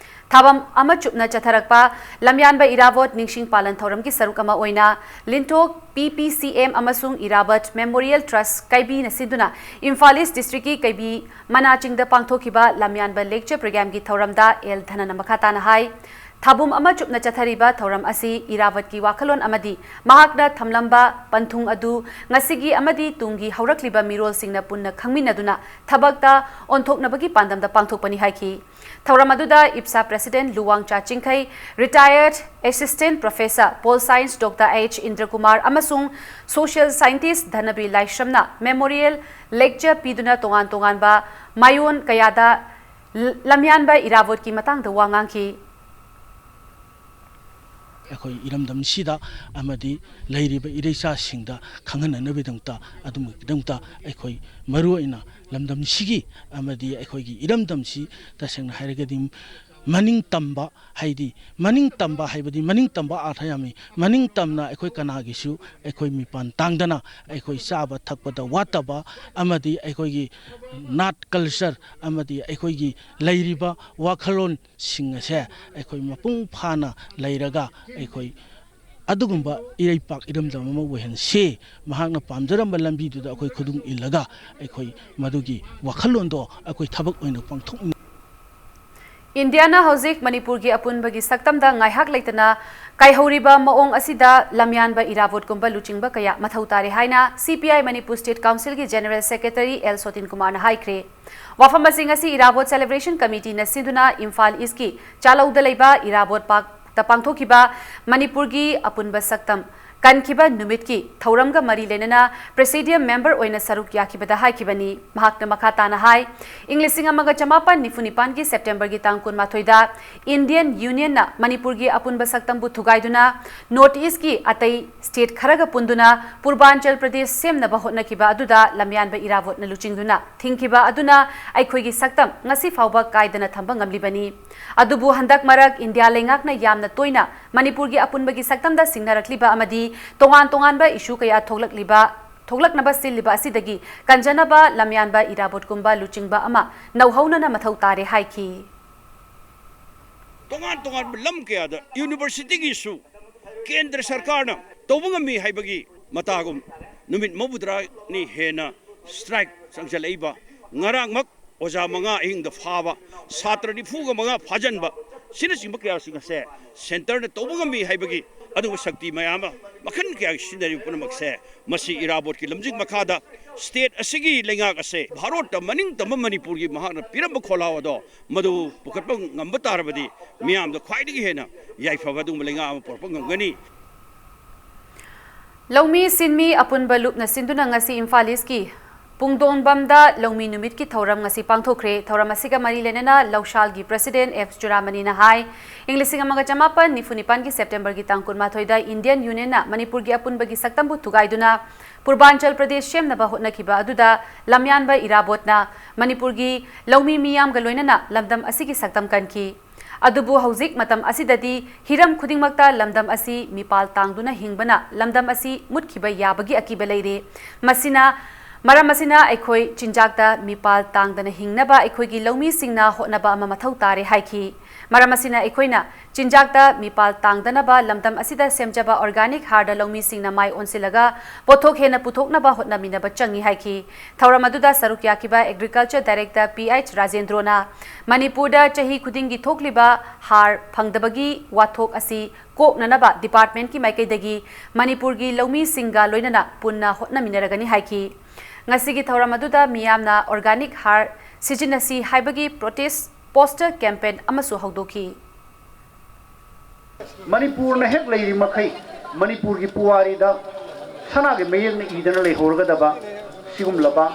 ꯊꯥꯕꯝ ꯑꯃ ꯆꯨꯞꯅ ꯆꯠꯊꯔꯛꯄ ꯂꯝꯌꯥꯟꯕ ꯏꯔꯥꯕꯣꯠ ꯅꯤꯡꯁꯤꯡ ꯄꯥꯂꯟ ꯊꯧꯔꯝꯒꯤ ꯁꯔꯨꯛ ꯑꯃ ꯑꯣꯏꯅ ꯂꯤꯟꯊꯣꯛ P P C M ꯑꯃꯁꯨꯡ ꯏꯔꯥꯕꯠ Memorial Trust ꯀꯩꯕꯤꯅ ꯁꯤꯟꯗꯨꯅ ꯏꯝꯐꯥꯜ ꯏꯁ ꯗꯤꯁꯇ꯭ꯔꯤꯛꯀꯤ ꯀꯩꯕꯤ ꯃꯅꯥ ꯆꯤꯡꯗ ꯄꯥꯡꯊꯣꯛꯈꯤꯕ ꯂꯝꯌꯥꯟꯕ lecture programꯒꯤ ꯊꯧꯔꯝꯗ ꯑꯦꯜ ꯙꯅꯅ ꯃꯈꯥ ꯇꯥꯅ ꯍꯥꯏ, ꯊꯥꯕꯨꯝ ꯑꯃ ꯆꯨꯞꯅ ꯆꯠꯊꯔꯤꯕ ꯊꯧꯔꯝ ꯑꯁꯤ ꯏꯔꯥꯕꯠꯀꯤ ꯋꯥꯈꯜꯂꯣꯟ ꯑꯃꯗꯤ ꯃꯍꯥꯛꯅ ꯊꯝꯂꯝꯕ ꯄꯟꯊꯨꯡ ꯑꯗꯨ ꯉꯁꯤꯒꯤ ꯑꯃꯗꯤ ꯇꯨꯡꯒꯤ ꯍꯧꯔꯛꯂꯤꯕ ꯃꯤꯔꯣꯜꯁꯤꯡꯅ ꯄꯨꯟꯅ ꯈꯪꯃꯤꯟꯅꯗꯨꯅ ꯊꯕꯛꯇ ꯑꯣꯟꯊꯣꯛꯅꯕꯒꯤ ꯄꯥꯟꯗꯝꯗ ꯄꯥꯡꯊꯣꯛꯄꯅꯤ ꯍꯥꯏꯈꯤ꯫ ꯊꯧꯔꯝ ꯑꯗꯨꯗ ꯏꯞꯁꯥ president ꯂꯨꯋꯥꯡꯆꯥ ꯆꯤꯡꯈꯩ, retired assistant professor Pol Science Doctor H ꯏꯟꯗ꯭ꯔꯀꯨꯃꯥꯔ ꯑꯃꯁꯨꯡ social scientist ꯙꯅꯕꯤꯔ ꯂꯥꯏꯁ꯭ꯔꯝꯅ memorial lecture ꯄꯤꯗꯨꯅ ꯇꯣꯉꯥꯟ ꯇꯣꯉꯥꯟꯕ ꯃꯥꯏꯑꯣꯟ ꯀꯌꯥꯗ ꯂ-, ꯂꯝꯌꯥꯟꯕ ꯏꯔꯥꯕꯣꯠꯀꯤ ꯃꯇꯥꯡꯗ ꯋꯥ ꯉꯥꯡꯈꯤ꯫ ꯑꯩꯈꯣꯏ ꯏꯔꯝꯗꯝꯁꯤꯗ ꯑꯃꯗꯤ ꯂꯩꯔꯤꯕ ꯏꯔꯩꯆꯥꯁꯤꯡꯗ ꯈꯪꯍꯟꯅꯅꯕꯒꯤꯗꯃꯛꯇ, ꯑꯗꯨꯝꯕꯒꯤꯗꯃꯛꯇ ꯑꯩꯈꯣꯏ ꯃꯔꯨꯑꯣꯏꯅ ꯂꯝꯗꯝꯁꯤꯒꯤ ꯑꯃꯗꯤ ꯑꯩꯈꯣꯏꯒꯤ ꯏꯔꯝꯗꯝꯁꯤ ꯇꯁꯦꯡꯅ ꯍꯥꯏꯔꯒꯗꯤ ꯃꯅꯤꯡ ꯇꯝꯕ, ꯍꯥꯏꯗꯤ ꯃꯅꯤꯡ ꯇꯝꯕ ꯍꯥꯏꯕꯗꯤ ꯃꯅꯤꯡ ꯇꯝꯕ ꯑꯥꯔꯊ ꯌꯥꯝꯃꯤ꯫ ꯃꯅꯤꯡ ꯇꯝꯅ ꯑꯩꯈꯣꯏ ꯀꯅꯥꯒꯤꯁꯨ ꯑꯩꯈꯣꯏ ꯃꯤꯄꯥꯟ ꯇꯥꯡꯗꯅ ꯑꯩꯈꯣꯏ ꯆꯥꯕ ꯊꯛꯄꯗ ꯋꯥꯠꯇꯕ ꯑꯃꯗꯤ ꯑꯩꯈꯣꯏꯒꯤ ꯅꯥꯠ ꯀꯜꯆꯔ ꯑꯃꯗꯤ ꯑꯩꯈꯣꯏꯒꯤ ꯂꯩꯔꯤꯕ ꯋꯥꯈꯜꯂꯣꯟꯁꯤꯡ ꯑꯁꯦ ꯑꯩꯈꯣꯏ ꯃꯄꯨꯡ ꯐꯥꯅ ꯂꯩꯔꯒ ꯑꯩꯈꯣꯏ ꯑꯗꯨꯒꯨꯝꯕ ꯏꯔꯩꯄꯥꯛ ꯏꯔꯝꯗꯝ ꯑꯃ ꯑꯣꯏꯍꯟꯁꯤ꯫ ꯃꯍꯥꯛꯅ ꯄꯥꯝꯖꯔꯝꯕ ꯂꯝꯕꯤꯗꯨꯗ ꯑꯩꯈꯣꯏ ꯈꯨꯗꯨꯡ ꯏꯜꯂꯒ ꯑꯩꯈꯣꯏ ꯃꯗꯨꯒꯤ ꯋꯥꯈꯜꯂꯣꯟꯗꯣ ꯑꯩꯈꯣꯏ ꯊꯕꯛ ꯑꯣꯏꯅ ꯄꯥꯡꯊꯣꯛꯃꯤꯟꯅ ꯏꯟꯗꯤꯌꯥꯅ ꯍꯧꯖꯤꯛ ꯃꯅꯤꯄꯨꯔꯒꯤ ꯑꯄꯨꯟꯕꯒꯤ ꯁꯛꯇꯝꯗ ꯉꯥꯏꯍꯥꯛ ꯂꯩꯇꯅ ꯀꯥꯏꯍꯧꯔꯤꯕ ꯃꯑꯣꯡ ꯑꯁꯤꯗ ꯂꯝꯌꯥꯟꯕ ꯏꯔꯥꯕꯣꯠꯀꯨꯝꯕ ꯂꯨꯆꯤꯡꯕ ꯀꯌꯥ ꯃꯊꯧ ꯇꯥꯔꯦ ꯍꯥꯏꯅ ꯁꯤ ꯄꯤ ꯑꯥꯏ ꯃꯅꯤꯄꯨꯔ ꯁ꯭ꯇꯦꯠ ꯀꯥꯎꯟꯁꯤꯜꯒꯤ ꯖꯦꯅꯔꯦꯜ ꯁꯦꯀ꯭ꯔꯦꯇꯔꯤ ꯑꯦꯜ ꯁꯣꯇꯤꯟ ꯀꯨꯃꯥꯔꯅ ꯍꯥꯏꯈ꯭ꯔꯦ꯫ ꯋꯥꯐꯝ ꯑꯁꯤꯡ ꯑꯁꯤ ꯏꯔꯥꯕꯣꯠ ꯁꯦꯂꯦꯕ꯭ꯔꯦꯁꯟ ꯀꯃꯤꯇꯤꯅ ꯁꯤꯟꯗꯨꯅ ꯏꯝꯐꯥꯜ ꯏꯁꯀꯤ ꯆꯥꯂꯧꯗ ꯂꯩꯕ ꯏꯔꯥꯕꯣꯠ ꯄꯥꯔꯛꯇ ꯄꯥꯡꯊꯣꯛꯈꯤꯕ ꯃꯅꯤꯄꯨꯔꯒꯤ ꯑꯄꯨꯟꯕ ꯁꯛꯇꯝ ꯀꯟꯈꯤꯕ ꯅꯨꯃꯤꯠꯀꯤ ꯊꯧꯔꯝꯒ ꯃꯔꯤ ꯂꯩꯅꯅ ꯄ꯭ꯔꯦꯁꯤꯗꯤꯌꯝ ꯃꯦꯝꯕꯔ ꯑꯣꯏꯅ ꯁꯔꯨꯛ ꯌꯥꯈꯤꯕꯗ ꯍꯥꯏꯈꯤꯕꯅꯤ꯫ ꯃꯍꯥꯛꯅ ꯃꯈꯥ ꯇꯥꯅ ꯍꯥꯏ, ꯏꯪ ꯂꯤꯁꯤꯡ ꯑꯃꯒ ꯆꯃꯥꯄꯟ ꯅꯤꯐꯨ ꯅꯤꯄꯥꯟꯒꯤ ꯁꯦꯞꯇꯦꯝꯕꯔꯒꯤ ꯇꯥꯡ ꯀꯨꯟꯃꯥꯊꯣꯏꯗ ꯏꯟꯗꯤꯌꯟ ꯌꯨꯅꯤꯌꯟꯅ ꯃꯅꯤꯄꯨꯔꯒꯤ ꯑꯄꯨꯟꯕ ꯁꯛꯇꯝꯕꯨ ꯊꯨꯒꯥꯏꯗꯨꯅ ꯅꯣꯔꯠ ꯏꯁꯀꯤ ꯑꯇꯩ ꯁ꯭ꯇꯦꯠ ꯈꯔꯒ ꯄꯨꯟꯗꯨꯅ ꯄꯨꯔꯕꯥꯟꯆꯜ ꯄ꯭ꯔꯗꯦꯁ ꯁꯦꯝꯅꯕ ꯍꯣꯠꯅꯈꯤꯕ ꯑꯗꯨꯗ ꯂꯝꯌꯥꯟꯕ ꯏꯔꯥꯕꯣꯠꯅ ꯂꯨꯆꯤꯡꯗꯨꯅ ꯊꯤꯡꯈꯤꯕ ꯑꯗꯨꯅ ꯑꯩꯈꯣꯏꯒꯤ ꯁꯛꯇꯝ ꯉꯁꯤ ꯐꯥꯎꯕ ꯀꯥꯏꯗꯅ ꯊꯝꯕ ꯉꯝꯂꯤꯕꯅꯤ꯫ ꯑꯗꯨꯕꯨ ꯍꯟꯗꯛ ꯃꯔꯛ ꯏꯟꯗꯤꯌꯥ ꯂꯩꯉꯥꯛꯅ ꯌꯥꯝꯅ ꯇꯣꯏꯅ ꯃꯅꯤꯄꯨꯔꯒꯤ ꯑꯄꯨꯟꯕꯒꯤ ꯁꯛꯇꯝꯗ ꯁꯤꯡꯅꯔꯛꯂꯤꯕ ꯑꯃꯗꯤ ꯇꯣꯉꯥꯟ ꯇꯣꯉꯥꯟꯕ ꯏꯁꯨ ꯀꯌꯥ ꯊꯣꯛꯂꯛꯂꯤꯕ, ꯊꯣꯛꯂꯛꯅꯕ ꯁꯤꯜꯂꯤꯕ ꯑꯁꯤꯗꯒꯤ ꯀꯟꯖꯅꯕ ꯂꯝꯌꯥꯟꯕ ꯏꯔꯥꯕꯣꯠꯀꯨꯝꯕ ꯂꯨꯆꯤꯡꯕ ꯑꯃ ꯅꯧꯍꯧꯅꯅ ꯃꯊꯧ ꯇꯥꯔꯦ ꯍꯥꯏꯈꯤ꯫ ꯇꯣꯉꯥꯟ ꯇꯣꯉꯥꯟꯕ ꯂꯝ ꯀꯌꯥꯗ ꯌꯨꯅꯤꯚꯔꯁꯤꯇꯤꯒꯤꯁꯨ ꯀꯦꯟꯗ꯭ꯔ ꯁꯔꯀꯥꯔꯅ ꯇꯧꯕ ꯉꯝꯃꯤ ꯍꯥꯏꯕꯒꯤ ꯃꯇꯥꯒꯨꯝ ꯅꯨꯃꯤꯠ ꯃꯧꯗ꯭ꯔꯥꯅꯤ ꯍꯦꯟꯅ ꯁ꯭ꯇ꯭ꯔꯥꯏꯛ ꯆꯪꯁꯤꯜꯂꯛꯏꯕ, ꯉꯔꯥꯡꯃꯛ ꯑꯣꯖꯥ ꯃꯉꯥ ꯑꯍꯤꯡꯗ ꯐꯥꯕ, ꯁꯥꯇ꯭ꯔ ꯅꯤꯐꯨꯒ ꯃꯉꯥ ꯐꯥꯖꯤꯟꯕ, ꯁꯤꯅꯆꯤꯡꯕ ꯀꯌꯥꯁꯤꯡ ꯑꯁꯦ ꯁꯦꯟꯇꯔꯅ ꯇꯧꯕ ꯉꯝꯃꯤ ꯍꯥꯏꯕꯒꯤ ꯑꯗꯨꯒꯨꯝꯕ ꯁꯛꯇꯤ ꯃꯌꯥꯝ ꯑꯃ ꯃꯈꯜ ꯀꯌꯥꯒꯤ ꯁꯤꯖꯤꯟꯅꯔꯤꯕ ꯄꯨꯝꯅꯃꯛꯁꯦ ꯃꯁꯤ ꯏꯔꯥꯕꯣꯠꯀꯤ ꯂꯝꯖꯤꯡ ꯃꯈꯥꯗ ꯁ꯭ꯇꯦꯠ ꯑꯁꯤꯒꯤ ꯂꯩꯉꯥꯛ ꯑꯁꯦ ꯚꯥꯔꯣꯠꯇ ꯃꯅꯤꯡ ꯇꯝꯕ ꯃꯅꯤꯄꯨꯔꯒꯤ ꯃꯍꯥꯛꯅ ꯄꯤꯔꯝꯕ ꯈꯣꯜꯂꯥꯎ ꯑꯗꯣ ꯃꯗꯨ ꯄꯨꯈꯠꯄ ꯉꯝꯕ ꯇꯥꯔꯕꯗꯤ ꯃꯤꯌꯥꯝꯗ ꯈ꯭ꯋꯥꯏꯗꯒꯤ ꯍꯦꯟꯅ ꯌꯥꯏꯐꯕ ꯑꯗꯨꯒꯨꯝꯕ ꯂꯩꯉꯥꯛ ꯑꯃ ꯄꯨꯔꯛꯄ ꯉꯝꯒꯅꯤ꯫ ꯂꯧꯃꯤ ꯁꯤꯟꯃꯤ ꯑꯄꯨꯟꯕ ꯂꯨꯞꯅ ꯁꯤꯟꯗꯨꯅ ꯉꯁꯤ ꯏꯝꯐꯥꯜ ꯏꯁꯀꯤ ꯄꯨꯡꯗꯣꯟꯕꯝꯗ ꯂꯧꯃꯤ ꯅꯨꯃꯤꯠꯀꯤ ꯊꯧꯔꯝ ꯉꯁꯤ ꯄꯥꯡꯊꯣꯛꯈ꯭ꯔꯦ꯫ ꯊꯧꯔꯝ ꯑꯁꯤꯒ ꯃꯔꯤ ꯂꯩꯅꯅ ꯂꯧꯁꯥꯜꯒꯤ President F ꯆꯨꯔꯥꯃꯅꯤꯅ ꯍꯥꯏ, ꯏꯪ ꯂꯤꯁꯤꯡ ꯑꯃꯒ ꯆꯃꯥꯄꯟ ꯅꯤꯐꯨ ꯅꯤꯄꯥꯟꯒꯤ Septemberꯒꯤ ꯇꯥꯡ ꯀꯨꯟꯃꯥꯊꯣꯏꯗ Indian Unionꯅ ꯃꯅꯤꯄꯨꯔꯒꯤ ꯑꯄꯨꯟꯕꯒꯤ ꯁꯛꯇꯝꯕꯨ ꯊꯨꯒꯥꯏꯗꯨꯅ ꯄꯨꯔꯕꯥꯟꯆꯜ ꯄ꯭ꯔꯗꯦꯁ ꯁꯦꯝꯅꯕ ꯍꯣꯠꯅꯈꯤꯕ ꯑꯗꯨꯗ ꯂꯝꯌꯥꯟꯕ ꯏꯔꯥꯕꯣꯠꯅ ꯃꯅꯤꯄꯨꯔꯒꯤ ꯂꯧꯃꯤ ꯃꯤꯌꯥꯝꯒ ꯂꯣꯏꯅꯅ ꯂꯝꯗꯝ ꯑꯁꯤꯒꯤ ꯁꯛꯇꯝ ꯀꯟꯈꯤ꯫ ꯑꯗꯨꯕꯨ ꯍꯧꯖꯤꯛ ꯃꯇꯝ ꯑꯁꯤꯗꯗꯤ ꯍꯤꯔꯝ ꯈꯨꯗꯤꯡꯃꯛꯇ ꯂꯝꯗꯝ ꯑꯁꯤ ꯃꯤꯄꯥꯜ ꯇꯥꯡꯗꯨꯅ ꯍꯤꯡꯕꯅ ꯂꯝꯗꯝ ꯑꯁꯤ ꯃꯨꯠꯈꯤꯕ ꯌꯥꯕꯒꯤ ꯑꯀꯤꯕ ꯂꯩꯔꯦ꯫ ꯃꯁꯤꯅ, ꯃꯔꯝ ꯑꯁꯤꯅ ꯑꯩꯈꯣꯏ ꯆꯤꯟꯖꯥꯛꯇ ꯃꯤꯄꯥꯜ ꯇꯥꯡꯗꯅ ꯍꯤꯡꯅꯕ ꯑꯩꯈꯣꯏꯒꯤ ꯂꯧꯃꯤꯁꯤꯡꯅ ꯍꯣꯠꯅꯕ ꯑꯃ ꯃꯊꯧ ꯇꯥꯔꯦ ꯍꯥꯏꯈꯤ꯫ ꯃꯔꯝ ꯑꯁꯤꯅ ꯑꯩꯈꯣꯏꯅ ꯆꯤꯟꯖꯥꯛꯇ ꯃꯤꯄꯥꯜ ꯇꯥꯡꯗꯅꯕ ꯂꯝꯗꯝ ꯑꯁꯤꯗ ꯁꯦꯝꯖꯕ organic ꯍꯥꯔꯗ ꯂꯧꯃꯤꯁꯤꯡꯅ ꯃꯥꯏ ꯑꯣꯟꯁꯤꯜꯂꯒ ꯄꯣꯠꯊꯣꯛ ꯍꯦꯟꯅ ꯄꯨꯊꯣꯛꯅꯕ ꯍꯣꯠꯅꯃꯤꯟꯅꯕ ꯆꯪꯏ ꯍꯥꯏꯈꯤ꯫ ꯊꯧꯔꯝ ꯑꯗꯨꯗ ꯁꯔꯨꯛ ꯌꯥꯈꯤꯕ Agriculture Director P H ꯔꯥꯖꯦꯟꯗ꯭ꯔꯣꯅ ꯃꯅꯤꯄꯨꯔꯗ ꯆꯍꯤ ꯈꯨꯗꯤꯡꯒꯤ ꯊꯣꯛꯂꯤꯕ ꯍꯥꯔ ꯐꯪꯗꯕꯒꯤ ꯋꯥꯊꯣꯛ ꯑꯁꯤ ꯀꯣꯛꯅꯅꯕ departmentꯀꯤ ꯃꯥꯏꯀꯩꯗꯒꯤ ꯃꯅꯤꯄꯨꯔꯒꯤ ꯂꯧꯃꯤꯁꯤꯡꯒ ꯂꯣꯏꯅꯅ ꯄꯨꯟꯅ ꯍꯣꯠꯅꯃꯤꯟꯅꯔꯒꯅꯤ ꯍꯥꯏꯈꯤ꯫ ꯉꯁꯤꯒꯤ ꯊꯧꯔꯝ ꯑꯗꯨꯗ ꯃꯤꯌꯥꯝꯅ organic ꯍꯥꯔ ꯁꯤꯖꯤꯟꯅꯁꯤ ꯍꯥꯏꯕꯒꯤ protest poster campaign ꯑꯃꯁꯨ ꯍꯧꯗꯣꯛꯈꯤ꯫ ꯃꯅꯤꯄꯨꯔꯅ ꯍꯦꯛ ꯂꯩꯔꯤ ꯃꯈꯩ ꯃꯅꯤꯄꯨꯔꯒꯤ ꯄꯨꯋꯥꯔꯤꯗ ꯁꯅꯥꯒꯤ ꯃꯌꯦꯛꯅ ꯏꯗꯅ ꯂꯩꯍꯧꯔꯒꯗꯕ ꯁꯤꯒꯨꯝꯂꯕ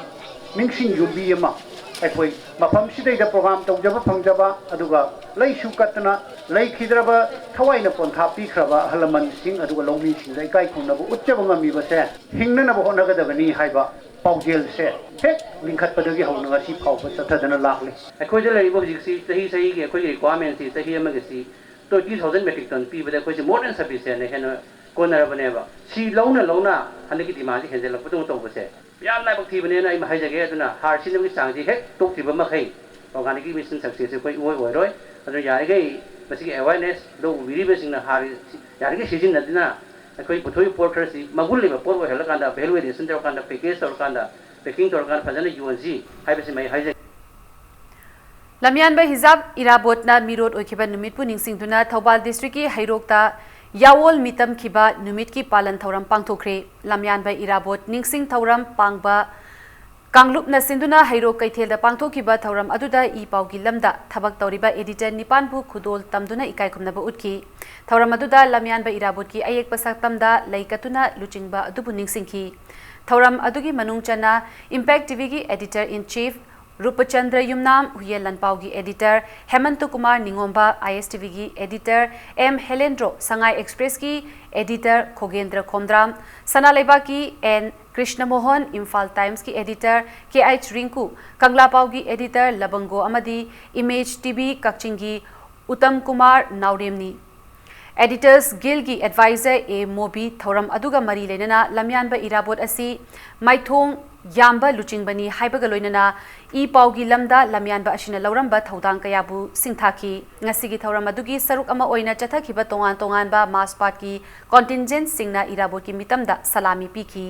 ꯅꯤꯡꯁꯤꯡ ꯌꯨꯝꯕꯤ ꯑꯃ ꯑꯩꯈꯣꯏ ꯃꯐꯝꯁꯤꯗꯩꯗ program ꯇꯧꯖꯕ ꯐꯪꯖꯕ, ꯑꯗꯨꯒ ꯂꯩꯁꯨ ꯀꯠꯇꯅ ꯂꯩꯈꯤꯗ꯭ꯔꯕ, ꯊꯋꯥꯏꯅ ꯄꯣꯟꯊꯥ ꯄꯤꯈ꯭ꯔꯕ ꯑꯍꯜ ꯂꯃꯟꯁꯤꯡ ꯑꯗꯨꯒ ꯂꯧꯃꯤꯁꯤꯡꯗ ꯏꯀꯥꯏ ꯈꯨꯝꯅꯕ ꯎꯠꯆꯕ ꯉꯝꯃꯤꯕꯁꯦ ꯍꯤꯡꯅꯅꯕ ꯍꯣꯠꯅꯒꯗꯕꯅꯤ ꯍꯥꯏꯕ ꯄꯥꯎꯖꯦꯜꯁꯦ ꯍꯦꯛ ꯂꯤꯡꯈꯠꯄꯗꯒꯤ ꯍꯧꯅ ꯉꯁꯤ ꯐꯥꯎꯕ ꯆꯠꯊꯗꯅ ꯂꯥꯛꯂꯤ꯫ ꯑꯩꯈꯣꯏꯗ ꯂꯩꯔꯤꯕ ꯍꯧꯖꯤꯛꯁꯤ ꯆꯍꯤ ꯆꯍꯤꯒꯤ ꯑꯩꯈꯣꯏꯒꯤ requirementꯁꯤ ꯆꯍꯤ ꯑꯃꯒꯤꯁꯤ twenty thousand metric ton ꯄꯤꯕꯗ ꯑꯩꯈꯣꯏꯁꯦ more than sufficientꯅ ꯍꯦꯟꯅ ꯀꯣꯟꯅꯔꯕꯅꯦꯕ꯫ ꯁꯤ ꯂꯧꯅ ꯂꯧꯅ ꯍꯟꯗꯛꯀꯤ demandꯁꯤ ꯍꯦꯟꯖꯜꯂꯛꯄꯗꯧꯅ ꯇꯧꯕꯁꯦ ꯌꯥꯝ ꯂꯥꯏꯕꯛ ꯊꯤꯕꯅꯦꯅ ꯑꯩ ꯍꯥꯏꯖꯒꯦ꯫ ꯑꯗꯨꯅ ꯍꯥꯔ ꯁꯤꯖꯤꯟꯅꯕꯒꯤ ꯆꯥꯡꯁꯤ ꯍꯦꯛ ꯇꯣꯛꯇ꯭ꯔꯤꯕ ꯃꯈꯩ organicꯀꯤ mission successꯁꯦ ꯑꯩꯈꯣꯏ ꯏꯑꯣꯏ ꯑꯣꯏꯔꯣꯏ꯫ ꯑꯗꯨꯅ ꯌꯥꯔꯤꯈꯩ ꯃꯁꯤꯒꯤ awareness ꯂꯧ ꯎꯕꯤꯔꯤꯕꯁꯤꯡꯅ ꯍꯥꯔ ꯌꯥꯔꯤꯈꯩ ꯁꯤꯖꯤꯟꯅꯗꯨꯅ ꯑꯩꯈꯣꯏ ꯄꯨꯊꯣꯛꯏꯕ ꯄꯣꯠ ꯈꯔꯁꯤ ꯃꯒꯨꯟ ꯂꯩꯕ ꯄꯣꯠ ꯑꯣꯏꯍꯜꯂꯀꯥꯟꯗ, value addition ꯇꯧꯔꯀꯥꯟꯗ, package ꯇꯧꯔꯀꯥꯟꯗ, packing ꯇꯧꯔꯀꯥꯟꯗ ꯐꯖꯅ ꯌꯣꯟꯁꯤ ꯍꯥꯏꯕꯁꯤꯃ ꯑꯩ ꯍꯥꯏꯖꯒꯦ꯫ ꯂꯝꯌꯥꯟꯕ ꯍꯤꯖꯥꯕ ꯏꯔꯥꯕꯣꯠꯅ ꯃꯤꯔꯣꯠ ꯑꯣꯏꯈꯤꯕ ꯅꯨꯃꯤꯠꯄꯨ ꯅꯤꯡꯁꯤꯡꯗꯨꯅ ꯊꯧꯕꯥꯜ districtꯀꯤ ꯍꯩꯔꯣꯛꯇ ꯌꯥꯑꯣꯜ ꯃꯤꯇꯝꯈꯤꯕ ꯅꯨꯃꯤꯠꯀꯤ ꯄꯥꯂꯟ ꯊꯧꯔꯝ ꯄꯥꯡꯊꯣꯛꯈ꯭ꯔꯦ꯫ ꯂꯝꯌꯥꯟꯕ ꯏꯔꯥꯕꯣꯠ ꯅꯤꯡꯁꯤꯡ ꯊꯧꯔꯝ ꯄꯥꯡꯕ ꯀꯥꯡꯂꯨꯞꯅ ꯁꯤꯟꯗꯨꯅ ꯍꯩꯔꯣꯛ ꯀꯩꯊꯦꯜꯗ ꯄꯥꯡꯊꯣꯛꯈꯤꯕ ꯊꯧꯔꯝ ꯑꯗꯨꯗ ꯏ ꯄꯥꯎꯒꯤ ꯂꯝꯗ ꯊꯕꯛ ꯇꯧꯔꯤꯕ editor ꯅꯤꯄꯥꯟꯕꯨ ꯈꯨꯗꯣꯜ ꯇꯝꯗꯨꯅ ꯏꯀꯥꯏ ꯈꯨꯝꯅꯕ ꯎꯠꯈꯤ꯫ ꯊꯧꯔꯝ ꯑꯗꯨꯗ ꯂꯝꯌꯥꯟꯕ ꯏꯔꯥꯕꯣꯠꯀꯤ ꯑꯌꯦꯛꯄ ꯁꯛꯇꯝꯗ ꯂꯩ ꯀꯠꯇꯨꯅ ꯂꯨꯆꯤꯡꯕ ꯑꯗꯨꯕꯨ ꯅꯤꯡꯁꯤꯡꯈꯤ꯫ ꯊꯧꯔꯝ ꯑꯗꯨꯒꯤ ꯃꯅꯨꯡ ꯆꯟꯅ Impact TVꯒꯤ editor in chief ꯔꯨꯄꯆꯟꯗ꯭ꯔ ꯌꯨꯝꯅꯥꯝ, ꯍꯨꯏꯌꯦꯟ ꯂꯥꯟꯄꯥꯎꯒꯤ editor ꯍꯦꯃꯟꯇ ꯀꯨꯃꯥꯔ ꯅꯤꯉꯣꯝꯕ, ISTVꯒꯤ editor M ꯍꯦꯂꯦꯟꯗ꯭ꯔꯣ, ꯁꯉꯥꯏ Expressꯀꯤ editor ꯈꯣꯒꯦꯟꯗ꯭ꯔ ꯈꯣꯝꯗ꯭ꯔꯥꯝ, ꯁꯅꯥ ꯂꯩꯕꯥꯛꯀꯤ N Krishna Mohan, Imphal Timesꯀꯤ editor KH ꯔꯤꯡꯀꯨ, ꯀꯪꯂꯥ ꯄꯥꯎꯒꯤ editor ꯂꯕꯪꯒꯣ ꯑꯃꯗꯤ Image TV ꯀꯛꯆꯤꯡꯒꯤ ꯎꯇꯝ ꯀꯨꯃꯥꯔ ꯅꯥꯎꯔꯦꯝꯅꯤ꯫ Editors Guildꯒꯤ advisor A ꯃꯣꯕꯤ ꯊꯧꯔꯝ ꯑꯗꯨꯒ ꯃꯔꯤ ꯂꯩꯅꯅ ꯂꯝꯌꯥꯟꯕ ꯏꯔꯥꯕꯣꯠ ꯑꯁꯤ ꯃꯥꯏꯊꯣꯡ ꯌꯥꯝꯕ ꯂꯨꯆꯤꯡꯕꯅꯤ ꯍꯥꯏꯕꯒ ꯂꯣꯏꯅꯅ ꯏ ꯄꯥꯎꯒꯤ ꯂꯝꯗ ꯂꯝꯌꯥꯟꯕ ꯑꯁꯤꯅ ꯂꯧꯔꯝꯕ ꯊꯧꯗꯥꯡ ꯀꯌꯥꯕꯨ ꯁꯤꯡꯊꯥꯈꯤ꯫ ꯉꯁꯤꯒꯤ ꯊꯧꯔꯝ ꯑꯗꯨꯒꯤ ꯁꯔꯨꯛ ꯑꯃ ꯑꯣꯏꯅ ꯆꯠꯊꯈꯤꯕ ꯇꯣꯉꯥꯟ ꯇꯣꯉꯥꯟꯕ mass partꯀꯤ contingentꯁꯤꯡꯅ ꯏꯔꯥꯕꯣꯠꯀꯤ ꯃꯤꯇꯝꯗ ꯁꯂꯥꯃꯤ ꯄꯤꯈꯤ꯫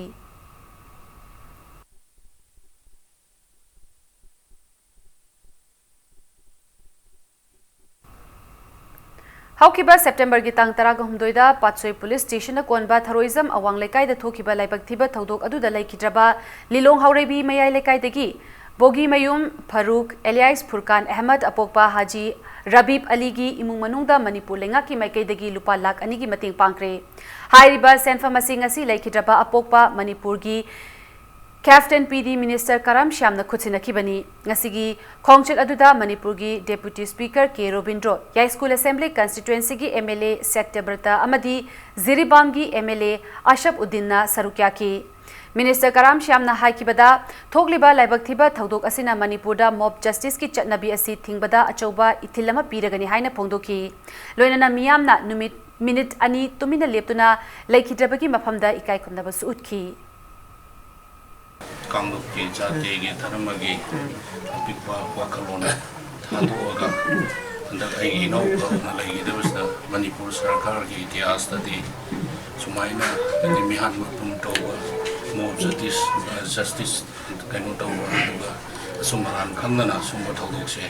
ꯍꯧꯈꯤꯕ Septemberꯒꯤ ꯇꯥꯡ ꯇꯔꯥꯒ ꯍꯨꯝꯗꯣꯏꯗ ꯄꯥꯠꯁꯣꯏ police stationꯗ ꯀꯣꯟꯕ ꯊꯔꯣꯏꯖꯝ ꯑꯋꯥꯡ ꯂꯩꯀꯥꯏꯗ ꯊꯣꯛꯈꯤꯕ ꯂꯥꯏꯕꯛ ꯊꯤꯕ ꯊꯧꯗꯣꯛ ꯑꯗꯨꯗ ꯂꯩꯈꯤꯗ꯭ꯔꯕ ꯂꯤꯂꯣꯡ ꯍꯥꯎꯔꯩꯕꯤ ꯃꯌꯥꯏ ꯂꯩꯀꯥꯏꯗꯒꯤ ꯕꯣꯒꯤꯃꯌꯨꯝ ꯐꯔꯨꯛ alias ꯐꯨꯔꯀꯥꯟ ꯑꯍꯃꯗ ꯑꯄꯣꯛꯄ ꯍꯥꯖꯤ ꯔꯕꯤꯕ ꯑꯂꯤꯒꯤ ꯏꯃꯨꯡ ꯃꯅꯨꯡꯗ ꯃꯅꯤꯄꯨꯔ ꯂꯩꯉꯥꯛꯀꯤ ꯃꯥꯏꯀꯩꯗꯒꯤ ꯂꯨꯄꯥ ꯂꯥꯈ ꯑꯅꯤꯒꯤ ꯃꯇꯦꯡ ꯄꯥꯡꯈ꯭ꯔꯦ꯫ ꯍꯥꯏꯔꯤꯕ ꯁꯦꯟꯐꯝ ꯑꯁꯤ ꯉꯁꯤ ꯂꯩꯈꯤꯗ꯭ꯔꯕ ꯑꯄꯣꯛꯄ ꯃꯅꯤꯄꯨꯔꯒꯤ Capital PD Minister ꯀꯔꯥꯝ ꯁ꯭ꯌꯥꯝꯅ ꯈꯨꯠꯁꯤꯟꯅꯈꯤꯕꯅꯤ꯫ ꯉꯁꯤꯒꯤ ꯈꯣꯡꯆꯠ ꯑꯗꯨꯗ ꯃꯅꯤꯄꯨꯔꯒꯤ Deputy Speaker ꯀꯦ ꯔꯣꯕꯤꯟꯗ꯭ꯔꯣ, ꯌꯥꯏꯁ꯭ꯀꯨꯜ Assembly Constituencyꯒꯤ MLA ꯁꯠꯌꯕ꯭ꯔꯇ ꯑꯃꯗꯤ ꯖꯤꯔꯤꯕꯥꯝꯒꯤ MLA ꯑꯁꯐ ꯎꯗꯤꯟꯅ ꯁꯔꯨꯛ ꯌꯥꯈꯤ꯫ Minister ꯀꯔꯥꯝ ꯁ꯭ꯌꯥꯝꯅ ꯍꯥꯏꯈꯤꯕꯗ, ꯊꯣꯛꯂꯤꯕ ꯂꯥꯏꯕꯛ ꯊꯤꯕ ꯊꯧꯗꯣꯛ ꯑꯁꯤꯅ ꯃꯅꯤꯄꯨꯔꯗ mob justiceꯀꯤ ꯆꯠꯅꯕꯤ ꯑꯁꯤ ꯊꯤꯡꯕꯗ ꯑꯆꯧꯕ ꯏꯊꯤꯜ ꯑꯃ ꯄꯤꯔꯒꯅꯤ ꯍꯥꯏꯅ ꯐꯣꯡꯗꯣꯛꯈꯤ꯫ ꯂꯣꯏꯅꯅ ꯃꯤꯌꯥꯝꯅ ꯅꯨꯃꯤꯠ, ꯃꯤꯅꯤꯠ ꯑꯅꯤ ꯇꯨꯃꯤꯟꯅ ꯂꯦꯞꯇꯨꯅ ꯂꯩꯈꯤꯗ꯭ꯔꯕꯒꯤ ꯃꯐꯝꯗ ꯏꯀꯥꯏ ꯈꯨꯝꯅꯕꯁꯨ ꯎꯠꯈꯤ꯫ ꯀꯥꯡꯂꯨꯞꯀꯤ, ꯖꯥꯇꯤꯒꯤ, ꯙꯔꯃꯒꯤ ꯑꯄꯤꯛꯄ ꯋꯥꯈꯜꯂꯣꯟ ꯊꯥꯗꯣꯛꯑꯒ ꯍꯟꯗꯛ ꯑꯩꯒꯤ ꯏꯅꯥꯎꯄꯥꯅ ꯂꯩꯈꯤꯗꯕꯁꯤꯗ ꯃꯅꯤꯄꯨꯔ ꯁꯔꯀꯥꯔꯒꯤ ꯏꯇꯤꯍꯥꯁꯇꯗꯤ ꯁꯨꯃꯥꯏꯅ ꯍꯥꯏꯗꯤ ꯃꯤꯍꯥꯠ ꯃꯤꯄꯨꯟ ꯇꯧꯕ, mob justice, justice ꯀꯩꯅꯣ ꯇꯧꯕ, ꯑꯗꯨꯒ ꯑꯆꯨꯝ ꯑꯔꯥꯟ ꯈꯪꯗꯅ ꯁꯨꯝꯕ ꯊꯧꯗꯣꯛꯁꯦ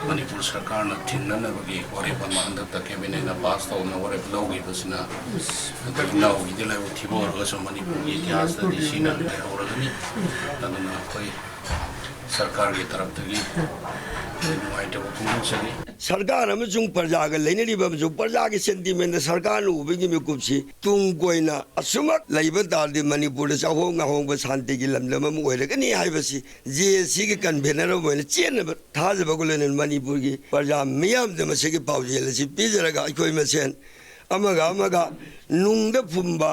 ꯃꯅꯤꯄꯨꯔ ꯁꯔꯀꯥꯔꯅ ꯊꯤꯡꯅꯅꯕꯒꯤ ꯋꯥꯔꯦꯞ ꯑꯃ ꯍꯟꯗꯛꯇ cabinetꯅ pass ꯇꯧꯅ ꯋꯥꯔꯦꯞ ꯂꯧꯈꯤꯕꯁꯤꯅ ꯑꯩꯈꯣꯏ ꯏꯅꯥꯎꯒꯤꯗꯤ ꯂꯥꯏꯕꯛ ꯊꯤꯕ ꯑꯣꯏꯔꯒꯁꯨ ꯃꯅꯤꯄꯨꯔꯒꯤ ꯏꯇꯤꯍꯥꯁꯇꯗꯤ ꯁꯤꯅ ꯂꯩꯍꯧꯔꯒꯅꯤ꯫ ꯑꯗꯨꯅ ꯑꯩꯈꯣꯏ ꯁꯔꯀꯥꯔꯒꯤ ꯇꯔꯞꯇꯒꯤ ꯁꯔꯀꯥꯔ ꯑꯃꯁꯨꯡ ꯄ꯭ꯔꯖꯥꯒ ꯂꯩꯅꯔꯤꯕ ꯑꯃꯁꯨꯡ ꯄ꯭ꯔꯖꯥꯒꯤ ꯁꯦꯟꯇꯤꯃꯦꯟꯗ ꯁꯔꯀꯥꯔꯅ ꯎꯕꯒꯤ ꯃꯤꯀꯨꯞꯁꯤ ꯇꯨꯡ ꯀꯣꯏꯅ ꯑꯁꯨꯃꯛ ꯂꯩꯕ ꯇꯥꯔꯗꯤ ꯃꯅꯤꯄꯨꯔꯗ ꯆꯥꯎꯍꯣꯡ ꯉꯥꯍꯣꯡꯕ ꯁꯥꯟꯇꯤꯒꯤ ꯂꯝꯗꯝ ꯑꯃ ꯑꯣꯏꯔꯒꯅꯤ ꯍꯥꯏꯕꯁꯤ ꯖꯦ ꯑꯦ ꯁꯤꯒꯤ ꯀꯟꯚꯦꯅꯔ ꯑꯃ ꯑꯣꯏꯅ ꯆꯦꯟꯅꯕ ꯊꯥꯖꯕꯒ ꯂꯣꯏꯅꯅ ꯃꯅꯤꯄꯨꯔꯒꯤ ꯄ꯭ꯔꯖꯥ ꯃꯤꯌꯥꯝꯗ ꯃꯁꯤꯒꯤ ꯄꯥꯎꯖꯦꯜ ꯑꯁꯤ ꯄꯤꯖꯔꯒ ꯑꯩꯈꯣꯏ ꯃꯁꯦꯟ ꯑꯃꯒ ꯑꯃꯒ ꯅꯨꯡꯗ ꯐꯨꯝꯕ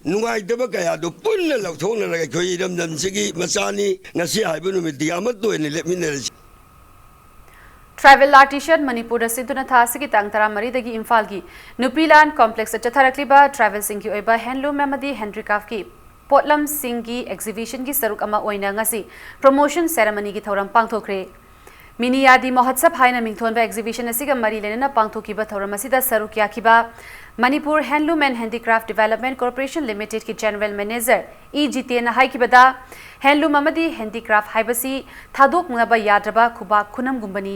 ꯅꯨꯡꯉꯥꯏꯇꯕ ꯀꯌꯥꯗꯨ ꯄꯨꯟꯅ ꯂꯧꯊꯣꯛꯅꯔꯒ ꯑꯩꯈꯣꯏ ꯏꯔꯝꯗꯝꯁꯤꯒꯤ ꯃꯆꯥꯅꯤ, ꯉꯁꯤ ꯍꯥꯏꯕ ꯅꯨꯃꯤꯠꯇꯤ ꯑꯃꯠꯇ ꯑꯣꯏꯅ ꯂꯦꯞꯃꯤꯟꯅꯔꯁꯤ꯫ Tribal Artisan ꯃꯅꯤꯄꯨꯔꯗ ꯁꯤꯟꯗꯨꯅ ꯊꯥ ꯑꯁꯤꯒꯤ ꯇꯥꯡ ꯇꯔꯥꯃꯔꯤꯗꯒꯤ ꯏꯝꯐꯥꯜꯒꯤ ꯅꯨꯄꯤꯂꯥꯟ ꯀꯣꯝꯄ꯭ꯂꯦꯛꯁꯇ ꯆꯠꯊꯔꯛꯂꯤꯕ ꯇ꯭ꯔꯥꯏꯕꯦꯜꯁꯤꯡꯒꯤ ꯑꯣꯏꯕ ꯍꯦꯟꯂꯨꯝ ꯑꯃꯗꯤ ꯍꯦꯟꯗꯤꯀ꯭ꯔꯥꯐꯀꯤ ꯄꯣꯠꯂꯝꯁꯤꯡꯒꯤ ꯑꯦꯛꯖꯤꯕꯤꯁꯟꯒꯤ ꯁꯔꯨꯛ ꯑꯃ ꯑꯣꯏꯅ ꯉꯁꯤ ꯄ꯭ꯔꯣꯃꯣꯁꯟ ꯁꯦꯔꯦꯃꯅꯤꯒꯤ ꯊꯧꯔꯝ ꯄꯥꯡꯊꯣꯛꯈ꯭ꯔꯦ꯫ ꯃꯤꯅꯤ ꯑꯥꯗꯤ ꯃꯍꯣꯠꯁꯕ ꯍꯥꯏꯅ ꯃꯤꯡꯊꯣꯟꯕ ꯑꯦꯛꯖꯤꯕꯤꯁꯟ ꯑꯁꯤꯒ ꯃꯔꯤ ꯂꯩꯅꯅ ꯄꯥꯡꯊꯣꯛꯈꯤꯕ ꯊꯧꯔꯝ ꯑꯁꯤꯗ ꯁꯔꯨꯛ ꯌꯥꯈꯤꯕ Manipur handloom and handicraft development corporation ꯂꯤꯃꯤꯇꯦꯗꯀꯤ ꯖꯦꯅꯔꯦꯜ ꯃꯦꯅꯦꯖꯔ ꯏ ꯖꯤꯇꯦꯟꯅ ꯍꯥꯏꯈꯤꯕꯗ, ꯍꯦꯟꯂꯨꯝ ꯑꯃꯗꯤ ꯍꯦꯟꯗꯤꯀ꯭ꯔꯥꯐ ꯍꯥꯏꯕꯁꯤ ꯊꯥꯗꯣꯛꯅꯕ ꯌꯥꯗ꯭ꯔꯕ ꯈꯨꯕꯥꯛ ꯈꯨꯅꯝꯒꯨꯝꯕꯅꯤ꯫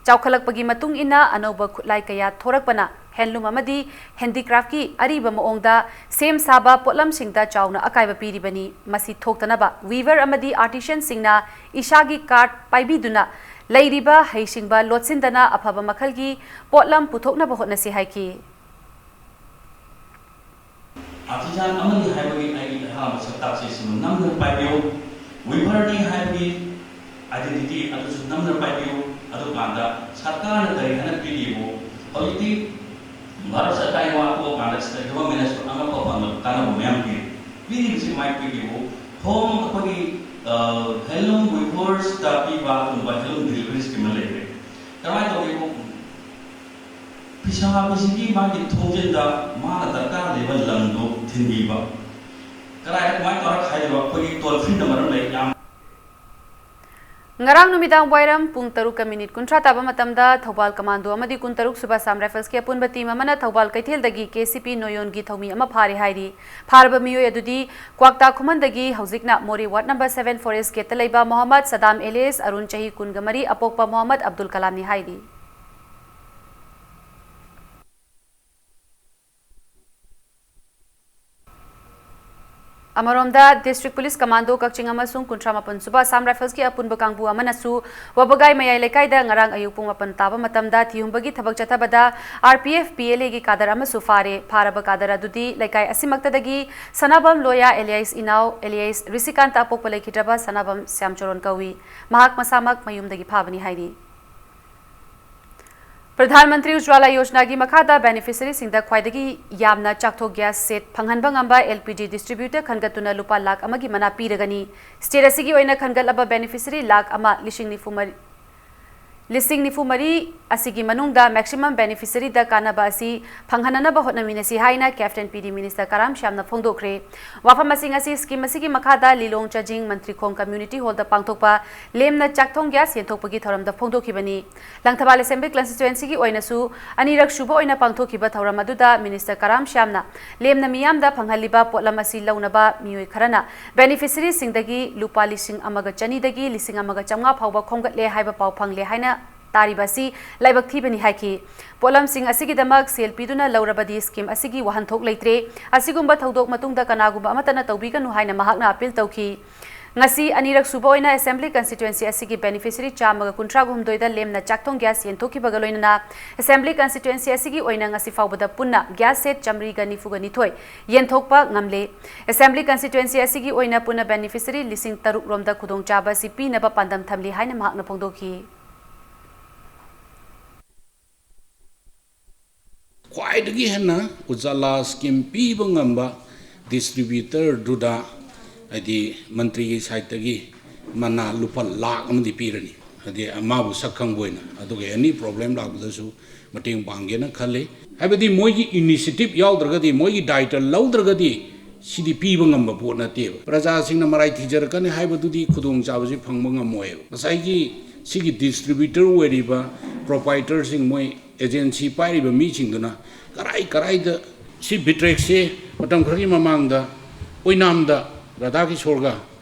ꯆꯥꯎꯈꯠꯂꯛꯄꯒꯤ ꯃꯇꯨꯡ ꯏꯟꯅ ꯑꯅꯧꯕ ꯈꯨꯠꯂꯥꯏ ꯀꯌꯥ ꯊꯣꯔꯛꯄꯅ ꯍꯦꯟꯂꯨꯝ ꯑꯃꯗꯤ ꯍꯦꯟꯗꯤꯀ꯭ꯔꯥꯐꯀꯤ ꯑꯔꯤꯕ ꯃꯑꯣꯡꯗ ꯁꯦꯝ ꯁꯥꯕ ꯄꯣꯠꯂꯝꯁꯤꯡꯗ ꯆꯥꯎꯅ ꯑꯀꯥꯏꯕ ꯄꯤꯔꯤꯕꯅꯤ꯫ ꯃꯁꯤ ꯊꯣꯛꯇꯅꯕ ꯋꯤꯚꯔ ꯑꯃꯗꯤ ꯑꯥꯔꯇꯤꯁꯟꯁꯤꯡꯅ ꯏꯁꯥꯒꯤ ꯀꯥꯔꯠ ꯄꯥꯏꯕꯤꯗꯨꯅ ꯂꯩꯔꯤꯕ ꯍꯩꯁꯤꯡꯕ ꯂꯣꯠꯁꯤꯟꯗꯅ ꯑꯐꯕ ꯃꯈꯜꯒꯤ ꯄꯣꯠꯂꯝ ꯄꯨꯊꯣꯛꯅꯕ ꯍꯣꯠꯅꯁꯤ ꯍꯥꯏꯈꯤ꯫ ꯑꯥꯔꯇꯤꯖꯥꯟ ꯑꯃꯅꯤ ꯍꯥꯏꯕꯒꯤ ꯑꯩꯒꯤ ꯑꯍꯥꯟꯕ ꯁꯛꯇꯥꯛꯁꯦ ꯁꯤꯃ ꯅꯝꯗꯨꯅ ꯄꯥꯏꯕꯤꯌꯨ꯫ ꯋꯤꯚꯔꯅꯤ ꯍꯥꯏꯕꯒꯤ ꯑꯥꯏꯗꯦꯟꯇꯤꯇꯤ ꯑꯗꯨꯁꯨ ꯅꯝꯗꯨꯅ ꯄꯥꯏꯕꯤꯌꯨ꯫ ꯑꯗꯨꯀꯥꯟꯗ ꯁꯔꯀꯥꯔꯅ ꯀꯔꯤ ꯍꯥꯏꯅ ꯄꯤꯔꯤꯕꯣ? ꯍꯧꯖꯤꯛꯇꯤ ꯚꯥꯔꯠ ꯁꯔꯀꯥꯔꯒꯤ ꯋꯥ ꯊꯣꯛꯑꯀꯥꯟꯗ ꯁꯤꯗ ꯒꯚꯔꯟꯃꯦꯟꯅꯁꯨ ꯑꯉꯛꯄ ꯐꯪꯕ ꯀꯥꯟꯅꯕ ꯃꯌꯥꯝ ꯄꯤꯔꯤ꯫ ꯄꯤꯔꯤꯕꯁꯤ ꯀꯃꯥꯏꯅ ꯄꯤꯔꯤꯕꯣ? ꯍꯣꯝ ꯑꯩꯈꯣꯏꯒꯤ ꯍꯦꯟꯂꯨꯝ ꯋꯤꯚꯔꯁꯇ ꯄꯤꯕ ꯑꯗꯨꯒꯨꯝꯕ ꯍꯦꯟꯂꯨꯝ ꯗꯤꯂꯤꯚꯔꯤ ꯁ꯭ꯀꯤꯝ ꯑꯃ ꯂꯩꯈ꯭ꯔꯦ꯫ ꯀꯃꯥꯏꯅ ꯇꯧꯒꯦꯕꯨ? ꯐꯤꯁꯥꯕꯁꯤꯒꯤ ꯃꯥꯒꯤ ꯊꯣꯡꯖꯤꯟꯗ ꯃꯥꯅ ꯗꯔꯀꯥꯔ ꯂꯩꯕ ꯂꯪꯗꯨ ꯊꯤꯟꯕꯤꯕ꯫ ꯀꯗꯥꯏꯗ ꯀꯃꯥꯏꯅ ꯇꯧꯔ ꯈꯥꯏꯗꯣꯏꯕ? ꯑꯩꯈꯣꯏꯒꯤ ꯇꯣꯜ ꯐ꯭ꯔꯤ ꯅꯝꯕꯔ ꯑꯃ ꯂꯩ, ꯌꯥꯝ ꯉꯔꯥꯡ ꯅꯨꯃꯤꯗꯥꯡ ꯋꯥꯏꯔꯝ ꯄꯨꯡ ꯇꯔꯨꯛꯀ ꯃꯤꯅꯤꯠ ꯀꯨꯟꯊ꯭ꯔꯥ ꯇꯥꯕ ꯃꯇꯝꯗ ꯊꯧꯕꯥꯜ ꯀꯃꯥꯟꯗꯣ ꯑꯃꯗꯤ ꯀꯨꯟꯇꯔꯨꯛ ꯁꯨꯕ ꯑꯁꯥꯝ ꯔꯥꯏꯐꯜꯁꯀꯤ ꯑꯄꯨꯟꯕ ꯇꯤꯝ ꯑꯃꯅ ꯊꯧꯕꯥꯜ ꯀꯩꯊꯦꯜꯗꯒꯤ ꯀꯦ ꯁꯤ ꯄꯤ ꯅꯣꯌꯣꯟꯒꯤ ꯊꯧꯃꯤ ꯑꯃ ꯐꯥꯔꯦ ꯍꯥꯏꯔꯤ꯫ ꯐꯥꯔꯕ ꯃꯤꯑꯣꯏ ꯑꯗꯨꯗꯤ ꯀ꯭ꯋꯥꯛꯇꯥ ꯈꯨꯃꯟꯗꯒꯤ ꯍꯧꯖꯤꯛꯅ Moreh ward number seven forest gate ꯇ ꯂꯩꯕ ꯃꯣꯍꯝꯃꯗ ꯁꯗꯥꯝ alias ꯑꯔꯨꯟ, ꯆꯍꯤ ꯀꯨꯟꯒ ꯃꯔꯤ, ꯑꯄꯣꯛꯄ ꯃꯣꯍꯝꯃꯗ ꯑꯕꯗꯨꯜ ꯀꯂꯥꯝꯅꯤ ꯍꯥꯏꯔꯤ꯫ ꯑꯃꯔꯣꯝꯗ, District Police Commando ꯀꯛꯆꯤꯡ ꯑꯃꯁꯨꯡ ꯀꯨꯟꯊ꯭ꯔꯥ ꯃꯥꯄꯟ ꯁꯨꯕ Assam Rifles ꯀꯤ ꯑꯄꯨꯟꯕ ꯀꯥꯡꯕꯨ ꯑꯃꯅꯁꯨ ꯋꯥꯕꯒꯥꯏ ꯃꯌꯥꯏ ꯂꯩꯀꯥꯏꯗ ꯉꯔꯥꯡ ꯑꯌꯨꯛ ꯄꯨꯡ ꯃꯥꯄꯟ ꯇꯥꯕ ꯃꯇꯝꯗ ꯊꯤꯍꯨꯝꯕꯒꯤ ꯊꯕꯛ ꯆꯠꯊꯕꯗ R P F P L A ꯒꯤ cadre ꯑꯃꯁꯨ ꯐꯥꯔꯦ꯫ ꯐꯥꯔꯕ cadre ꯑꯗꯨꯗꯤ ꯂꯩꯀꯥꯏ ꯑꯁꯤꯃꯛꯇꯗꯒꯤ ꯁꯅꯥꯕꯝ ꯂꯣꯌꯥ alias ꯏꯅꯥꯎ alias ꯔꯤꯁꯤꯀꯥꯟꯇ ꯑꯄꯣꯛꯄ ꯂꯩꯈꯤꯗ꯭ꯔꯕ ꯁꯅꯥꯕꯝ ꯁ꯭ꯌꯥꯝꯆꯣꯔꯣꯟ ꯀꯧꯏ꯫ ꯃꯍꯥꯛ ꯃꯁꯥꯃꯛ ꯃꯌꯨꯝꯗꯒꯤ ꯐꯥꯕꯅꯤ ꯍꯥꯏꯔꯤ꯫ ꯄ꯭ꯔꯙꯥꯟ ꯃꯟꯇ꯭ꯔꯤ ꯎꯖ꯭ꯋꯥꯂꯥ ꯌꯣꯖꯅꯥꯒꯤ ꯃꯈꯥꯗ beneficiaryꯁꯤꯡꯗ ꯈ꯭ꯋꯥꯏꯗꯒꯤ ꯌꯥꯝꯅ ꯆꯥꯛꯊꯣꯛ gas set ꯐꯪꯍꯟꯕ ꯉꯝꯕ L P G distributor ꯈꯟꯒꯠꯇꯨꯅ ꯂꯨꯄꯥ ꯂꯥꯈ ꯑꯃꯒꯤ ꯃꯅꯥ ꯄꯤꯔꯒꯅꯤ꯫ State ꯑꯁꯤꯒꯤ ꯑꯣꯏꯅ ꯈꯟꯒꯠꯂꯕ beneficiary ꯂꯥꯈ ꯑꯃ ꯂꯤꯁꯤꯡ ꯅꯤꯐꯨ ꯃꯔꯤ, ꯂꯤꯁꯤꯡ ꯅꯤꯐꯨ ꯃꯔꯤ ꯑꯁꯤꯒꯤ ꯃꯅꯨꯡꯗ maximum beneficiaryꯗ ꯀꯥꯟꯅꯕ ꯑꯁꯤ ꯐꯪꯍꯟꯅꯅꯕ ꯍꯣꯠꯅꯃꯤꯟꯅꯁꯤ ꯍꯥꯏꯅ Cabinet P D Minister ꯀꯔꯥꯝ ꯁ꯭ꯌꯥꯝꯅ ꯐꯣꯡꯗꯣꯛꯈ꯭ꯔꯦ꯫ ꯋꯥꯐꯝ ꯑꯁꯤꯡ ꯑꯁꯤ scheme ꯑꯁꯤꯒꯤ ꯃꯈꯥꯗ ꯂꯤꯂꯣꯡ ꯆꯥꯖꯤꯡ ꯃꯟꯇ꯭ꯔꯤꯈꯣꯡ community hallꯗ ꯄꯥꯡꯊꯣꯛꯄ ꯂꯦꯝꯅ ꯆꯥꯛꯊꯣꯡ gas ꯌꯦꯟꯊꯣꯛꯄꯒꯤ ꯊꯧꯔꯝꯗ ꯐꯣꯡꯗꯣꯛꯈꯤꯕꯅꯤ꯫ ꯂꯪꯊꯕꯥꯜ Assembly Constituencyꯒꯤ ꯑꯣꯏꯅꯁꯨ ꯑꯅꯤꯔꯛ ꯁꯨꯕ ꯑꯣꯏꯅ ꯄꯥꯡꯊꯣꯛꯈꯤꯕ ꯊꯧꯔꯝ ꯑꯗꯨꯗ Minister ꯀꯔꯥꯝ ꯁ꯭ꯌꯥꯝꯅ ꯂꯦꯝꯅ ꯃꯤꯌꯥꯝꯗ ꯐꯪꯍꯜꯂꯤꯕ ꯄꯣꯠꯂꯝ ꯑꯁꯤ ꯂꯧꯅꯕ ꯃꯤꯑꯣꯏ ꯈꯔꯅ beneficiaryꯁꯤꯡꯗꯒꯤ ꯂꯨꯄꯥ ꯂꯤꯁꯤꯡ ꯑꯃꯒ ꯆꯅꯤꯗꯒꯤ ꯂꯤꯁꯤꯡ ꯑꯃꯒ ꯆꯥꯝꯃꯉꯥ ꯐꯥꯎꯕ ꯈꯣꯝꯒꯠꯂꯦ ꯍꯥꯏꯕ ꯄꯥꯎ ꯐꯪꯂꯦ ꯍꯥꯏꯅ ꯇꯥꯔꯤꯕ ꯑꯁꯤ ꯂꯥꯏꯕꯛ ꯊꯤꯕꯅꯤ ꯍꯥꯏꯈꯤ꯫ ꯄꯣꯠꯂꯝꯁꯤꯡ ꯑꯁꯤꯒꯤꯗꯃꯛ ꯁꯦꯜ ꯄꯤꯗꯨꯅ ꯂꯧꯔꯕꯗꯤ scheme ꯑꯁꯤꯒꯤ ꯋꯥꯍꯟꯊꯣꯛ ꯂꯩꯇ꯭ꯔꯦ꯫ ꯑꯁꯤꯒꯨꯝꯕ ꯊꯧꯗꯣꯛ ꯃꯇꯨꯡꯗ ꯀꯅꯥꯒꯨꯝꯕ ꯑꯃꯠꯇꯅ ꯇꯧꯕꯤꯒꯅꯨ ꯍꯥꯏꯅ ꯃꯍꯥꯛꯅ appeal ꯇꯧꯈꯤ꯫ ꯉꯁꯤ ꯑꯅꯤꯔꯛ ꯁꯨꯕ ꯑꯣꯏꯅ Assembly Constituency ꯑꯁꯤꯒꯤ beneficiary ꯆꯥꯝꯃꯒ ꯀꯨꯟꯊ꯭ꯔꯥ ꯍꯨꯝꯗꯣꯏꯗ ꯂꯦꯝꯅ ꯆꯥꯛꯊꯣꯡ gas ꯌꯦꯟꯊꯣꯛꯈꯤꯕꯒ ꯂꯣꯏꯅꯅ Assembly Constituency ꯑꯁꯤꯒꯤ ꯑꯣꯏꯅ ꯉꯁꯤ ꯐꯥꯎꯕꯗ ꯄꯨꯟꯅ gas set ꯆꯥꯃꯔꯤꯒ ꯅꯤꯐꯨꯒ ꯅꯤꯊꯣꯏ ꯌꯦꯟꯊꯣꯛꯄ ꯉꯝꯂꯦ꯫ Assembly Constituency ꯑꯁꯤꯒꯤ ꯑꯣꯏꯅ ꯄꯨꯟꯅ beneficiary ꯂꯤꯁꯤꯡ ꯇꯔꯨꯛ ꯔꯣꯝꯗ ꯈꯨꯗꯣꯡꯆꯥꯕ ꯑꯁꯤ ꯄꯤꯅꯕ ꯄꯥꯟꯗꯝ ꯊꯝꯂꯤ ꯍꯥꯏꯅ ꯃꯍꯥꯛꯅ ꯐꯣꯡꯗꯣꯛꯈꯤ꯫ ꯈ꯭ꯋꯥꯏꯗꯒꯤ ꯍꯦꯟꯅ ꯎꯖꯥꯂꯥ scheme ꯄꯤꯕ ꯉꯝꯕ distributorꯗꯨꯗ, ꯍꯥꯏꯗꯤ, ꯃꯟꯇ꯭ꯔꯤꯒꯤ sideꯇꯒꯤ ꯃꯅꯥ ꯂꯨꯄꯥ ꯂꯥꯈ ꯑꯃꯗꯤ ꯄꯤꯔꯅꯤ꯫ ꯍꯥꯏꯗꯤ, ꯃꯥꯕꯨ ꯁꯛ ꯈꯪꯕ ꯑꯣꯏꯅ, ꯑꯗꯨꯒ any problem ꯂꯥꯛꯄꯗꯁꯨ ꯃꯇꯦꯡ ꯄꯥꯡꯒꯦꯅ ꯈꯜꯂꯤ꯫ ꯍꯥꯏꯕꯗꯤ, ꯃꯣꯏꯒꯤ initiative ꯌꯥꯎꯗ꯭ꯔꯒꯗꯤ, ꯃꯣꯏꯒꯤ ꯗꯥꯏꯇ ꯂꯧꯗ꯭ꯔꯒꯗꯤ ꯁꯤꯗꯤ ꯄꯤꯕ ꯉꯝꯕ ꯄꯣꯠ ꯅꯠꯇꯦꯕ꯫ ꯄ꯭ꯔꯖꯥꯁꯤꯡꯅ ꯃꯔꯥꯏ ꯊꯤꯖꯔꯛꯀꯅꯤ ꯍꯥꯏꯕꯗꯨꯗꯤ ꯈꯨꯗꯣꯡꯆꯥꯕꯁꯤ ꯐꯪꯕ ꯉꯝꯃꯣꯏꯕ꯫ ꯉꯁꯥꯏꯒꯤ ꯁꯤꯒꯤ distributor ꯑꯣꯏꯔꯤꯕ proprietorꯁꯤꯡ, ꯃꯣꯏ agency ꯄꯥꯏꯔꯤꯕ ꯃꯤꯁꯤꯡꯗꯨꯅ ꯀꯔꯥꯏ ꯀꯔꯥꯏꯗ ꯁꯤ Vitex ꯁꯦ ꯃꯇꯝ ꯈꯔꯒꯤ ꯃꯃꯥꯡꯗ ꯑꯣꯏꯅꯥꯝꯗ ꯔꯥꯙꯥ ꯀꯤꯁꯣꯔꯒ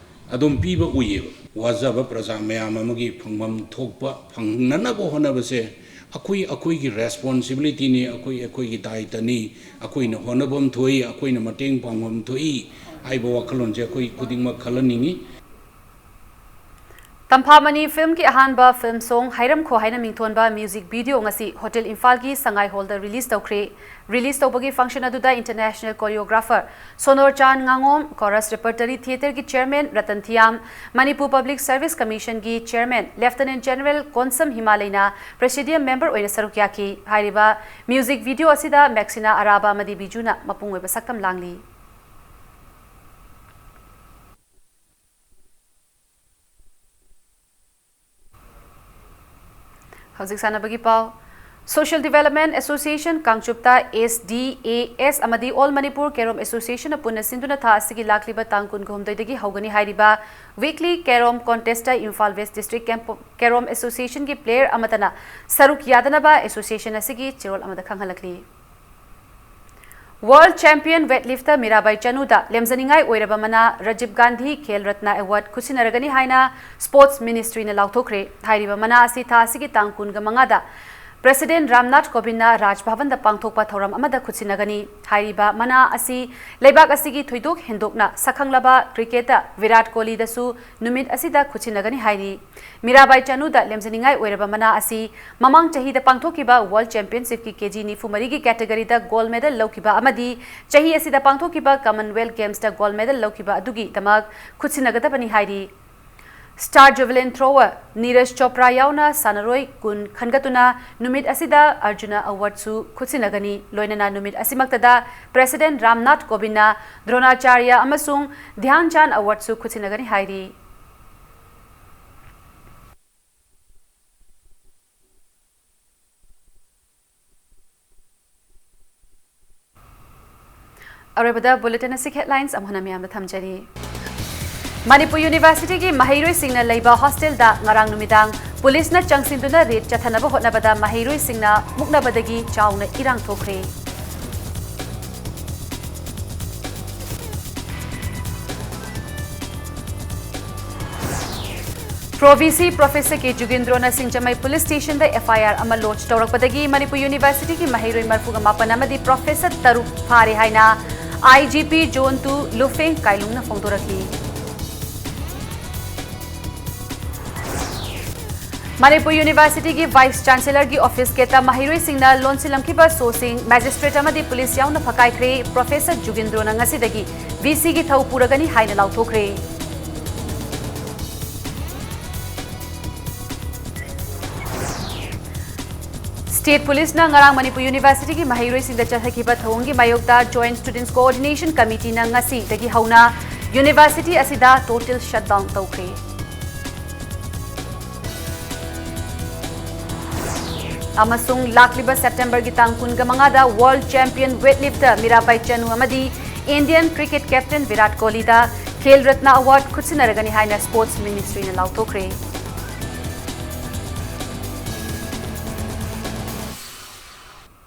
ꯑꯗꯨꯝ ꯄꯤꯕ ꯎꯏꯌꯦꯕ꯫ ꯋꯥꯖꯕ ꯄ꯭ꯔꯖꯥ ꯃꯌꯥꯝ ꯑꯃꯒꯤ ꯐꯪꯐꯝ ꯊꯣꯛꯄ ꯐꯪꯅꯅꯕ ꯍꯣꯠꯅꯕꯁꯦ ꯑꯩꯈꯣꯏ ꯑꯩꯈꯣꯏꯒꯤ responsibilityꯅꯤ, ꯑꯩꯈꯣꯏ ꯑꯩꯈꯣꯏꯒꯤ ꯗꯥꯏꯇꯅꯤ꯫ ꯑꯩꯈꯣꯏꯅ ꯍꯣꯠꯅꯐꯝ ꯊꯣꯛꯏ, ꯑꯩꯈꯣꯏꯅ ꯃꯇꯦꯡ ꯄꯥꯡꯐꯝ ꯊꯣꯛꯏ꯫ ꯍꯥꯏꯕ ꯋꯥꯈꯜꯂꯣꯟꯁꯦ ꯑꯩꯈꯣꯏ ꯈꯨꯗꯤꯡꯃꯛ ꯈꯜꯍꯟꯅꯤꯡꯉꯤ꯫ ꯇꯝꯐꯥꯃꯅꯤ ꯐꯤꯜꯝꯒꯤ ꯑꯍꯥꯟꯕ ꯐꯤꯜꯝ ꯁꯣꯡ ꯍꯥꯏꯔꯝꯈꯣ ꯍꯥꯏꯅ ꯃꯤꯡꯊꯣꯟꯕ ꯃ꯭ꯌꯨꯖꯤꯛ ꯚꯤꯗꯤꯑꯣ ꯉꯁꯤ ꯍꯣꯇꯦꯜ ꯏꯝꯐꯥꯜꯒꯤ ꯁꯉꯥꯏ ꯍꯣꯜꯗ ꯔꯤꯂꯤꯖ ꯇꯧꯈ꯭ꯔꯦ꯫ ꯔꯤꯂꯤꯖ ꯇꯧꯕꯒꯤ ꯐꯪꯁꯟ ꯑꯗꯨꯗ ꯏꯟꯇꯔꯅꯦꯁꯅꯦꯜ ꯀꯣꯔꯤꯌꯣꯒ꯭ꯔꯥꯐꯔ ꯁꯣꯅꯣꯔ ꯆꯥꯟ ꯉꯥꯉꯣꯝ, ꯀꯣꯔꯁ ꯔꯦꯄꯔꯇꯔꯤ ꯊꯤꯌꯦꯇꯔꯒꯤ chairman Ratan Thiyam, Manipur public service ꯀꯃꯤꯁꯟꯒꯤ ꯆꯦꯌꯔꯃꯦꯟ ꯂꯦꯐꯇꯅꯦꯟ ꯖꯦꯅꯔꯦꯜ ꯀꯣꯟꯁꯝ ꯍꯤꯃꯥꯂꯩꯅ ꯄ꯭ꯔꯦꯁꯤꯗꯤꯌꯝ ꯃꯦꯝꯕꯔ ꯑꯣꯏꯅ ꯁꯔꯨꯛ ꯌꯥꯈꯤ꯫ ꯍꯥꯏꯔꯤꯕ ꯃ꯭ꯌꯨꯖꯤꯛ ꯚꯤꯗꯤꯑꯣ ꯑꯁꯤꯗ ꯃꯦꯛꯁꯤꯅꯥ ꯑꯔꯥꯕ ꯑꯃꯗꯤ ꯕꯤꯖꯨꯅ ꯃꯄꯨꯡ ꯑꯣꯏꯕ ꯁꯛꯇꯝ ꯂꯥꯡꯂꯤ꯫ ꯍꯧꯖꯤꯛ ꯁꯥꯟꯅꯕꯒꯤ ꯄꯥꯎ꯫ Social Development Association ꯀꯥꯡꯆꯨꯞꯇ S D A S ꯑꯃꯗꯤ All Manipur Carom Associationꯅ ꯄꯨꯟꯅ ꯁꯤꯟꯗꯨꯅ ꯊꯥ ꯑꯁꯤꯒꯤ ꯂꯥꯛꯂꯤꯕ ꯇꯥꯡ ꯀꯨꯟꯒ ꯍꯨꯝꯗꯣꯏꯗꯒꯤ ꯍꯧꯒꯅꯤ ꯍꯥꯏꯔꯤꯕ Weekly Carom Contestꯇ Imphal West District Carom Associationꯒꯤ player ꯑꯃꯠꯇꯅ ꯁꯔꯨꯛ ꯌꯥꯗꯅꯕ association ꯑꯁꯤꯒꯤ ꯆꯦꯔꯣꯜ ꯑꯃꯗ ꯈꯪꯍꯜꯂꯛꯂꯤ꯫ World Champion Weightlifter ꯃꯤꯔꯥꯕꯥꯏ ꯆꯅꯨꯗ ꯂꯦꯝꯖꯅꯤꯡꯉꯥꯏ ꯑꯣꯏꯔꯕ ꯃꯅꯥ ꯔꯥꯖꯤꯕ ꯒꯥꯟꯙꯤ ꯈꯦꯜ ꯔꯠꯅ ꯑꯦꯋꯥꯔꯗ ꯈꯨꯠꯁꯤꯟꯅꯔꯒꯅꯤ ꯍꯥꯏꯅ Sports Ministryꯅ ꯂꯥꯎꯊꯣꯛꯈ꯭ꯔꯦ꯫ ꯍꯥꯏꯔꯤꯕ ꯃꯅꯥ ꯑꯁꯤ ꯊꯥ ꯑꯁꯤꯒꯤ ꯇꯥꯡ ꯀꯨꯟꯒ ꯃꯉꯥꯗ President ꯔꯥꯝꯅꯥꯊ ꯀꯣꯕꯤꯟꯗꯅ ꯔꯥꯖ ꯚꯕꯟꯗ ꯄꯥꯡꯊꯣꯛꯄ ꯊꯧꯔꯝ ꯑꯃꯗ ꯈꯨꯠꯁꯤꯟꯅꯒꯅꯤ꯫ ꯍꯥꯏꯔꯤꯕ ꯃꯅꯥ ꯑꯁꯤ ꯂꯩꯕꯥꯛ ꯑꯁꯤꯒꯤ ꯊꯣꯏꯗꯣꯛ ꯍꯦꯟꯗꯣꯛꯅ ꯁꯛꯈꯪꯂꯕ cricketer ꯚꯤꯔꯥꯠ ꯀꯣꯍꯂꯤꯗꯁꯨ ꯅꯨꯃꯤꯠ ꯑꯁꯤꯗ ꯈꯨꯠꯁꯤꯟꯅꯒꯅꯤ ꯍꯥꯏꯔꯤ꯫ ꯃꯤꯔꯥꯕꯥꯏ ꯆꯅꯨꯗ ꯂꯦꯝꯖꯅꯤꯡꯉꯥꯏ ꯑꯣꯏꯔꯕ ꯃꯅꯥ ꯑꯁꯤ ꯃꯃꯥꯡ ꯆꯍꯤꯗ ꯄꯥꯡꯊꯣꯛꯈꯤꯕ World Championshipꯀꯤ KG ꯅꯤꯐꯨ ꯃꯔꯤꯒꯤ categoryꯗ gold medal ꯂꯧꯈꯤꯕ ꯑꯃꯗꯤ ꯆꯍꯤ ꯑꯁꯤꯗ ꯄꯥꯡꯊꯣꯛꯈꯤꯕ Commonwealth Gamesꯇ gold medal ꯂꯧꯈꯤꯕ ꯑꯗꯨꯒꯤꯗꯃꯛ ꯈꯨꯠꯁꯤꯟꯅꯒꯗꯕꯅꯤ ꯍꯥꯏꯔꯤ꯫ Star javelin thrower Neeraj Chopra ꯌꯥꯎꯅ ꯁꯥꯟꯅꯔꯣꯏ ꯀꯨꯟ ꯈꯟꯒꯠꯇꯨꯅ ꯅꯨꯃꯤꯠ ꯑꯁꯤꯗ ꯑꯔꯖꯨꯅ ꯑꯦꯋꯥꯔꯗꯁꯨ ꯈꯨꯠꯁꯤꯟꯅꯒꯅꯤ꯫ ꯂꯣꯏꯅꯅ ꯅꯨꯃꯤꯠ ꯑꯁꯤꯃꯛꯇꯗ President ꯔꯥꯝꯅꯥꯊ ꯀꯣꯕꯤꯟꯗꯅ ꯗ꯭ꯔꯣꯅꯥꯆꯥꯔꯌ ꯑꯃꯁꯨꯡ ꯙ꯭ꯌꯥꯟ ꯆꯥꯟꯗ ꯑꯦꯋꯥꯔꯗꯁꯨ ꯈꯨꯠꯁꯤꯟꯅꯒꯅꯤ ꯍꯥꯏꯔꯤ꯫ ꯑꯔꯣꯏꯕꯗ bulletin ꯑꯁꯤꯒꯤ headlines ꯑꯃꯨꯛ ꯍꯟꯅ ꯃꯤꯌꯥꯝꯗ ꯊꯝꯖꯔꯤ꯫ ꯃꯅꯤꯄꯨꯔ Universityꯒꯤ ꯃꯍꯩꯔꯣꯏꯁꯤꯡꯅ ꯂꯩꯕ hostelꯗ ꯉꯔꯥꯡ ꯅꯨꯃꯤꯗꯥꯡ ꯄꯨꯂꯤꯁꯅ ꯆꯪꯁꯤꯟꯗꯨꯅ raid ꯆꯠꯊꯅꯕ ꯍꯣꯠꯅꯕꯗ ꯃꯍꯩꯔꯣꯏꯁꯤꯡꯅ ꯃꯨꯛꯅꯕꯗꯒꯤ ꯆꯥꯎꯅ ꯏꯔꯥꯡ ꯊꯣꯛꯈ꯭ꯔꯦ꯫ Pro VC Professor K ꯖꯨꯒꯦꯟꯗ꯭ꯔꯣꯅ ꯁꯤꯡꯖꯃꯩ police stationꯗ FIR ꯑꯃ lodge ꯇꯧꯔꯛꯄꯗꯒꯤ ꯃꯅꯤꯄꯨꯔ Universityꯒꯤ ꯃꯍꯩꯔꯣꯏ ꯃꯔꯤꯐꯨꯒ ꯃꯥꯄꯟ ꯑꯃꯗꯤ professor ꯇꯔꯨꯛ ꯐꯥꯔꯦ ꯍꯥꯏꯅ I G P Zone Two ꯂꯨꯐꯦꯡ ꯀꯥꯏꯂꯨꯡꯅ ꯐꯣꯡꯗꯣꯔꯛꯂꯤ꯫ ꯃꯅꯤꯄꯨꯔ ꯌꯨꯅꯤꯚꯔꯁꯤꯇꯤꯒꯤ ꯚꯥꯏꯁ ꯆꯥꯟꯁꯦꯂꯔꯒꯤ ꯑꯣꯐꯤꯁ ꯒꯦꯠꯇ ꯃꯍꯩꯔꯣꯏꯁꯤꯡꯅ ꯂꯣꯟꯁꯤꯜꯂꯝꯈꯤꯕ ꯁꯣꯁꯤꯡ ꯃꯦꯖꯤꯁꯇ꯭ꯔꯦꯠ ꯑꯃꯗꯤ ꯄꯨꯂꯤꯁ ꯌꯥꯎꯅ ꯐꯀꯥꯏꯈ꯭ꯔꯦ꯫ ꯄ꯭ꯔꯣꯐꯦꯁꯔ ꯖꯨꯒꯤꯟꯗ꯭ꯔꯣꯅ ꯉꯁꯤꯗꯒꯤ ꯚꯤ ꯁꯤꯒꯤ ꯊꯧ ꯄꯨꯔꯒꯅꯤ ꯍꯥꯏꯅ ꯂꯥꯎꯊꯣꯛꯈ꯭ꯔꯦ꯫ ꯁ꯭ꯇꯦꯠ ꯄꯨꯂꯤꯁꯅ ꯉꯔꯥꯡ ꯃꯅꯤꯄꯨꯔ ꯌꯨꯅꯤꯚꯔꯁꯤꯇꯤꯒꯤ ꯃꯍꯩꯔꯣꯏꯁꯤꯡꯗ ꯆꯠꯊꯈꯤꯕ ꯊꯧꯑꯣꯡꯒꯤ ꯃꯥꯌꯣꯛꯇ Joint Students Coordination Committeeꯅ ꯉꯁꯤꯗꯒꯤ ꯍꯧꯅ ꯌꯨꯅꯤꯚꯔꯁꯤꯇꯤ ꯑꯁꯤꯗ total shutdown ꯇꯧꯈ꯭ꯔꯦ꯫ ꯑꯃꯁꯨꯡ ꯂꯥꯛꯂꯤꯕ ꯁꯦꯞꯇꯦꯝꯕꯔꯒꯤ ꯇꯥꯡ ꯀꯨꯟꯃꯉꯥꯗ World Champion Weightlifter Mirabai Chanu ꯑꯃꯗꯤ Indian Cricket Captain ꯚꯤꯔꯥꯠ ꯀꯣꯍꯂꯤꯗ ꯈꯦꯜ ꯔꯠꯅ Award ꯈꯨꯠꯁꯤꯟꯅꯔꯒꯅꯤ ꯍꯥꯏꯅ Sports Ministryꯅ ꯂꯥꯎꯊꯣꯛꯈ꯭ꯔꯦ꯫